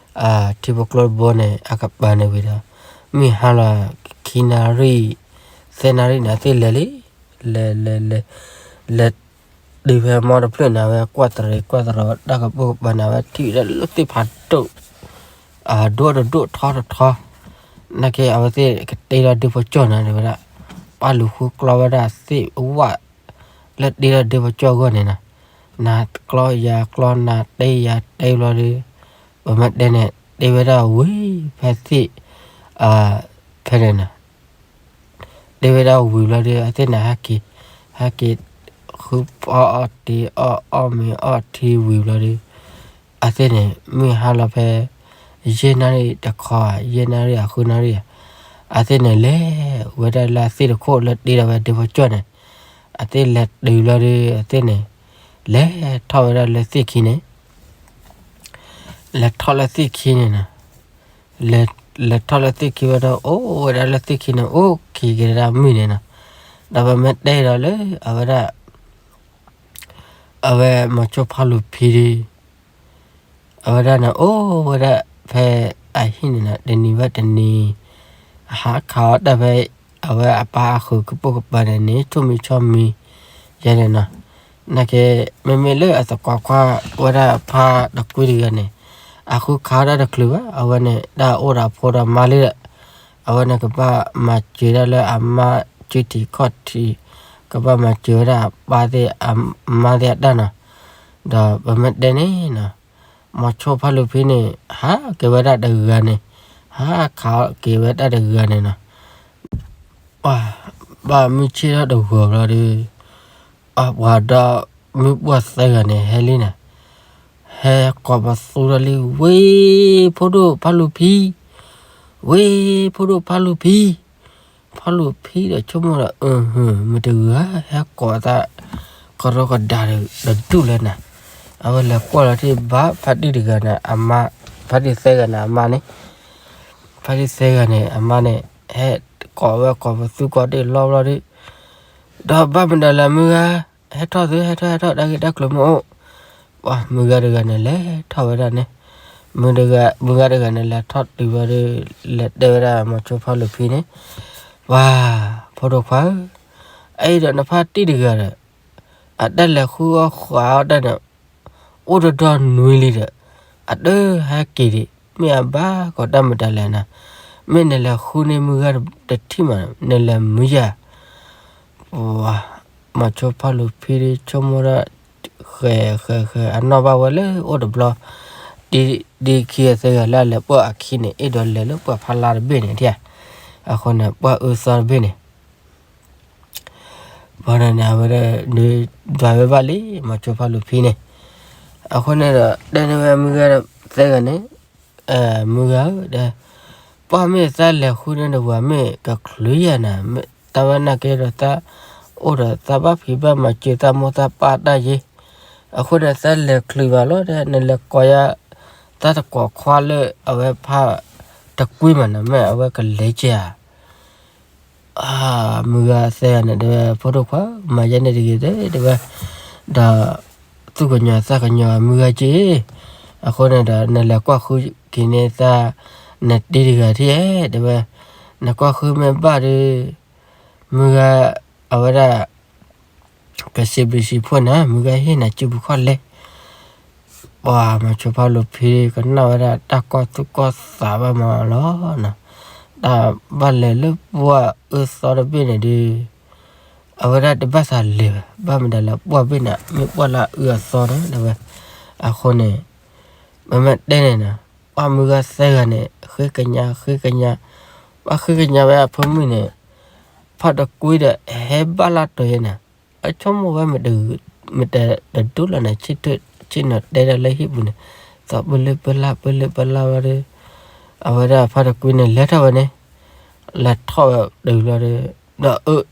ထံဖိကျိတဘိန့ၣ် အကပၤန့ၣ်ဝံၤဒီး မုၢ်ဟါလီၤ ခံနၣ်ရံၣ် သၢနၣ်ရံၣ်န့ၣ် အသ့ၣ်လဲၤလံ, လဲၤလဲၤလဲၤ လဲၤတုၤဖဲမီတဖျၢၣ်န့ၣ် အဝဲကွၢ်တရံးကွၢ်တရီတၢ်ကပိာ်ကပၤန့ၣ် အဝဲထံၣ်ဝဲဒၣ်လၢသ့ၣ်ဖးဒိၣ် အဒိၣ်တဒိၣ်ထီတထီ, နာ်က့အဝဲသ့ၣ်ကတ့ထီၣ်ဒ့ဖိကၠီၣ်န့ၣ် တဲဝဲဒၣ် ပာ်လူၤဃုကျီဝဲဒၣ်သ့ၣ်ဝၣ် လၢတ့ထီၣ်ဒ့ဖိကၠီၣ်အဂီၢ်န့ၣ်နီၤ, နၤကျီယၤကျီ နၤတ့ယၤတ့ဘျီဒီး ပမ့ၢ်တဲန့ၣ် တ့ဝဲဒၣ်ဝံၤဖဲသ့ၣ် ဖဲန့ၣ်နီၤ, တ့ဝဲဒၣ်ဝံၤဘျီဒီး အသ့ၣ်န့ၣ် ဟဲက့ၤ ဟဲက့ၤ ဃုအီၣ်အီၣ်တ့အီၣ်အီၣ်မ့ၤအီၣ်ထံဝံၤဘျီဒီး အသ့ၣ်န့ၣ် မုၢ်ဟါလီၤဖဲ ယဲၢ်နၣ်ရံၣ်တခီဧါ ယဲၢ်နၣ်ရံၣ်ဧါ ဃုနၣ်ရံၣ်ဧါ, အသ့ၣ်န့ၣ် လဲၤဝဲဒၣ်လၢအသ့ၣ်တခိၣ်လၢတ့ထီၣ်ဝဲဒ့ဖိကၠီၣ်န့ၣ်, အသ့ၣ်လဲၤတုၤဘျီဒီး အသ့ၣ်န့ၣ် လဲၤထီၣ်ဝဲဒၣ်လၢသ့ၣ်ခံန့ၣ် လဲၤထီၣ်လၢသ့ၣ်ခံန့ၣ်နီၤ, လဲၤထီၣ်လၢသ့ၣ်ခံဝဲဒီး အိၣ်ဝဲဒၣ်လၢသ့ၣ်ခံန့ၣ် အိၣ်ခံက့ၤဒၣ်မုၢ်န့ၣ်နီၤ, ဒီးပမ့ၢ်တဲဒီးလၢ အဝဲဒၣ် အဝဲမီၤဆိဖးလူၤဖံဒီး အဝဲဒၣ်န့ၣ် အိၣ်ဝဲဒၣ်ဖဲအဟံၣ်န့ၣ်နီၤ တနံၤဘၣ်တနံၤ ဟးခးအီၣ်တၢ်ဖဲ အဝဲအပၢ်အဃုာ်ကပိာ်ကပၤန့ၣ်န့ၣ် ဆိၣ်မံဆိမံ ယဲန့ၣ်နီၤ, နာ်က့ မ့မ့ၢ်လၢအသကိးခွါဝဲဒၣ်ဖါတကွံတဂၤန့ၣ် အဃုခးအီၣ်တၢ်တချုးဘၣ် အဝဲန့ၣ် တၢ်အိၣ်ဒီးအဖိဒီးမါလံဒီး အဝဲန့ၣ်ကဘၣ်မၤစၢၤဒၣ်လၢအမါ စုထံးခီၣ်ထံး ကဘၣ်မၤစၢၤဝဲဒၣ်အပၢ်သ့ၣ်အမါသ့ၣ်အတၢ်နီၤ, ဒီးပမ့ၢ်တဲန့ၣ်နီၤ မီၤဆိဖးလူၤဖံန့ၣ် ဟးက့ၤဝဲဒၣ်တဂၤန့ၣ်, ဟးခးက့ၤဝဲဒၣ်တဂၤန့ၣ်နီၤ, ပှၤဘၣ်မုၢ်ဆ့ၣ်ထီၣ်တဂီၤဘျီဒီး အပှၤဒီးမုၢ်ပှၢ်သၢဂၤန့ၣ် ဟဲလံန့ၣ်, ဟဲကိးပသူထီၣ်လံ ဝ့ၢ်ဖိဒိၣ်ဖးလူၤဖံ, ဝ့ၢ်ဖိဒိၣ်ဖးလူၤဖံ, ဖးလူၤဖံဒီးဆိကမိၣ်ဒီး အၢ မ့ၢ်တဂၤဟဲကိးသး ကရီကဒါတဒူၣ်လၢနၤ, အဝဲလဲၤကွၢ်လီၤထံၣ်ဘၣ်ဖါတံၢ်တဂၤန့ၣ် အမါ, ဖါတံၢ်သၢဂၤန့ၣ် အမါန့ၣ်, ဖါတံၢ်သၢဂၤန့ၣ် အမါန့ၣ် ဟဲကိးဝဲကိးပသူကိးဒ့ၣ်လီဘျီဒီး ဒီးဘၣ်မနုၤလဲၣ်မုၢ်ဂၤ, ဟဲထီၣ်သု ဟဲထီၣ် ဟဲထီၣ် တၢ်ဂ့ၢ်တၢ်ကျိၤမ့ၢ်အိၣ်, ပှၤမုၢ်ဂၤတဂၤန့ၣ် လဲၤထီၣ်ဝဲဒၣ်န့ၣ်, မုၢ်ဂၤတဂၤန့ၣ် လဲၤထီၣ်တုၤဝဲဒီး လဲၤတဲဝဲဒၣ်မီၤဆိဖးလူၤဖံန့ၣ်, ပှၤ ဖိဒိၣ်ခွါဧၢ, အအံၤဒီးနဖါတံၢ်တဂၤဒီး အတၢ်လဲၤဃုအီၣ်ဃုအီတၢ်န့ၣ် အိၣ်တဒီနွံလံဒီး အတဟဲက့ၤဒံး မ့ၢ်အဘၣ်ကီးတၢ်မတၤလဲၣ်နၤ, မ့ၢ်နလဲၤဃုန့ၢ်မုၢ်ဂၤတထံၣ်မး နလဲၤမုၢ်ယၤ, ပှၤ မီၤဆိဖးလူၤဖံဒီးဆိကမိၣ်ဒီး ဃဲၤဃဲၤဃဲၤ အနီၢ်ဘၣ်ဝဲလၢအိၣ်တဘျီ, ဒ်ခံဂၤသၢဂၤလၢအလဲၤပှၢ်အခံန့ၣ် အဲၣ်ဒိးလဲၤလၢပှၢ်ဖးလါတဘ့ၣ်န့ၣ်ဒၣ်, အဃိန့ၣ် ပှၢ်အၢသီတဘ့ၣ်န့ၣ် ဘၣ်ဒီးန့ၣ် အဝဲဒၣ်ဒွးဝဲဘၣ်လံ မီၤဆိဖးလူၤဖံန့ၣ်, အဃိန့ၣ်ဒီး တဲန့ၢ်ဝဲမုၢ်ဂၤသၢဂၤန့ၣ်, မုၢ်ဂၤဧၢ, ပှၢ်မ့ၢ်သးလဲၤဃုန့ၢ်ဒီးပှၤမ့ၢ်ကချုးယၤနၤ, တၢ်ဝဲနာ်က့ဒီးသး အိၣ်ဒီးသးဘၣ်ဖံးဘၣ်မၤစၢၤသးမိၢ်သးပၢ်တၢ်ယ့, အဃိန့ၣ်သးလဲၤချုးဘၣ်လီၤဒီး နလဲၤကိးယၤ သးတကိးခွါလၢအဝဲဖါတကွံမးနၤ မ့ၢ်အဝဲကလဲၤကဲဧါ မုၢ်ဂၤသၢဂၤန့ၣ် တဲဝဲ ဖိဒိၣ်ခွါ မၤယဲန့ၣ်တဂ့ၤသ့ တဲဝဲ, ဒီး သူၣ်ကညီၤသးကညီၤမုၢ်ဂၤက့, အဃိန့ၣ်ဒီး နလဲၤကွၢ်ဃုက့ၤန့ၢ်သး နတံၤတဂၤထံၣ်ဧါ တဲဝဲ, နကွၢ်ဃုမ့ၢ်ဘၣ်ဒီး မုၢ်ဂၤ အဝဲဒၣ် ကစံးဘျုးစံးဖှိၣ်နၤ မုၢ်ဂၤဟ့ၣ်နၤစုပူၤခီၣ်လဲၢ် ပှၤမီၤဆိဖးလူၤဖံကနၣ်ဝဲဒၣ်တၢ်ကီၢ်သူၣ်ကီၢ်သးဘၣ်မးလီၤ. တၢ်ဘၣ်လဲၤလၢပှၢ်အၢသီတဘ့ၣ်န့ၣ်ဒီး အဝဲဒၣ်တဘၣ်သးလဲၤဘၣ်, ဘၣ်မတၤလဲၣ် ပှၢ်ဘ့ၣ်န့ၣ် မ့ၢ်ပှၢ်လၢအအၢအသီန့ၣ် တဲဝဲ. အဃိန့ၣ် မ့မ့ၢ်တဲန့ၣ်နီၤ ပှၢ်မုၢ်ဂၤသၢဂၤန့ၣ် ဃ့ကညး ဃ့ကညး, ပှၢ်ဃ့ကညးဝဲအဖိမုၣ်န့ၣ် ဖါတကွံဒီးဟဲဘၣ်လၢတီၤယဲန့ၣ် အဆိကမိၣ်ဝဲမ့ၢ်တဂၤ မ့ၢ်တဲတဒူၣ်လီၤန့ၣ် ဆ့ၣ်နီၤတဲဒၣ်လၢဟံၣ်ပူၤန့ၣ်, သီပလၢပလၢ် ပလၢပလၢ်ဝဲဒီး, အဝဲဒၣ်ဖါတကွံန့ၣ် လဲၤထီၣ်ဝဲန့ၣ်, လဲၤထီၣ်ဝဲတဘျီဒီး, ဒီးအၢ,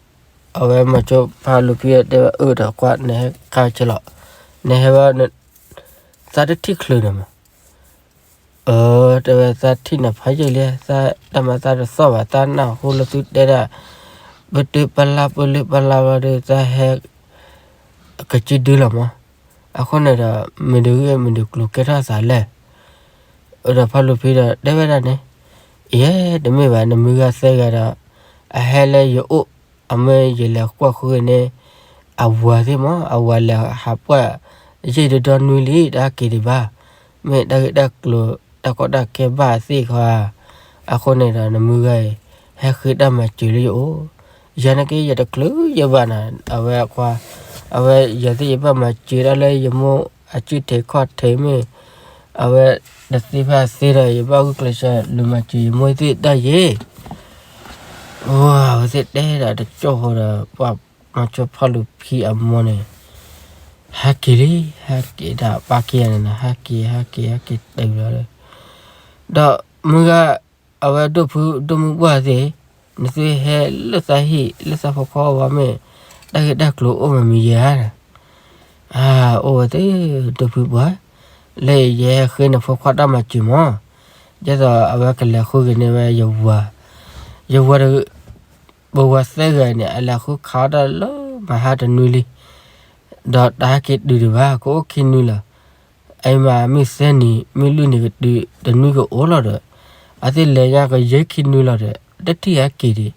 အဝဲမၤဆိဖါလူၤဖံတဲဝဲ အၢ ဒီးကွၢ် နဟဲခါဆဲးလီၤ, နဟဲဝဲ, သးတထံၣ်ချုးန့ၣ်မး အၢ, တဲဝဲ သးထံၣ်နဖးယံာ်လံ, သးတၢ်မၤသးတသီၣ်ဘၣ်, သးနၢ်ဟူလၢသုတဲဒၣ်, ပတုပလၢ် ပလၢပလၢ်ဝဲဒီး သးဟဲ ကစုဒုလီၤမး. အဃိန့ၣ်ဒီး မ့ၢ်တဂ့ၢ်မ့ၢ်တကျိၤကဲထီၣ်သးလဲၣ်. အၢ ဒီးဖါလူၤဖံဒီးတဲဝဲဒၣ်န့ၣ်, ယဲ တမ့ၢ်ဘၣ်, နမုၢ်ဂၤသၢဂၤဒီး အဟဲလၢယအိၣ်, အမ့ၢ်ယလဲၤကွၢ်ဃုန့ၣ် အဝၤသ့ၣ်မး, အဝၤလဲၤဟးပှၢ်ယံာ်တဒီနွံလံ, တၢ်က့ၤဒံးဘၣ်, မ့ၢ်တၢ်ဂ့ၢ်တၢ်ကျိၤ တၢ်ကီတၢ်ခဲဘၣ်သ့ၣ်ခီဧါ. အဃိန့ၣ်ဒီး နမုၢ်ဂၤအံၤ ဟဲဃ့တၢ်မၤစၢၤလၢယအိၣ်, ယၤန့ၣ်က့ ယတချုးယဘၣ်နၤ, အဝဲအခွါ, အဝဲယၤသ့ၣ်ယဘၣ်မၤစၢၤတၢ်လၢယမိၢ်အစုထံးခီၣ်ထံးမ့ၢ်, အဝဲတသ့ဖဲသ့ဒီး ယဘၣ်ဂုာ်ကျဲးစၢးလူၤမၤစၢၤယမိၢ်သ့ၣ်တၢ်ယဲ အဝဲသ့ၣ်တဲဒၣ်တကၠိၢ်ဃီဒီး ပှၤမၤဆိဖါလူၤဖံအမိၢ်န့ၣ် ဟဲက့ၤလံ, ဟဲက့ၤဒၣ်ပၢ်ခံဂၤန့ၣ်နီၤ, ဟဲက့ၤ ဟဲက့ၤ ဟဲက့ၤတုၤလီၤဒီး, ဒီးမုၢ်ဂၤ အဝဲဒိၣ်ဖုဒိၣ်မုၢ်ပှၢ်သ့ၣ်, နသုဟဲလၢသးဟံၣ်လၢသးဖိခွါအဝၤမ့ၢ် တၢ်ဂ့ၢ်တၢ်ကျိၤအိၣ်မ့ၢ်မံၤယဲဧါ. အအိၣ်ဝဲသ့ၣ်ဒိၣ်ဖုပှၢ်, လၢယဟဲဃ့နဖိခွါတၢ်မၤစၢၤမး, ဒ်သိးအဝဲကလဲၤဃုက့ၤန့ၢ်ဝဲယဝၤ, ယဝၤတ ပဝၤသၢဂၤန့ၣ် အလဲၤဃုခးအီၣ်တၢ်လၢမဟါတနွံလံ, ဒီးတဟဲက့ၤတုၤဒံးဘၣ်, ကအိၣ်ခံနွံလီၤ. အအံၤမးမုၢ်သၢနံၤ မုၢ်လွံၢ်နံၤကတုၤ တနွံကအိၣ်လီၤဒီး, အသ့ၣ်လဲၤညါကယဲၢ်ခံနွံလီၤဒီး တထံၣ်ဟဲက့ၤဒံး,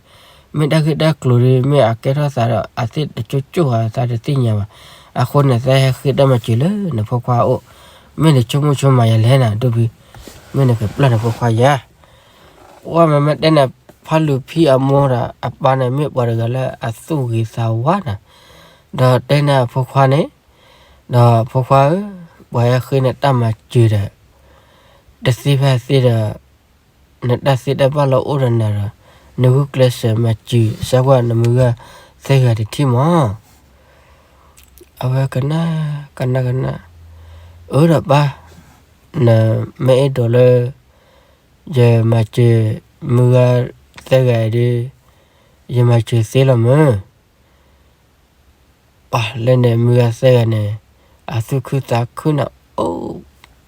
မ့ၢ်တၢ်ဂ့ၢ်တၢ်ကျိၤဒီး မ့ၢ်အကဲထီၣ်သးဒီး အသ့ၣ်တကၠိၢ်ကၠိၢ်ဧါ သးတသ့ၣ်ညါဘၣ်. အဃိန့ၣ် သးဟဲဃ့တၢ်မၤစၢၤလၢနဖိခွါအအိၣ်, မ့ၢ်နဆိကမိၣ်ဆိကမးယၤလဲၣ်နၤ ဒိၣ်ဖု, မ့ၢ်နကပျၢ်နဖိခွါယၤ ပှၤမ့မ့ၢ်တဲန့ၣ် ဖါလူၤဖံအမိၢ်ဒီးအပၢ်န့ၣ် မ့ၢ်ပှၤတဂၤလၢအသူၣ်ဂ့ၤသးဝါနၤ, ဒီးတဲန့ၣ်အဖိခွါန့ၣ်, ဒီးဖိခွါဧၢ, ပှၤဟဲဃ့နတၢ်မၤစၢၤဒီး တသ့ဖဲသ့ဒီး နတၢ်သ့တၢ်ဘၣ်လၢအိၣ်ဒီးနၤဒီး နဂုာ်ကျဲးစၢးမၤစၢၤ စၢ်ကွၢ်နမုၢ်ဂၤသၢဂၤတထံၣ်မး. အဝဲကနၣ် ကနၣ် ကနၣ်, အၢ ဒီးပၢ်, နမ့ၢ်အဲၣ်ဒိးလၢ ယမၤစၢၤမုၢ်ဂၤသၢဂၤအံၤဒီး ယမၤစၢၤသ့လီၤမ့ၢ်. ပှၤလၢန့ၣ် မုၢ်ဂၤသၢဂၤန့ၣ် အသူၣ်ခုသးခုနၤ, အိၣ်,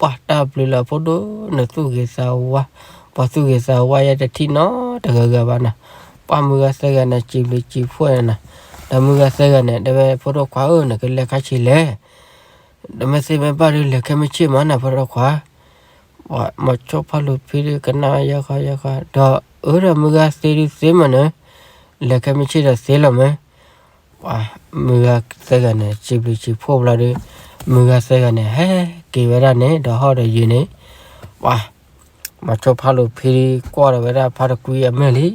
ပှၤတၢ်ဘျုးလၢဖိဒိၣ် နသူၣ်ဂ့ၤသးဝါ, ပှၤသူၣ်ဂ့ၤသးဝါယဲတထံၣ်နီတဂၤဂၤဘၣ်နၤ, ပှၤမုၢ်ဂၤသၢဂၤန့ၣ် စံးဘျုးစံးဖှိၣ်နၤ, ဒီးမုၢ်ဂၤသၢဂၤန့ၣ် တဲဝဲဖိဒိၣ်ခွါဧၢ နကလဲၤခါဆံးလဲၣ် ဒီးမ့ၢ်သ့မ့ၢ်ဘၣ်ဒီး လဲၤခဲမုၢ်ဆ့ၣ်မးနၤ ဖိဒိၣ်ခွါ, ပှၤမၤဆိဖါလူၤဖံဒီးကနၣ်ယဲဃီယဲဃီ, ဒီးအၢ ဒီးမုၢ်ဂၤသ့ဒုးသ့မးန့ၣ်, လဲၤခဲမုၢ်ဆ့ၣ်ဒီးသ့လီၤမ့ၢ်. ပှၤမုၢ်ဂၤသၢဂၤန့ၣ် စံးဘျုးစံးဖှိၣ်ဘျီဒီး မုၢ်ဂၤသၢဂၤန့ၣ် ဟဲက့ၤဝဲဒၣ်န့ၣ် ဒီးဟီၣ်ဒီးယၢၤန့ၣ်, ပှၤမၤဆိဖါလူၤဖံကွၢ်ဒီးဝဲဒၣ်ဖါတကွံအမဲာ်လံ,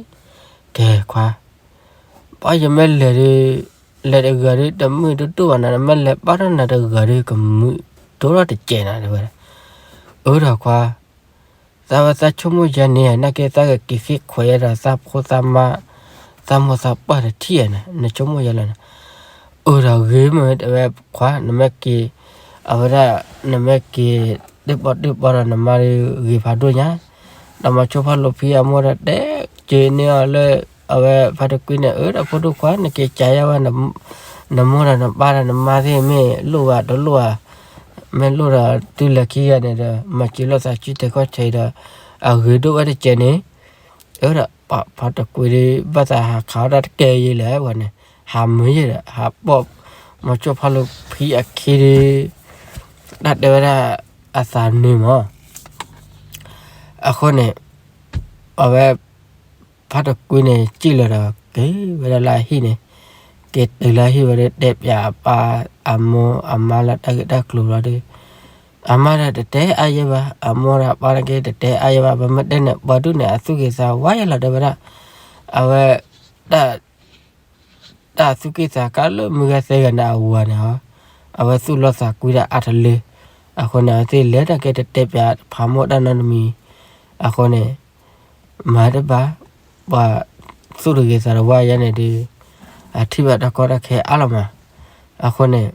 ကဲခွါ ပှၤယမ့ၢ်လဲၤဒီး လဲၤတဂၤဒီး တမုာ်တဒိၣ်ဘၣ်နၤ, နမ့ၢ်လဲၤပာ်ထီၣ်နၤတဂၤဒီး ကမုာ်ဒိၣ်ထီၣ်တစဲးနၤ တဲဝဲဒၣ်. အၢ ဒီးခွါ, သးဝဲသးဆိကမိၣ်ယဲန့ၣ် နာ်က့သးကက့ၤဃ့ခွဲးယဲဒီးသးဖိသးမါ, သးမိၢ်သးပၢ်တထံၣ်ဧါနၤ, နဆိကမိၣ်ယဲလီၤနၤ. အၢ ဒီးဂ့ၤမ့ၢ် တဲဝဲခွါ, နမ့ၢ်က့ၤ, အဝဲဒၣ် နမ့ၢ်က့ၤ တၢ်ပီးတၢ်ပီဒီးနမါဒီး ဂ့ၤဖးဒိၣ်ညါ. ဒီးမၤဆိဖါလူၤဖံအမိၢ်ဒီးတဲက့ၤန့ၢ်အီၤလၢ အဝဲဖါတကွံန့ၣ်, အၢ ဒီးဖိဒိၣ်ခွါ နက့ၤကးယါဝဲ နမိၢ်ဒီးနပၢ်ဒီးနမါသ့ၣ်မ့ၢ်လိၣ်ဘၣ်တလိၣ်ဧါ, မ့ၢ်လိၣ်ဒီးတုၤလဲၤခံဂၤန့ၣ်ဒီး မၤစၢၤလိာ်သးစုတဲာ်ခီၣ်ဆၢအံၤဒီး အဂ့ၤဒိၣ်ဝဲတစဲးန့ၣ်. အၢ ဒီးပှၤဖါတကွံဒီး ဘၣ်သးဟးခးအီၣ်တၢ်တကဲယဲလဲၣ်ဝဲန့ၣ်, ဟးမုာ်ယဲဒီး ဟးပိာ်မၤဆိဖါလူၤဖံအခံဒီး တၢ်တဲဝဲဒၣ်အသးနုၤမး. အဃိန့ၣ် အဝဲ ဖါတကွံန့ၣ် စံၣ်လီၤဒီး က့ၤဝဲဒၣ်လၢအဟံၣ်န့ၣ်, က့ၤတုၤလၢအဟံၣ်ဝဲဒီး တဲပၠးအပၢ်အမိၢ်အမါလၢတၢ်ဂ့ၢ်တၢ်ကျိၤလီၤဒီး အမါဒီးတတဲအါယဲဘၣ်, အမိၢ်ဒီးအပၢ်န့ၣ်က့ၤတတဲအါယဲဘၣ်, ပမ့ၢ်တဲန့ၣ် ပှၤဒူၣ်န့ၣ် အသူၣ်ဂ့ၤသးဝါယဲလီၤ တဲဝဲဒၣ်. အဝဲ တၢ် တၢ်သူၣ်က့ၣ်သးကါလၢမုၢ်ဂၤသၢဂၤန့ၣ်အဝၤန့ၣ်, အဝဲသူၣ်လီၤသးကွံတၢ်အါတလၢ. အဃိန့ၣ် အဝဲသ့ၣ်လဲၤတၢ်က့ၤတတဲပၠးဖးမိၢ်တၢ်နီတမံၤ. အဃိန့ၣ် မၤတဘၣ်, ပှၤသူၣ်တဂ့ၤသးတဝါယဲန့ၣ်ဒီး အထံၣ်ဘၣ်တၢ်ကီတၢ်ခဲအါလီၤမး. အဃိန့ၣ်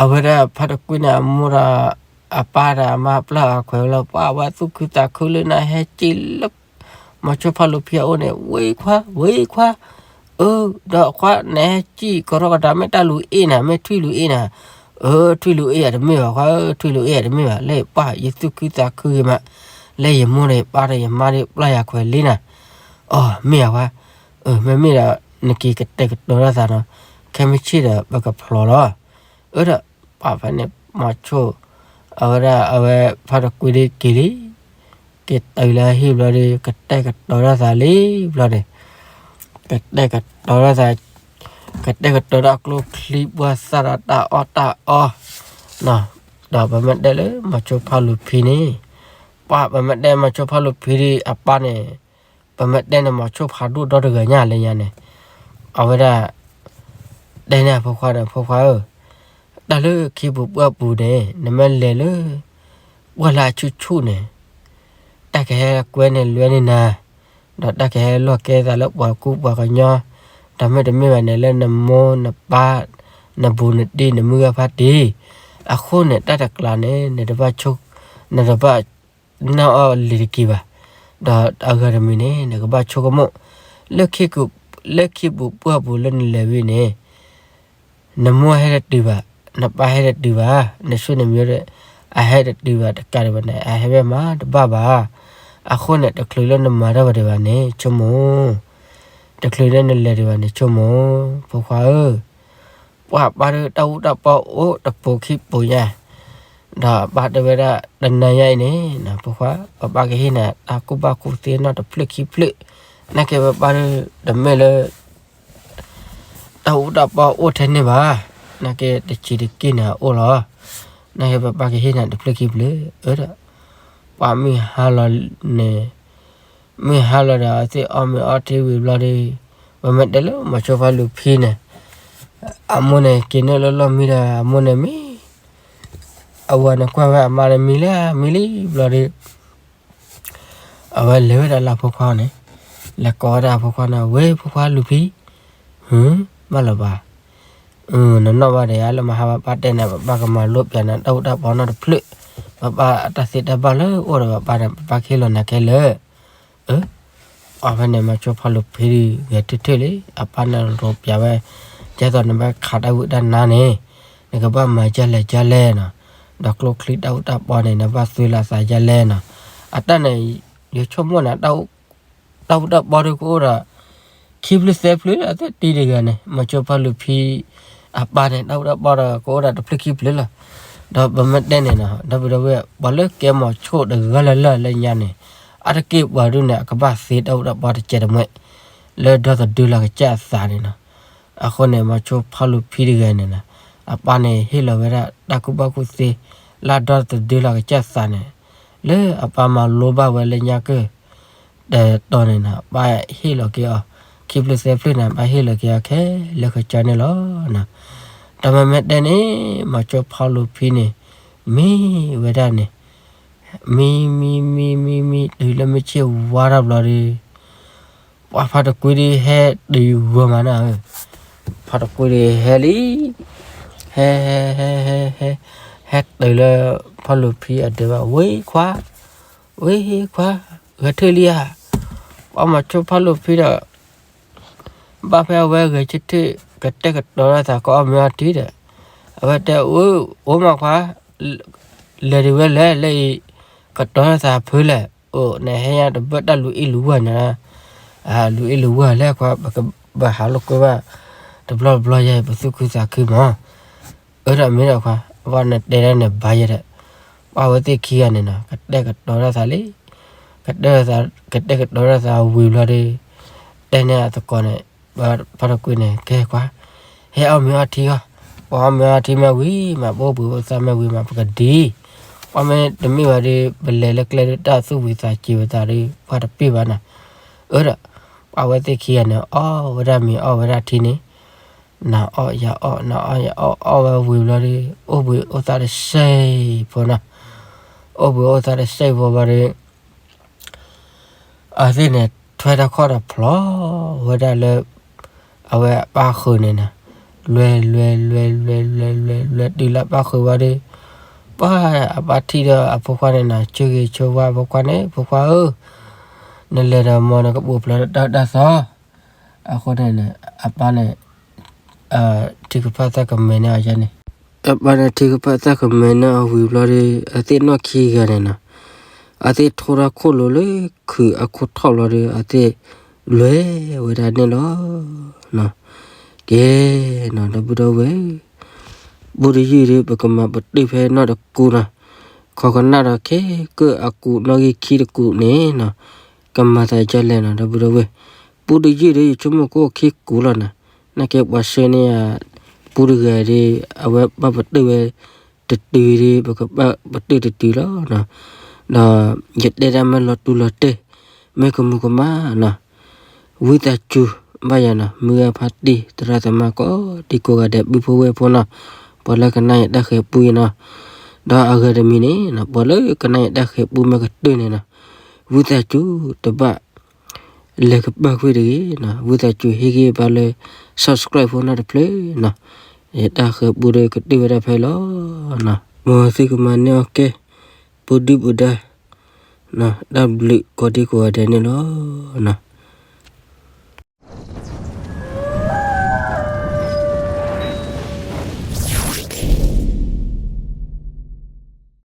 အဝဲဒၣ်ဖါတကွံန့ၣ် အမိၢ်ဒီး အပၢ်ဒီးအမါပျၢ်အခွဲးလီၤ ပှၤဝဲသူၣ်ခုသးခုလၢနဟဲစံၣ်လၢ မီၤဆိဖါလူၤဖံအအိၣ်န့ၣ် ဝ့ခွါ ဝ့ခွါ, အၢ ဒီးခွါ နဟဲစံၣ်ကရီကဒါ မ့ၢ်တၢ်လူၤအ့ၣ်နၤ မ့ၢ်ထွံၣ်လူၤအ့ၣ်နၤ, အၢ ထွံၣ်လူၤအ့ၣ်အတမ့ၢ်ဘၣ်ခွါ ထွံၣ်လူၤအ့ၣ်အတမ့ၢ်ဘၣ် လၢပှၤယသူၣ်ခုသးခုဂ့ၤမး လၢယမိၢ်ဒီးယပၢ်ဒီးယမါဒီးပျၢ်ယၤခွဲးလံနၤ, အီ မ့ၢ်ဧါခွါ, အၢ မ့မ့ၢ်ဒီး နက့ၤကတဲာ်ကတီၤထီၣ်သးနီၤ, ခဲမုၢ်ဆ့ၣ်ဒီးပကဖျိးလီၤ, အၢ ဒီး ပှၤဖဲန့ၣ် မီၤဆိ အဝဲဒၣ်အဝဲဖါတကွံဒ်က့ၤလံ, က့ၤတုၤလၢဟံၣ်ဘျီဒီး ကတဲာ်ကတီၤထီၣ်သးလံဘျီန့ၣ်, ကတဲာ်ကတီၤထီၣ်သး, ကတဲာ်ကတီၤထီၣ်ကျိချံဘှါသၣ်ဒီးတၢ်အီၣ်တၢ်အီ, ဒီးပမ့ၢ်တဲလၢမီၤဆိဖါလူၤဖံန့ၣ်, ပှၤပမ့ၢ်တဲမီၤဆိဖါလူၤဖံဒ်အပၢ်န့ၣ်, ပမ့ၢ်တဲန့ၣ်မီၤဆိဖးဒိၣ်ဒီတဂၤညါလၢညါန့ၣ်, အဝဲဒၣ် တဲန့ၢ်အဖိခွါဒီး ဖိခွါဧၢ, တၢ်လၢခ့ပူၤပှၢ်ပူၤန့ၣ် နမ့ၢ်လဲၤလၢ ပှၢ်လၢအဆူၣ်ဆူၣ်န့ၣ်, တၢ်ကဟဲကွဲန့ၢ်လွဲန့ၢ်နၤ, ဒီးတၢ်ကဟဲလီၢ်ကဲသးလၢပှၤကူပှၤကညီ, ဒီးမ့တမ့ၢ်ဘၣ်န့ၣ် လၢနမိၢ်နပၢ်, နဘူးနတံၢ်နမုၢ်ဂၤဖါတံၢ်, အဃိန့ၣ် တၢ်တကျးန့ၣ် နတဘၣ်ဆိ, နတဘၣ် နၢ်အီၣ်လံၤတက့ၤဘၣ်, ဒီးအဂၤတမံၤန့ၣ် နကဘၣ်ဆိကမိၣ်, လၢခ့, လၢခ့ပူၤပှၢ်ပူၤလၢနလဲၤဝံၤန့ၣ်, နမိၢ်ဟဲတတုၤဘၣ်, နပၢ်ဟဲတတုၤဘၣ်, နဆူၣ်နမံၤဒီး အဟဲတတုၤဘၣ်တကးဒံးဘၣ်န့ၣ် အဟဲဝဲမၤတဘၣ်ဘၣ်, အဃိန့ၣ် တချုးလၢနမၤတၢ်ဝဲဒံးဘၣ်န့ၣ် ဆိကမိၣ်, တချုးလၢနလဲၤဒံးဘၣ်န့ၣ် ဆိကမိၣ်, ဖိခွါဧၢ, ပှၤအပၢ်ဒီးတၢ်အူတၢ်ပီအိၣ်တပိာ်ခံပိာ်ညါ, ဒီးအပၢ်တဲဝဲဒၣ်တနၤညါအံၤန့ၣ်, ဖိခွါ ပပၢ်ကဟ့ၣ်နၤတၢ်ကူၣ်ဘၣ်ကူၣ်သ့နီတဖျၢၣ်ခံဖျၢၣ်, နာ်က့ပပၢ်ဒီးတမ့ၢ်လၢ တၢ်အူတၢ်ပီအိၣ်ထဲန့ၣ်ဘၣ်, နာ်က့တဆံးတက့ၢ်န့ၣ်အအိၣ်လီၤ, နာ်က့ပပၢ်ကဟ့ၣ်နၤတဖျၢၣ်ခံဖျၢၣ်, အၢဒီး, ပှၤမုၢ်ဟါလီၤန့ၣ်, မုၢ်ဟါလီၤဒီးအဝဲသ့ၣ်အီၣ်မ့ၤအီထံဝံၤဘျီဒီး, ပမ့ၢ်တဲလၢမီၤဆိဖါလူၤဖံန့ၣ်, အမိၢ်န့ၣ်က့ၤန့ၢ်လၢလီၢ်မံဒီး အမိၢ်န့ၣ်မံ, အဝၤန့ၣ်ကွၢ်ဝဲအမါန့ၣ်မံလၢမံလံဘျီဒီး အဝဲလဲၤဝဲဒၣ်လၢအဖိခွါန့ၣ်, လဲၤကိးဝဲဒၣ်အဖိခွါန့ၣ် ဝဲဖိခွါလူၤဖံ, ဘၣ်လီၤဘၣ်, နနီၣ်ဘၣ်ဒီးယၤလၢမဟါ ပပၢ်တဲနၤ ပပၢ်ကမၤလိပျးနၤတၢ်အူတၢ်ပီနီတဖျၢၣ်, ပပၢ်အတၢ်သ့တၢ်ဘၣ်လၢအိၣ်ဒီးပပၢ်န့ၣ် ပပၢ်ကဟ့ၣ်လီၤနၤခဲလၢာ်, အၢ, အဖဲန့ၣ်မီၤဆိဖါလူၤဖံဂဲၤထၢၣ်ထၢၣ်လံ, အပၢ်န့ၣ်ရိပျးဝဲ, ဒ်သိးနဘၣ်ခးတၢ်ဝံတၢ်နါန့ၣ်, နကဘၣ်မၤဒ်လဲၣ်ဒ်လဲၣ်နီၤ, ဒီးကျိချံတၢ်အူတၢ်ပီန့ၣ် နဘၣ်သွံလီၤသးဒ်လဲၣ်နီၤ, အတၢ်န့ၣ်, ယဆိကမိၣ်န့ၣ် တၢ်အူတၢ်ပီဒီးကအိၣ်ဒီး ခံဖျၢၣ်သၢဖျၢၣ်လၢအသ့ၣ်တံၤတဂၤန့ၣ် မီၤဆိဖါလူၤဖံ အပၢ်န့ၣ် တၢ်အူတၢ်ပီဒီးကအိၣ်ဒီးတဖျၢၣ်ခံဖျၢၣ်လီၤ, ဒီးပမ့ၢ်တဲန့ၣ်နီၤ ဒီပုၢ်ဒီဝဲၢ် ပှၤလၢကဲမီၤဆိတဂၤလၢ်လၢ်လၢညါန့ၣ်, အါတက့ၢ်ပှၤဒုးန့ၣ် အကဘၣ်သ့တၢ်အူတၢ်ပီတကဲးတမှဲ, လၢဒီသဒၢလီၤကစၢ်အသးန့ၣ်နီၤ, အဃိန့ၣ် မီၤဆိဖါလူၤဖံတဂၤန့ၣ်နီၤ, အပၢ်န့ၣ်ဟ့ၣ်လီၤဝဲဒၣ်တၢ်ကူၣ်ဘၣ်ကူၣ်သ့ လၢဒီသဒၢလီၤကစၢ်သးန့ၣ်, လၢအပၢ်မၤလိဘၣ်ဝဲလၢညါကၢၢ် တတီၤန့ၣ်နီၤ ဘၣ်ဟ့ၣ်လီၤက့ၤအီၤ, ခံဖျၢၣ်သၢဖျၢၣ်န့ၣ် ဘၣ်ဟ့ၣ်လီၤက့ၤအီၤခဲလၢာ်ခဲဆ့န့ၣ်လီၤ. ဒီးမ့မ့ၢ်တဲန့ၣ် မီၤဆိဖါလူၤဖံန့ၣ် မံဝဲဒၣ်န့ၣ်, မံ မံ မံ မံ မံ တုၤလၢမုၢ်ဆ့ၣ်ဝါထီၣ်ဘျီဒီး ပှၤဖါတကွံဒုးဟဲတုၤဂီၤမးနီၤ, ဖါတကွံဒုးဟဲလံ, ဟဲ ဟဲ ဟဲ ဟဲ ဟဲ ဟဲတုၤလၢဖါလူၤဖံအဒၢးဘၣ် ဝ့ခွါ, ဝ့ခွါ, ဂဲၤထၢၣ်လံဧါ, ပှၤမီၤဆိဖါလူၤဖံဒီး ဘၣ်ဖဲအဝဲဂဲၤဆၢထၢၣ် ကတဲာ်ကတီၤထီၣ်သးကအီၣ်မ့ၤအီထံဒီး, အဝဲတဲ အိ အိမၤခွါ, လဲၤဒံးဝဲလဲၣ် လၢအံၤ, ကတီၤထီၣ်သးဖုလဲၣ်, အိ နဟဲညါတဘၣ်တၢ်လူၤအ့ၣ်လူၤဝါန့ၣ်, လူၤအ့ၣ်လူၤဝါလဲၣ်ခွါ ပကဘၣ်ဟးလိာ်ကွဲဘၣ်, တဘျီတဘျီယဲ ပသူၣ်ခုသးခုမး အၢ ဒီးမ့ၢ်ဒီးခွါ ပှၤနတဲဒၣ်န့ၣ်ဘၣ်ယဲဒီး, ပှၤဝဲသ့ၣ်ခံဂၤန့ၣ်နီၤ ကတဲာ်ကတီၤထီၣ်သးလံ, ကတဲာ်ကတီၤထီၣ်သးဝံၤဘျီဒီး, တဲန့ၢ်အသကိးန့ၣ်, ဖါတကွံန့ၣ် ကဲခွါ, ဟဲအီၣ်မ့ၤအီထံအီၤ, ပှၤအီၣ်မ့ၤအီထံမ့ၢ်ဝံၤမး ပအိၣ်ဘှံးအိၣ်သါမ့ၢ်ဝံၤမး ပကဒံ, ပှၤမ့ၢ်တမ့ၢ်ဘၣ်ဒီး ပလဲၤလၢကျဲဒီးတၢ်သူၣ်ဝံၤသးစူၤဝဲသးဒီး ပှၤတပ့ၢ်ဘၣ်နီၤ, အၢ ဒီး ပှၤဝဲသ့ၣ်ခံဂၤန့ၣ် အီၣ်ဝဲဒၣ်မ့ၤအီၣ်ဝဲဒၣ်ထံန့ၣ်, နၤအီၣ်ယၤအီၣ် နၤအီၣ်ယၤအီၣ် အီၣ်ဝဲဝံၤဘျီဒီး အိၣ်ဘှံးအိၣ်သါတစဲးဖိနီၤ, အိၣ်ဘှံးအိၣ်သါတစဲးဖိဘျီဒီး အဝဲသ့ၣ်န့ၣ် ထွဲတၢ်ခီၣ်ဒီးဖျိးဝဲဒၣ်လၢ အဝဲအပၢ်ဃုာ်န့ၣ်နီၤ, လွဲလွဲလွဲလွဲလွဲလွဲလွဲတုၤလၢအပၢ်ဃုာ်ဝဲဒီး, ပှၢ်အပၢ်ထံၣ်ဒီးအဖိခွါန့ၣ်နီၤ ဆိၣ်ဂ့ၤဆိၣ်ဝါအဖိခွါန့ၣ် ဖိခွါဧၢ, နလဲၤဒီးမ်နကပူၤဖျဲးတၢ်တၢ်သီ, အဃိန့ၣ် အပၢ်န့ၣ် ထံကဖၣ်သၣ်ကမဲာ်န့ၢ်အီၤန့ၣ်, အပၢ်န့ၣ်ထံကဖၣ်သၣ်ကမဲာ်န့ၢ်အီၤဝံၤဘျီဒီး အသ့ၣ်နီၣ်ခံဂၤန့ၣ်နီၤ, အသ့ၣ်ထိထီၣ်ခိၣ်လိၤလၢခုးအခိၣ်ထီၣ်ဘျီဒီး အသ့ၣ်လွဲဝဲဒၣ်န့ၣ်လီၤ. ကဲနီၤ ဒီပုၢ်ဒီဝဲၢ်, ပူတယုၢ်ဒီး ပကမၤပတုာ်ဖဲနီၢ်တကူနီၤ, ခိးကနၣ်ဒီးခဲကၢၣ်အကူးနီၣ်ဂံၢ်ခံတကူးန့ၣ်နီၤ, ကမၤသးဒ်လဲၣ်နီၤ ဒီပုၢ်ဒီဝဲၢ်, ပူတယုၢ်ဒီး ယဆိကမိၣ်ကအိၣ်ခံကူးလီၤနီၤ, နာ်က့ပှၤဆှၢန့ၢ်ယၤ ပူတဂၤဒီး အဝဲဘၣ်ပတုာ်ဝဲတတုၤဒီး ပကဘၣ်ပတုာ်တတုၤလီၤ. ဒီးယတဲဒၣ်မ့ၢ်လီၤတူၢ်လီၤတဲာ် မ့ၢ်ကမူၤကမၣ်နီၤ, ဝံသးစူၤဘၣ်ယၤနီၤ မုၢ်ဂၢ်ဖါတံၢ် သရၣ်သမါကိးဒံကိးဂၤဒဲး ပုၢ်ဖိဝဲၢ်ဖိနီၤ, ပှၤလၢကနၣ်ယတၢ်ဃဲၤပူအံၤနီၤ, ဒီးအဂၤတမံၤန့ၣ်နီၤ ပှၤလၢကနၣ်ယတၢ်ဃဲၤပူမ့ၢ်ကတၢၢ်န့ၣ်နီၤ, ဝံသးစူၤတဘၣ် လဲၤကပၢ်ကွံာ်တဂ့ၤနီၤ, ဝံသးစူၤဟ့ၣ်ဂံၢ်ဘါလၢ subscribe ဖိနီတဖျၢၣ်နီၤ, ယတၢ်ဃဲၤပူဒီးကတၢၢ်ဝဲဒၣ်ဖဲအံၤလီၤ. မ်သုကမၤန့ၢ်အီၣ်ကဲ ပူၤဒုၣ်ပူၤဒါ တၢ်ဘျုးကိးဒံကိးဂၤဒဲးန့ၣ်လီၤ.